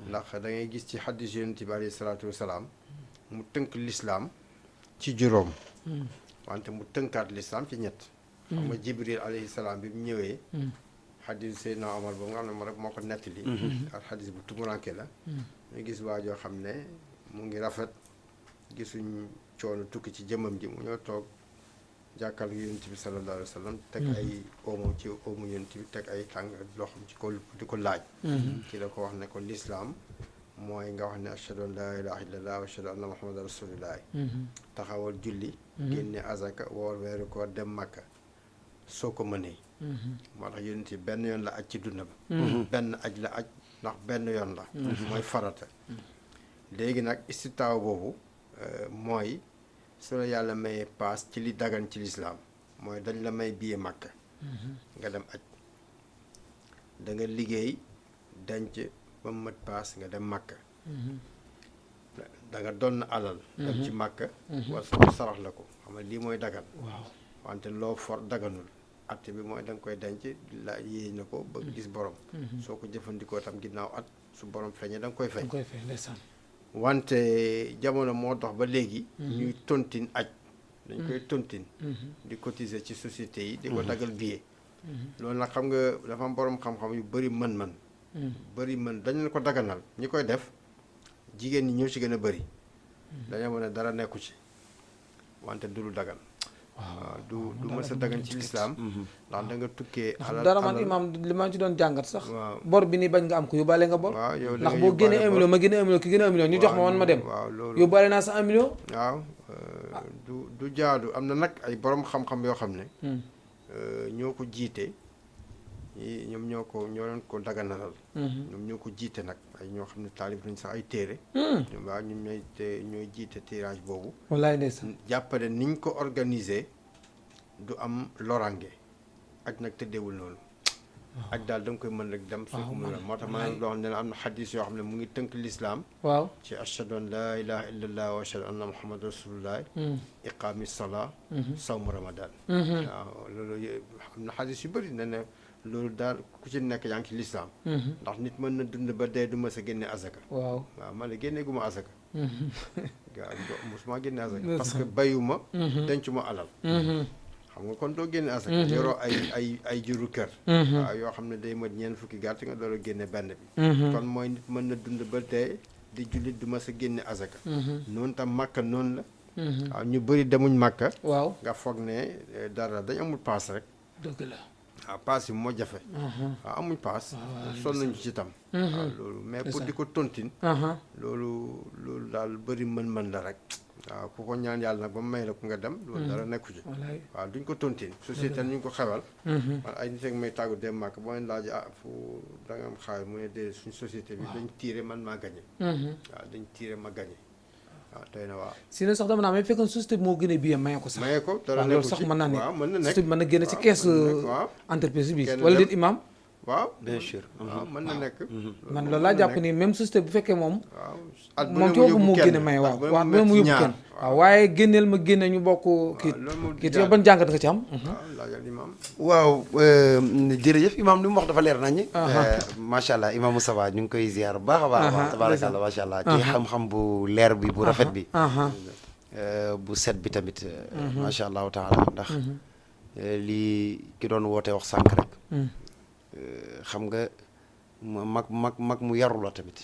ndax da ngay gis ci xaddis yonent bi alayhi salaatu wasalaam mu tënk lislaam ci juróom wante mu tënkaat lislaam ci ñett xam nga jibril alayhi salaam bi mu ñëwee xaddis Seydina Omar boobu nga xam ne moom rek moo ko nettali ak xaddis bu tumuranke la ñu gis waajoo xam ne mu ngi rafet gisuñ coono tukki ci jëmmam ji mu ñoo toog jàkkal yonent bi sallallahu alayhi wa sallam teg ay oomo ci oomu yonent bi teg ay tàng loxoom ci ko di ko laaj ci la ko wax ne ko lislaam mooy nga wax ne ashhadu an laa ilaaha illallah wa ashhadu anna muhammadan rasulullah taxawal julli génne azaka woor weeru koor dem Makka soo ko mënee moo tax yonent bi benn yoon la aj ci dundam benn aj la aj ndax benn yoon la mooy farata léegi nag istitaaw boobu mooy su la yàlla mayee paas ci li dagan ci lislaam mooy dañ la may billet Makka nga dem aj da nga liggéey denc ba mu mat paas nga dem Makka da nga donn alal dem ci Makka wala sa sarax la ko xam nga lii mooy dagan wante loo for daganul at bi mooy da nga koy denc la yéey na ko ba gis borom soo ko jëfandikoo tam ginnaaw at su borom feeñee da nga koy fay wante jamono moo dox ba léegi ñuy tontin aj dañ koy tontin di cotiser ci société yi di ko dagal billet loolu nag xam nga dafa am borom xam-xam yu bëri mën-mën bëri mën dañ leen ko daganal ñi koy def jigéen ñi ñoo ci gën a bëri dañoo mën a dara nekku ci wante du lu dagan waaw du mës a dagan ci lislaam ndax da nga tukkee alal dara man imam li ma ci doon jàngat sax bor bi ni bañ nga am ko yóbbaale nga bor waaw yow ndax boo génnee 1 million ma génne 1 million ki génne 1 million ñu jox ma man ma dem waaw loolu yóbbaale naa sa 1 million waaw du jaadu am na nag ay borom xam-xam yoo xam ne ñoo ko jiite ñoom ñoo leen ko daganalal ñoom ñoo ko jiite nag ay ñoo xam ne taalif nañ sax ay téere ñoom waaw ñoom ñooy jiite tirage boobu wallaay ndeysaan jàppale niñ ko organiser du am lorange aj nag tëddeewul noonu aj daal da nga koy mën rek dem soo ko mën moo tax ma loo xam ne am na xadis yoo xam ne mu ngi tënk lislaam waaw ci ashhadu an laa ilaha illallah wa ashhadu anna muhammad rasulullah iqaami salaa sawmu ramadan waaw loolu am na xadis yu bëri ne ne loolu daal ku ci nekk yaa ngi ci lislaam ndax nit mën na dund ba dee du ma sa génne azaka waaw man la génnee gu ma azaka gaa mosuma génne azaka parce que bayuma dencuma alal xam nga kon doo génne asaka yoroo ay juru kër waaw yoo xam ne day mat ñeent fukki gàtt nga door a génne benn bi kon mooy nit mën na dund ba tey di jullit du ma sa génne asaka noonu tam màkka noonu la waaw ñu bëri demuñ màkka waaw nga foog ne dara dañ amul paas rek dëgg la waaw paas yi moo jafe waaw amuñ paas sol nañu ci tam waaw loolu mais pour di ko tontin loolu daal bëri mën-mën la rek waaw ku ko ñaan yàlla nag ba mu may la ku nga dem loolu dara nekku ci waaw duñ ko tontin société ñu ko xewal man ay nit ak may tàggu dem màkk boo leen laaj fu da nga am xaalis mu ne dee suñ société bi dañ tiire man maa gañe waaw dañ tiire ma gañe waaw tey na waaw sinon sax dama naa mais fekkoon société bi moo gën a bien maye ko sax maye ko dara waaw nekku loolu sax ci mën naa ne waaw mën na nekk société bi mën na génn ci kees entreprise bi kenn wala dem déet imam waaw bien sûr. waaw mën na nekk. man loolu laa jàpp ni même société bu fekkee moom. waaw at bu moom ne ci mu boppam moo yóbbu génne kenn. may waaw ba mu waaw nekk mu yóbbu ñaar. kenn waaw waaye génneel ma génne ñu bokk kii kii yow ban jàngat nga ci am. waaw laajal imam. waaw jërëjëf imaam li mu wax dafa leer nañu. macha allah imaam Moustapha ñu ngi koy ziar bu baax a baax. tabaarakallah macha allah ci xam-xam bu leer bi bu rafet bi. bu set bi tamit. macha allahu taala ndax. lii ki doon woote wax sànq rek. xam nga mag mu yaru la tamit.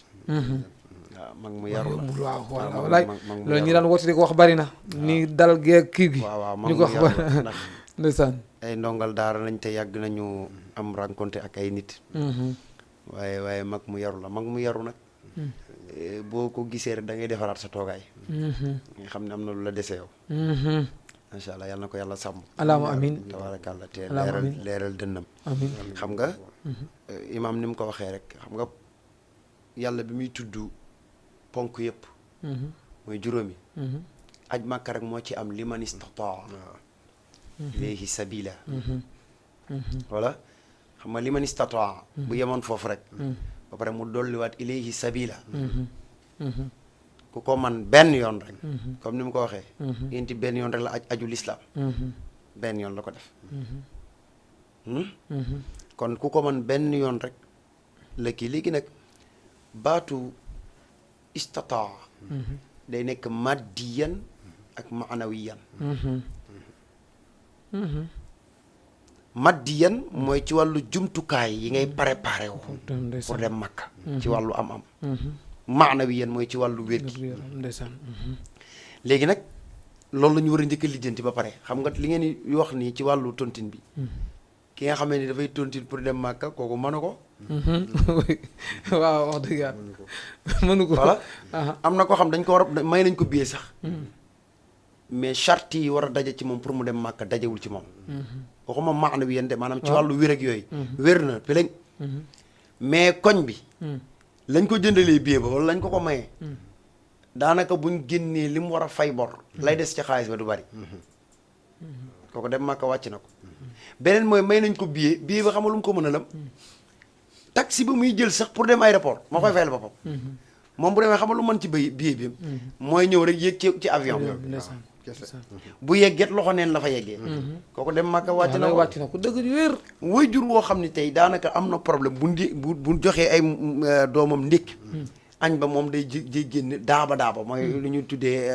waaw mag mu yaru la. waaw walaay loolu ñi daan woote di ko wax bari na. ni dal gee kii gi. waaw mag ñu mu ko wax yaru la ndax. ndeysaan. ay ndongal daara nañ te yàgg nañu am rencontré ak ay nit. waaye mag mu yaru la mag mu yaru nag. boo ko gisee rek da ngay defaraat sa toogaay. nga xam ne am na lu la dese yow. macha allah yal na ko yàlla sàmm. alaama amin tabaarakàlla te Allahumma amiin. leeral dënnam. amin xam nga. imaam ni mu ko waxee rek xam nga yàlla bi muy tudd ponk yëpp. mooy juróomi. aj màkka rek moo ci am liman istataa ilayhi sabila. voilà xam nga liman istataa bu yemoon foofu rek. ba pare mu dolliwaat ilayhi sabila. ku ko man benn yoon rek. comme ni mu ko waxee. yéen benn yoon rek la aju lislaam. benn yoon la ko def. kon ku ko man benn yoon rek la kii léegi nag baatu istataa day nekk maddiyan ak maanawiyan. maddiyan mooy ci wàllu jumtukaay yi ngay préparé woo pour dem Makka. ci wàllu am-am. maanawiyan mooy ci wàllu wér gi. ndeysaan. léegi nag loolu la ñu war a njëkk a lijjanti ba pare xam nga li ngeen di wax nii ci wàllu tontine bi. ki nga xamee ni dafay tontine pour dem Makka kooku mënu ko. waaw wax dëgg yàlla mënu ko. voilà am na koo xam dañ ko war a may nañ ko billet sax. mais charte yi war a daje ci moom pour mu dem Makka dajewul ci moom. waxuma maanawiyan de maanaam ci wàllu wér ak yooyu. wér na pileñ mais koñ bi. lañ ko jëndalee billet ba wala lañ ko mayee. daanaka buñ génnee li mu war a fay bor. lay des ci xaalis ba du bari. kooku dem Makka wàcc na ko. beneen mooy may nañ ko billet ba xamal lu mu ko mën a lam. taxi ba muy jël sax pour dem aéroport moo koy fayal boppam. moom bu demee xamal lu mën ci billet bi. mooy ñëw rek yéeg ci avion. bu yegget loxo neen la fa yeggee. kooku dem Makka wàcc na ko dëgg wér. way jur woo xam ne tey daanaka am na problème bu joxee ay doomam ndékki. añ ba moom day génn daaba mooy lu ñu tuddee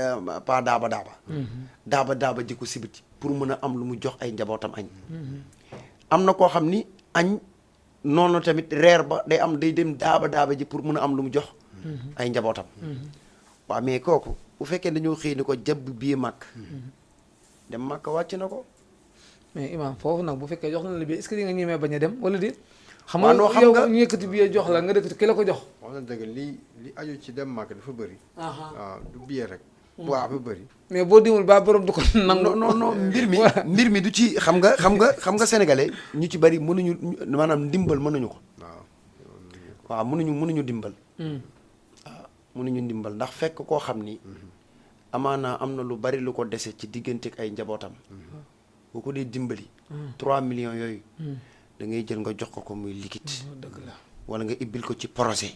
pas daaba ji ko sibiti pour mën a am lu mu jox ay njabootam añ. am na koo xam ni añ noonu tamit reer ba day dem daaba ji pour mën a am lu mu jox. ay njabootam. waaw mais kooku bu fekkee dañoo xëy ni ko jàpp bii màkk. dem màkk wàcc na ko. mais imam foofu nag bu fekkee jox na la bi est-ce que di nga ñemee bañ a dem wala déet. xam waaw nga yow ñu yëkkati billet jox la nga dëkk ki la ko jox. wax na dëgg li aju ci dem màkk dafa bëri. waaw du billet rek. waaw dafa bëri. mais boo dimul ba borom du ko nangu. non mbir mi du ci xam nga sénégalais ñu ci bëri mënuñu maanaam ndimbal mënuñu ko. waaw mënuñu dimbal. waaw mënuñu dimbal ndax fekk koo xam ni. amaana am na lu bari lu ko dese ci diggante ak ay njabootam. boo ko dee dimbali. 3 millions yooyu. da ngay jël nga jox ko muy liquide. dëgg la wala nga ibbil ko ci projet.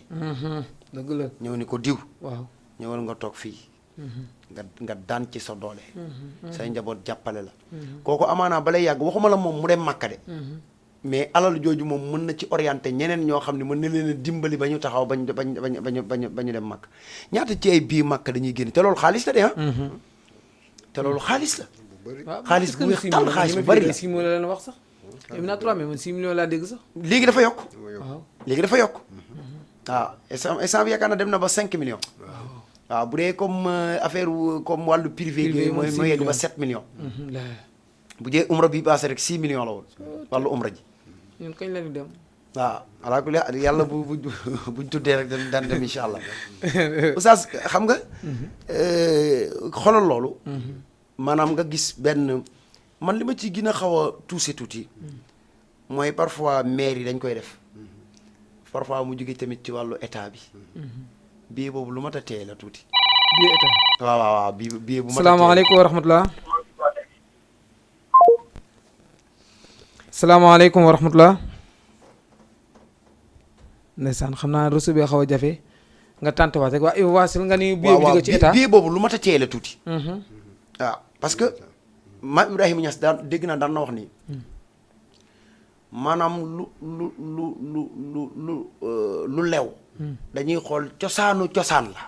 dëgg la ñëw ni ko diw. waaw ñëwal nga toog fii. nga daan ci sa doole. say njaboot jàppale la. kooku amaanaa balay yàgg waxuma la moom mu dem Makka de. mais alal jooju moom mën na ci orienté ñeneen ñoo xam ne mën na leen a dimbali ba ñu taxaw bañ dem Makka ñaata ci ay bii Makka dañuy génn te loolu xaalis la de te loolu xaalis la. xaalis bu weex tàll xaalis bu bari la 6 millions la leen wax sax. am naa 3 mais man 6 millions laa dégg sax. léegi dafa yokk. waaw léegi dafa yokk. waaw instant bi yaakaar na dem na ba 5 millions. waaw bu dee comme affaire comme wàllu privé yooyu mooy yegg ba 7 millions. bu dee umra bi passé rek 6 millions la woon wàllu umra ji. ñun kañ la ñu dem. waaw alaakulli yàlla buñ tuddee rek daan dem incha allah. oustaz xam nga. xoolal loolu. maanaam nga gis benn man li ma ci gën a xaw a tuuse tuuti. mooy parfois maire yi dañ koy def. parfois mu jóge tamit ci wàllu état bi. bii boobu lu mat a teey la tuuti. bii état. waaw bii bu mat a teey. salaamaaleykum wa rahmatulah. salaamaaleykum wa rahmatulah. ndeysaan xam naa reçu bi xaw a jafe nga tànte waat rek waa waasil nga ni billet bi jóge ci état billet boobu lu mat a téye la tuuti waaw parce que Maam Ibrahima Niass daan dégg naa daan na wax ni maanaam lu lew dañuy xool cosaan la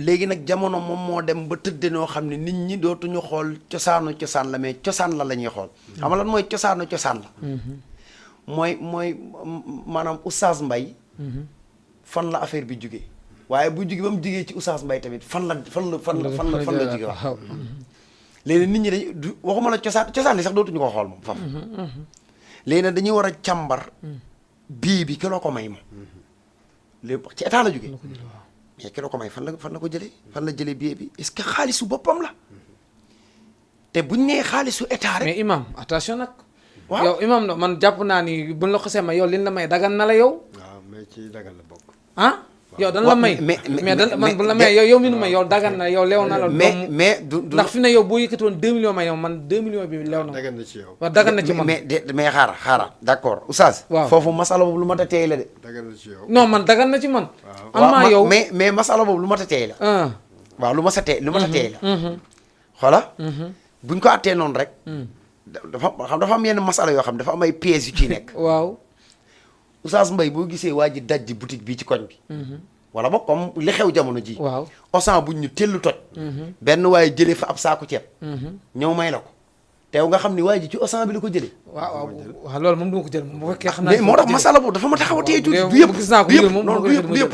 léegi nag jamono moom moo dem ba tëdde noo xam ne nit ñi dootuñu xool cosaan la mais cosaan la ñuy xool xam nga lan mooy cosaan la mooy maanaam Oustaz Mbaye fan la affaire bi jógee waaye bu jógee ba mu jógee ci Oustaz Mbaye tamit fan la jógee waaw léegi nit ñi dañ waxuma la cosaan li sax dootuñu ko xool moom faf léegi nag dañuy war a càmbar bii bi ki la ko may moom léegi ci état la jógee mais ki la ko may fan la ko jëlee fan la jëlee billet bi est-ce que xaalisu boppam la te buñ nee xaalisu état rek mais imam attention nag waaw yow imam na man jàpp naa ni buñ la xasee ma yow liñ la may dagan na la yow waaw mais ci dagal la bokk ah yow dan la may mais dan man bu la may yow mi nu may yow dagan na yow leew na la mais du ndax fi ne yow boo yëkkati woon 2 millions may yow man 2 millions bi leew na dagal na ci yow waaw dagan na ci man mais xaaral d'accord Oustaz waaw foofu masala boobu lu mat a teey la de dagal na ci yow non man dagan na ci man waaw amaa yow mais masala boobu lu mat a teey la waaw lu mat a teey la xoola buñ ko attee noonu rek dafa am yenn masala yoo xam dafa am ay pièces yu ciy nekk waaw Oustaz Mbaye boo gisee waa ji dajji boutique bii ci koñ bi wala boog comme li xew jamono ji waaw Auchan buñ ñu tellu toj benn waaye jëlee fa ab saaku ceeb ñëw may la ko teew nga xam ni waa ji ci Auchan bi la ko jëlee waaw loolu moom du ma ko jël moom bu fekkee xam naa mais moo tax masala boobu dafa ma taxaw a téye tuuti du yëpp gis naa ko jël moom du yëpp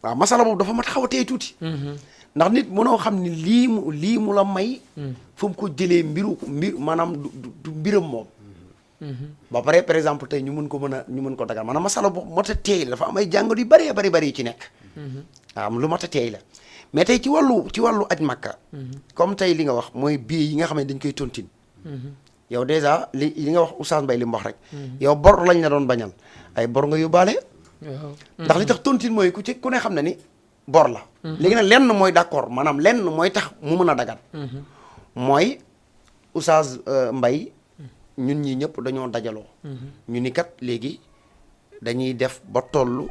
waaw masala boobu dafa ma taxaw a téye tuuti ndax nit mënoo xam ni lii mu la may fu mu ko jëlee mbir maanaam du mbiram moom ba pare par exemple tey ñu mën ko dagal maanaam masala boobu moo tax teey la dafa am ay jàngat yu bari yu ci nekk waaw lu mat a teey la mais tey ci wàllu aj Makka comme tey li nga wax mooy billet yi nga xam ne dañ koy tontine yow dèjà li nga wax Oustaz Mbaye li mu wax rek yow bor lañ la doon bañal ay bor nga yóbbaale ndax li tax tontine mooy ku ne xam ne ni bor la léegi nag lenn mooy d'accord maanaam lenn mooy tax mu mën a dagan mooy Oustaz Mbaye ñun ñi ñëpp dañoo dajaloo ñu ni kat léegi dañuy def ba tollu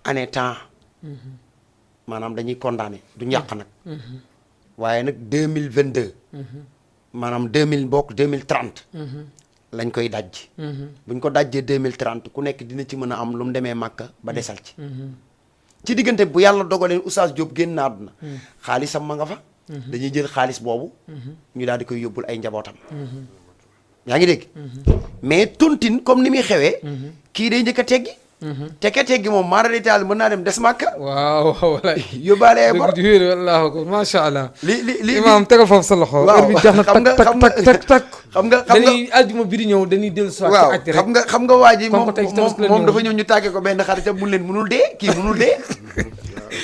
année temps maanaam dañuy condamné du ñàq nag waaye nag 2022 maanaam 2030 lañ koy dajj buñ ko dajjee 2030 ku nekk dina ci mën a am lu mu demee Màkka ba desal ci diggante bu yàlla dogaleen Oustaz Diop génn na àdduna xaalisam ma nga fa dañuy jël xaalis boobu ñu daal di koy yóbbul ay njabootam yaa ngi dégg mais tontine comme ni muy xewee kii day njëkk a teggi teggi moom maara taal mën naa dem des Màkka waaw walaay yóbbaale ay bor wér wallaahu ko macha allah li imaam tegal foofu sa loxo heure bi jeex na tak xam nga dañuy aljuma bi di ñëw dañuy dellu soit waaw ci xam nga waa ji moom dafa ñëw ñu tàggee ko benn xaritam mun leen munul dee kii munul dee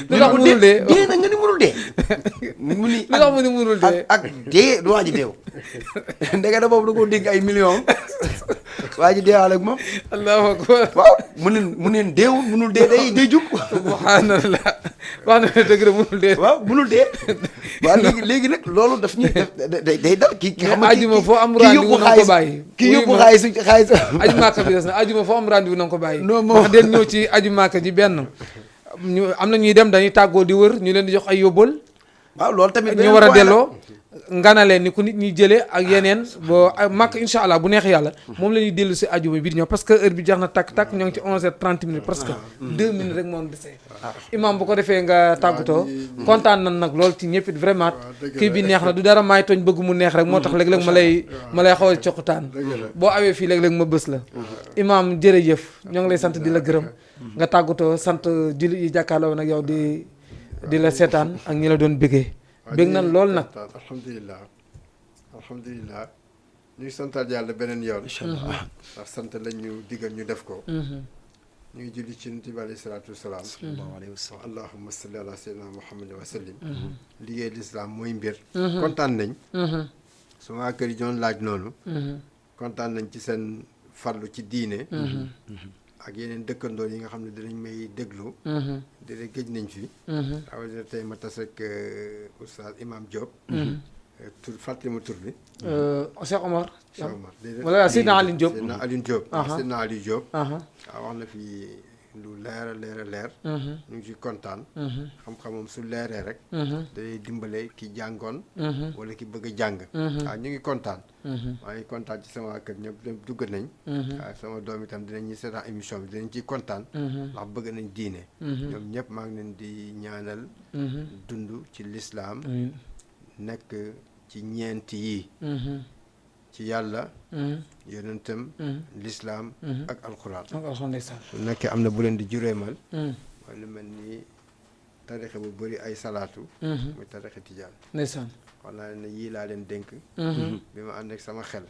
lu tax munul dee dee na nga ni munul dee mu ni lu tax mu ni munul dee ak dee du waa ji deew ndeke da boobu da koo dégg ay millions waa ji deewaale ak moom allahu akbar waaw mu neen deewul munul dee day jug subhanallah wax na dëgg la munul dee waaw munul dee waaw léegi nag loolu daf ñuy day dal kii xam nga ajuma foo am rendez-vous na ko bàyyi kii yóbbu xaalis aju Màkka bi des na ajuma foo am rendez-vous na ko bàyyi wax den ñëw ci aju Màkka ji benn ñu am na ñuy dem dañuy tàggoo di wër ñu leen di jox ay yóbbal waaw loolu tamit ñu war a delloo nganaleen ni ku nit ñi jëlee ak yeneen boo Màkk incha allah bu neex yàlla moom la ñuy dellu si ajuma bi di ñëw parce que heure bi jeex na takk ñoo ngi ci 11h30 minutes presque 2 minutes rek moom desee imam bu ko defee nga tàggatoo kontaan nan nag lool ci ñëpp it vraiment kii bi neex na du dara maay tooñ bëgg mu neex rek moo tax léeg-léeg ma lay xaw a coqutaan boo awee fii léeg-léeg ma bës la imam jërëjëf ñoo ngi lay sant di la gërëm nga tàggatoo sant jullit yi jàkkaarloo nag yow di la seetaan ak ñi la doon bëggee bëgg na lool nag alhamdulilah ñu ngi santaat yàlla beneen yoon incha allah ndax sant lañ ñu digal ñu def ko ñu ngi julli ci Yonent bi alayhi salaatu wasalaam allahumma salli ala sayyidina muhammad wa sallim liggéey lislaam mooy mbir kontaan nañ suma waa kër yi doon laaj noonu kontaan nañ ci seen farlu ci diine ak yeneen dëkkandoor yi nga xam ne dinañ may déglu dina géej nañ fi rawatina tey ma tas ak oustaz imam Diop tur fàttali ma tur bi. Cheikh Omar. Cheikh Omar déedéet. wala Seydina Alioune Diop. Seydina Alioune Diop. Seydina Alioune Diop. aha waaw wax na fi lu leer a leer a leer. ñu ngi ci kontaan. xam-xamam su leeree rek. day dimbale ki jàngoon. wala ki bëgg a jàng. waaw ñu ngi kontaan. maa ngi kontaan ci sama kër ñëpp dem dugg nañ. waaw sama doom itam dinañ ñu seetaan émission bi dinañ ciy kontaan. ndax bëgg nañ diine. ñoom ñëpp maa ngi leen di ñaanal. dund ci lislaam nekk ci ñeenti yi. ci yàlla. yonentam. lislaam ak alxuraan. su nekkee am na bu leen di jureemal. mooy lu mel ni tarixe bu bëri ay salaatu. muy tarixe tijaan. ndeysaan. wax naa ne yii laa leen dénk. bi ma ànd ak sama xel.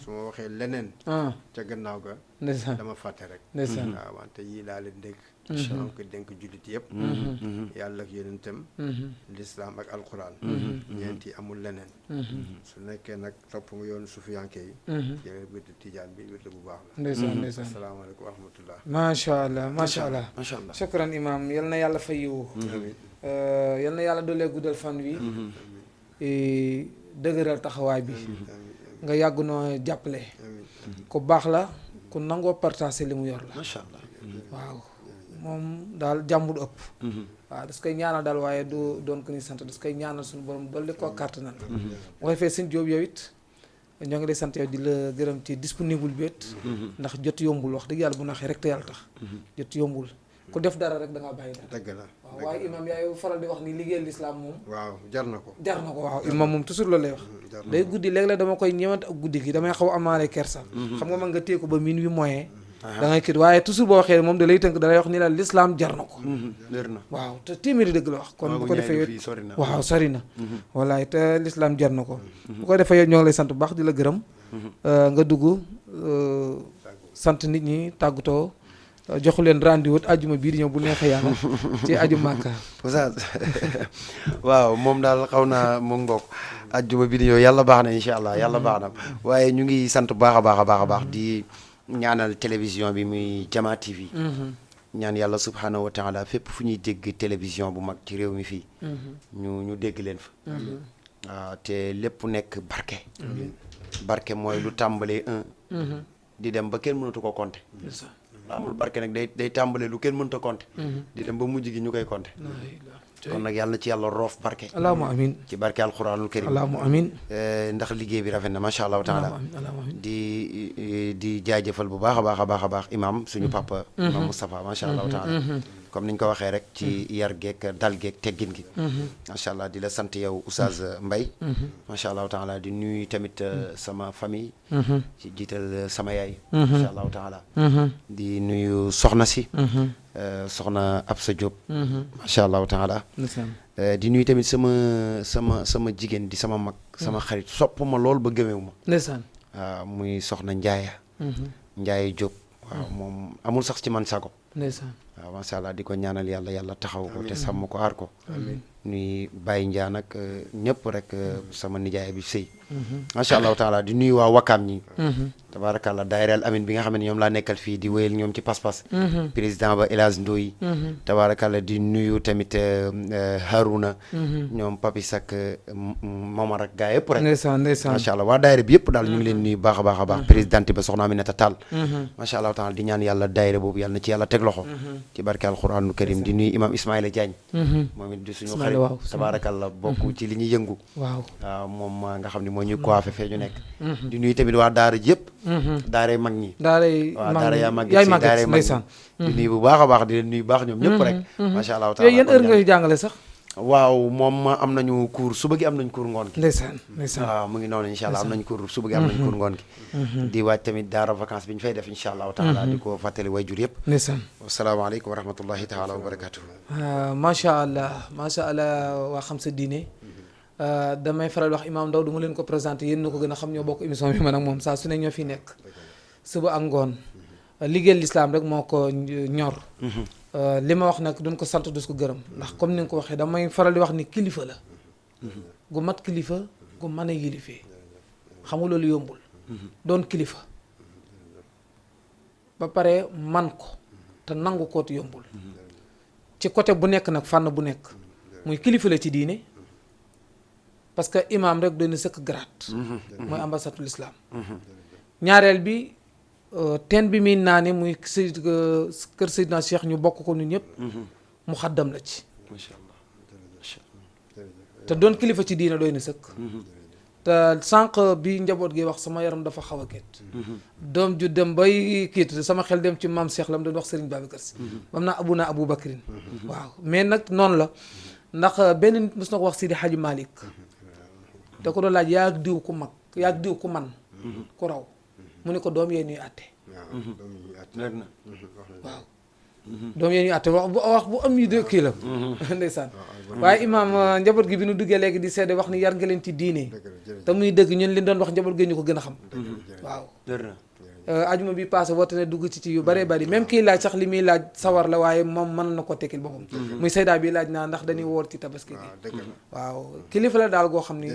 su ma waxee leneen. ca gannaaw ga. ndeysaan dama fàtte rek. ndeysaan. waaw wante yii laa leen dénk. maa ngi ko dénk jullit yëpp. yàlla ak yonentam. lislaam ak alxuraan. ñeenti amul leneen. su nekkee nag topp nga yoonu sufiyanke yi. jëlee wirdu tijaan bi wirdu bu baax la. ndeysaan ndeysaan. asalaamaaleykum wa rahmatullah. macha allah macha allah. macha allah. shukran imam yal na yàlla fay yiwu. yal na yàlla doolee guddal fan wi. dëgëral taxawaay bi. nga yàgg noo jàppale. ku baax la ku nangoo partager li mu yor la. macha allah. waaw moom daal jàmbul ëpp. waaw das koy ñaanal daal waaye du doon ko ni sant das koy ñaanal suñu borom dolli koo kàttanal. bu ko defee sëñ Jóob yow it ñoo ngi lay sant yow di la gërëm ci disponible bi it ndax jot yombul wax dëgg yàlla bu naxee rek te yàlla tax. jot yombul ku def dara rek da ngaa bàyyi dara. dëgg la waaw waaye imam yaay faral di wax ni liggéeyal lislaam moom. waaw jar na ko. jar na ko waaw imam moom toujours loolu lay wax. day guddi léeg-léeg dama koy ñëwante ak guddi gi damay xaw a amaale kersa. xam nga man nga téye ko ba minuit moyen. da ngay kii waaye toujours boo waxee moom da lay tënk da lay wax ni la lislaam jar na ko. leer na. waaw te téeméeri dëgg la wax. kon bu ko defee yow waaw sori na. wallaay te lislaam jar na ko. bu ko defee yow ñoo ngi lay sant bu baax di la gërëm. nga dugg sant nit ñi tàggatoo. joxu leen rendez-vous ajuma bii di ñëw bu neexee yàlla ci aju Màkka. Oustaz waaw moom daal xaw naa mu ngoog ajuma bii di ñëw yàlla baax na incha allah yàlla baax na waaye ñu ngi sant bu baax a baax a baax a baax di ñaanal télévision bi muy Jama TV. ñaan yàlla subhanahu wa taala fépp fu ñuy dégg télévision bu mag ci réew mi fii. ñu dégg leen fa. waaw te lépp nekk barke. barke mooy lu tàmbalee di dem ba kenn mënatu ko compter. amul barke nag day tàmbale lu kenn mënta compter. di dem ba mujj gi ñu koy compter. kon nag yàlla na ci yàlla roof barke. allahumma amin ci barke alquranul karim. allahumma amin. ndax liggéey bi rafet na macha allah taala. di jaajëfal bu baax a baax a baax a baax imam suñu papa. imam Moustapha macha allah taala. comme niñ ko waxee rek ci yar geek dal geek teggin gi. macha allah di la sant yow Oustaz Mbaye. macha allah taala di nuyu tamit sama famille. ci jiital sama yaay. macha allah taala. di nuyu soxna si. soxna Absa Diop. macha allah taala. di nuyu tamit sama jigéen di sama mag. sama xarit sopp ma lool ba gëmeewu ma. ndeysaan. waaw muy soxna Ndiaye. Ndiaye Diop. waaw moom amul sax ci man sago. ndeysaan. waaw macha allah di ko ñaanal yàlla taxaw ko te sàmm ko aar ko. nuy Baye Ndiane ak ñëpp rek sama nijaay bi sëy macha allahu taala di nuyu waa Wakaam ñi. tabarakallah daayira Amin bi nga xam ne ñoom laa nekkal fii di wéyal ñoom ci pas-pas. président ba El Hadj Ndoye. tabarakallah di nuyu tamit Harouna. ñoom Papis ak Momar ak gaa yëpp rek. ndeysaan ndeysaan macha allah waa daayira bi yëpp daal ñu ngi leen nuyu baax a baax a baax. présidente ba soxna Aminata Tall. macha allahu taala di ñaan yàlla daayira boobu yàlla na ci yàlla teg loxo. ci barke alquranul karim di nuyu imam Ismaïla Diagne. moom it di suñu xarit tabarakallah bokk ci li ñuy yëngu. waaw moom nga xam ne moo ñuy coiffé fee ñu nekk. di nuyu tamit waa daara ji yëpp. daaray mag ñi. daara yaa mag si daaray mag ñi. di nuyu bu baax a baax di leen nuyu baax ñoom ñëpp rek. macha allah taala yooyu yéen heure nga jàngale sax. waaw moom am nañu cours suba gi am nañu cours ngoon gi. ndeysaan ndeysaan waaw mu ngi noonu incha allah am nañu cours suba gi am nañu cours ngoon gi. di waaj tamit daara vacances bi ñu fay def incha allah taala di ko fàttali wayjur yëpp. ndeysaan. wasalaamaaleykum wa rahmatullahi taala wa barakatuhu. macha allah waa xam sa diine. damay faral wax Imam Ndaw du ma leen ko présenté yéen na ko gën a xam ñoo bokk émission bi man ak moom saa su ne ñoo fi nekk. suba ak ngoon liggéeyal lislaam rek moo ko ñor. li ma wax nag duñ ko sant du ko gërëm ndax comme ni nga ko waxee damay faral di wax ni kilifa la. gu mat kilifa gu mën a yilifee xam nga loolu yombul. doon kilifa ba pare man ko te nangu koot yombul. ci côté bu nekk nag fànn bu nekk muy kilifa la ci diine parce que imam rek doy na sëkk grade mooy ambassade l'islam ñaareel bi teen bi muy naane muy kër Seydina Cheikh ñu bokk ko ñun ñëpp mu xaddam la ci macha allah te doon kilifa ci diina doy na sëkk te sànq bi njaboot gi wax sama yaram dafa xaw a kéet doom ju dem bay kiit sama xel dem ci maam Cheikh la mu doon wax Serigne Babacar Sy bam naa Abou Bakrin waaw mais nag noonu la ndax benn nit mos na ko wax Sidi Hadji Malick te ko doon laaj yaag diw ku mag yaag diw ku man ku raw mu ne ko doom yee ñuy àtte waaw doom yee ñuy àtte wax bu am yi de kii la ndeysaan waaye imaam njaboot gi bi nu duggee léegi di seede wax ni yar nga leen ci diine te muy dëgg ñun li doon wax njaboot gi ñu ko gën a xam waaw ajuma bi passé woote ne dugg ci yu bëree bëri même kii laaj sax li muy laaj sawar la waaye moom mën na ko tekkil boppam muy saydaa bi laaj naa ndax dañuy woor ci tabaski gi waaw kilifa la daal goo xam ni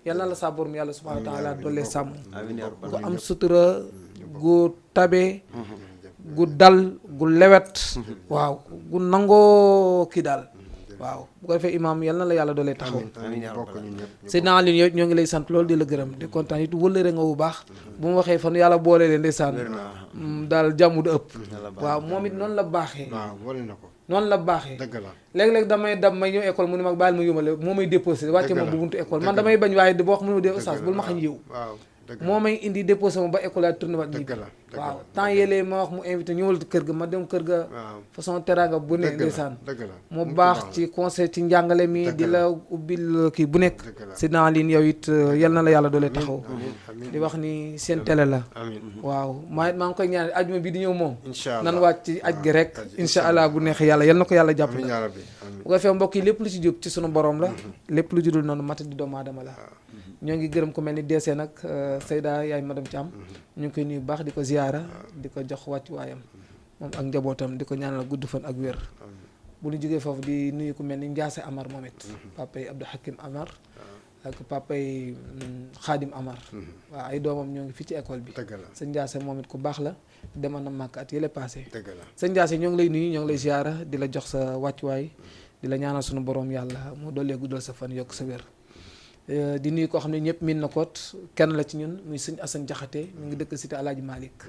yal na la sa borom yàlla subhanahu wa taala doole sàmm gu am sutura gu tabe gu dal gu lewet waaw gu nangoo kii daal waaw bu ko defee imaam yal na la yàlla doolee taxaw Seydina Aliou yow ñoo ngi lay sant loolu di la gërëm di kontaan it wëllëre nga bu baax bu mu waxee fan yàlla boole leen ndeysaan daal jàmm du ëpp waaw moom it noonu la baaxee noonu la baaxee léeg-léeg damay dam may ñëw école mu ne mag bàyyil ma yómale moo may déposé wàcce ma bu buntu école man damay bañ waaye boo wax mu ne ma dee oustaz bul ma xañ yiw moo may indi déposé ma ba école a tourné waat ñibbi waaw temps yëlee ma wax mu invité ñëwal kër ga ma dem kër ga façon teranga bu ne ndeysaan mu baax ci conseil ci njàngale mi di la ubbil kii bu nekk si dans ligne yow it yal na la yàlla doole taxaw di wax ni seen télé la waaw maa ngi koy ñaanal ajuma bi di ñëw moom nan wàcc ci aj gi rek incha allah bu neex yàlla yal na ko yàlla jàpp bu ko defee mbokk yi lépp lu ci jub ci sunu borom la lépp lu judul noonu mata di doomu aadama la ñoo ngi gërëm ku mel ni deesee nag Seyda yaay madame Thiam ñu ngi koy nuyu baax di ko ziyaara di ko jox wàccu waayam moom ak njabootam di ko ñaanal gudd fan ak wér bu ñu jógee foofu di nuyu ku mel ni Ndiasse Amar moom it papay Abdou Hakim Amar ak papay Khadim Amar waaw ay doomam ñoo ngi fii ci école bi sëñ Ndiasse moom it ku baax la demoon na màkk at yële passé sëñ Ndiasse ñoo ngi lay nuyu ñoo ngi lay ziyaara di la jox sa wàccuwaay di la ñaanal sunu borom yàlla moo doolee guddal sa fan yokk sa wér di nuyu koo xam ne ñëpp miin na koot kenn la ci ñun muy sëñ Assane Jaxate mi ngi dëkk cité Alaaji Malick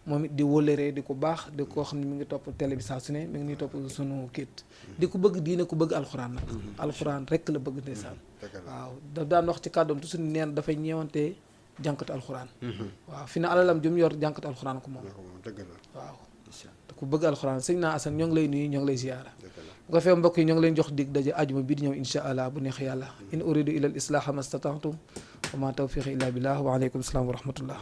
moom it di wóllëree di ko baax di koo xam ne mi ngi topp télé bi saa su ne mi ngi ñuy topp sunu kiit di ko bëgg diine ku bëgg alxuraan nag alxuraan rek la bëgg ndeysaan waaw daf daan wax ci kàddoom toujours neen dafay ñeewante jànkat alxuraan waaw fi na alalam jum yor jànkat alxuraan ko moom waaw ku bëgg alxuraan sëñ naa Assane ñoo ngi lay nuyu ñoo ngi lay ziyaara bu ko fee mbokk yi ñoo ngi leen jox dig daje ajuma bi di ñëw insha allah bu neex yàlla in uridu ila al islaha mastata'tum wa ma tawfiqi illa billah wa alaykum salaam wa rahmatullah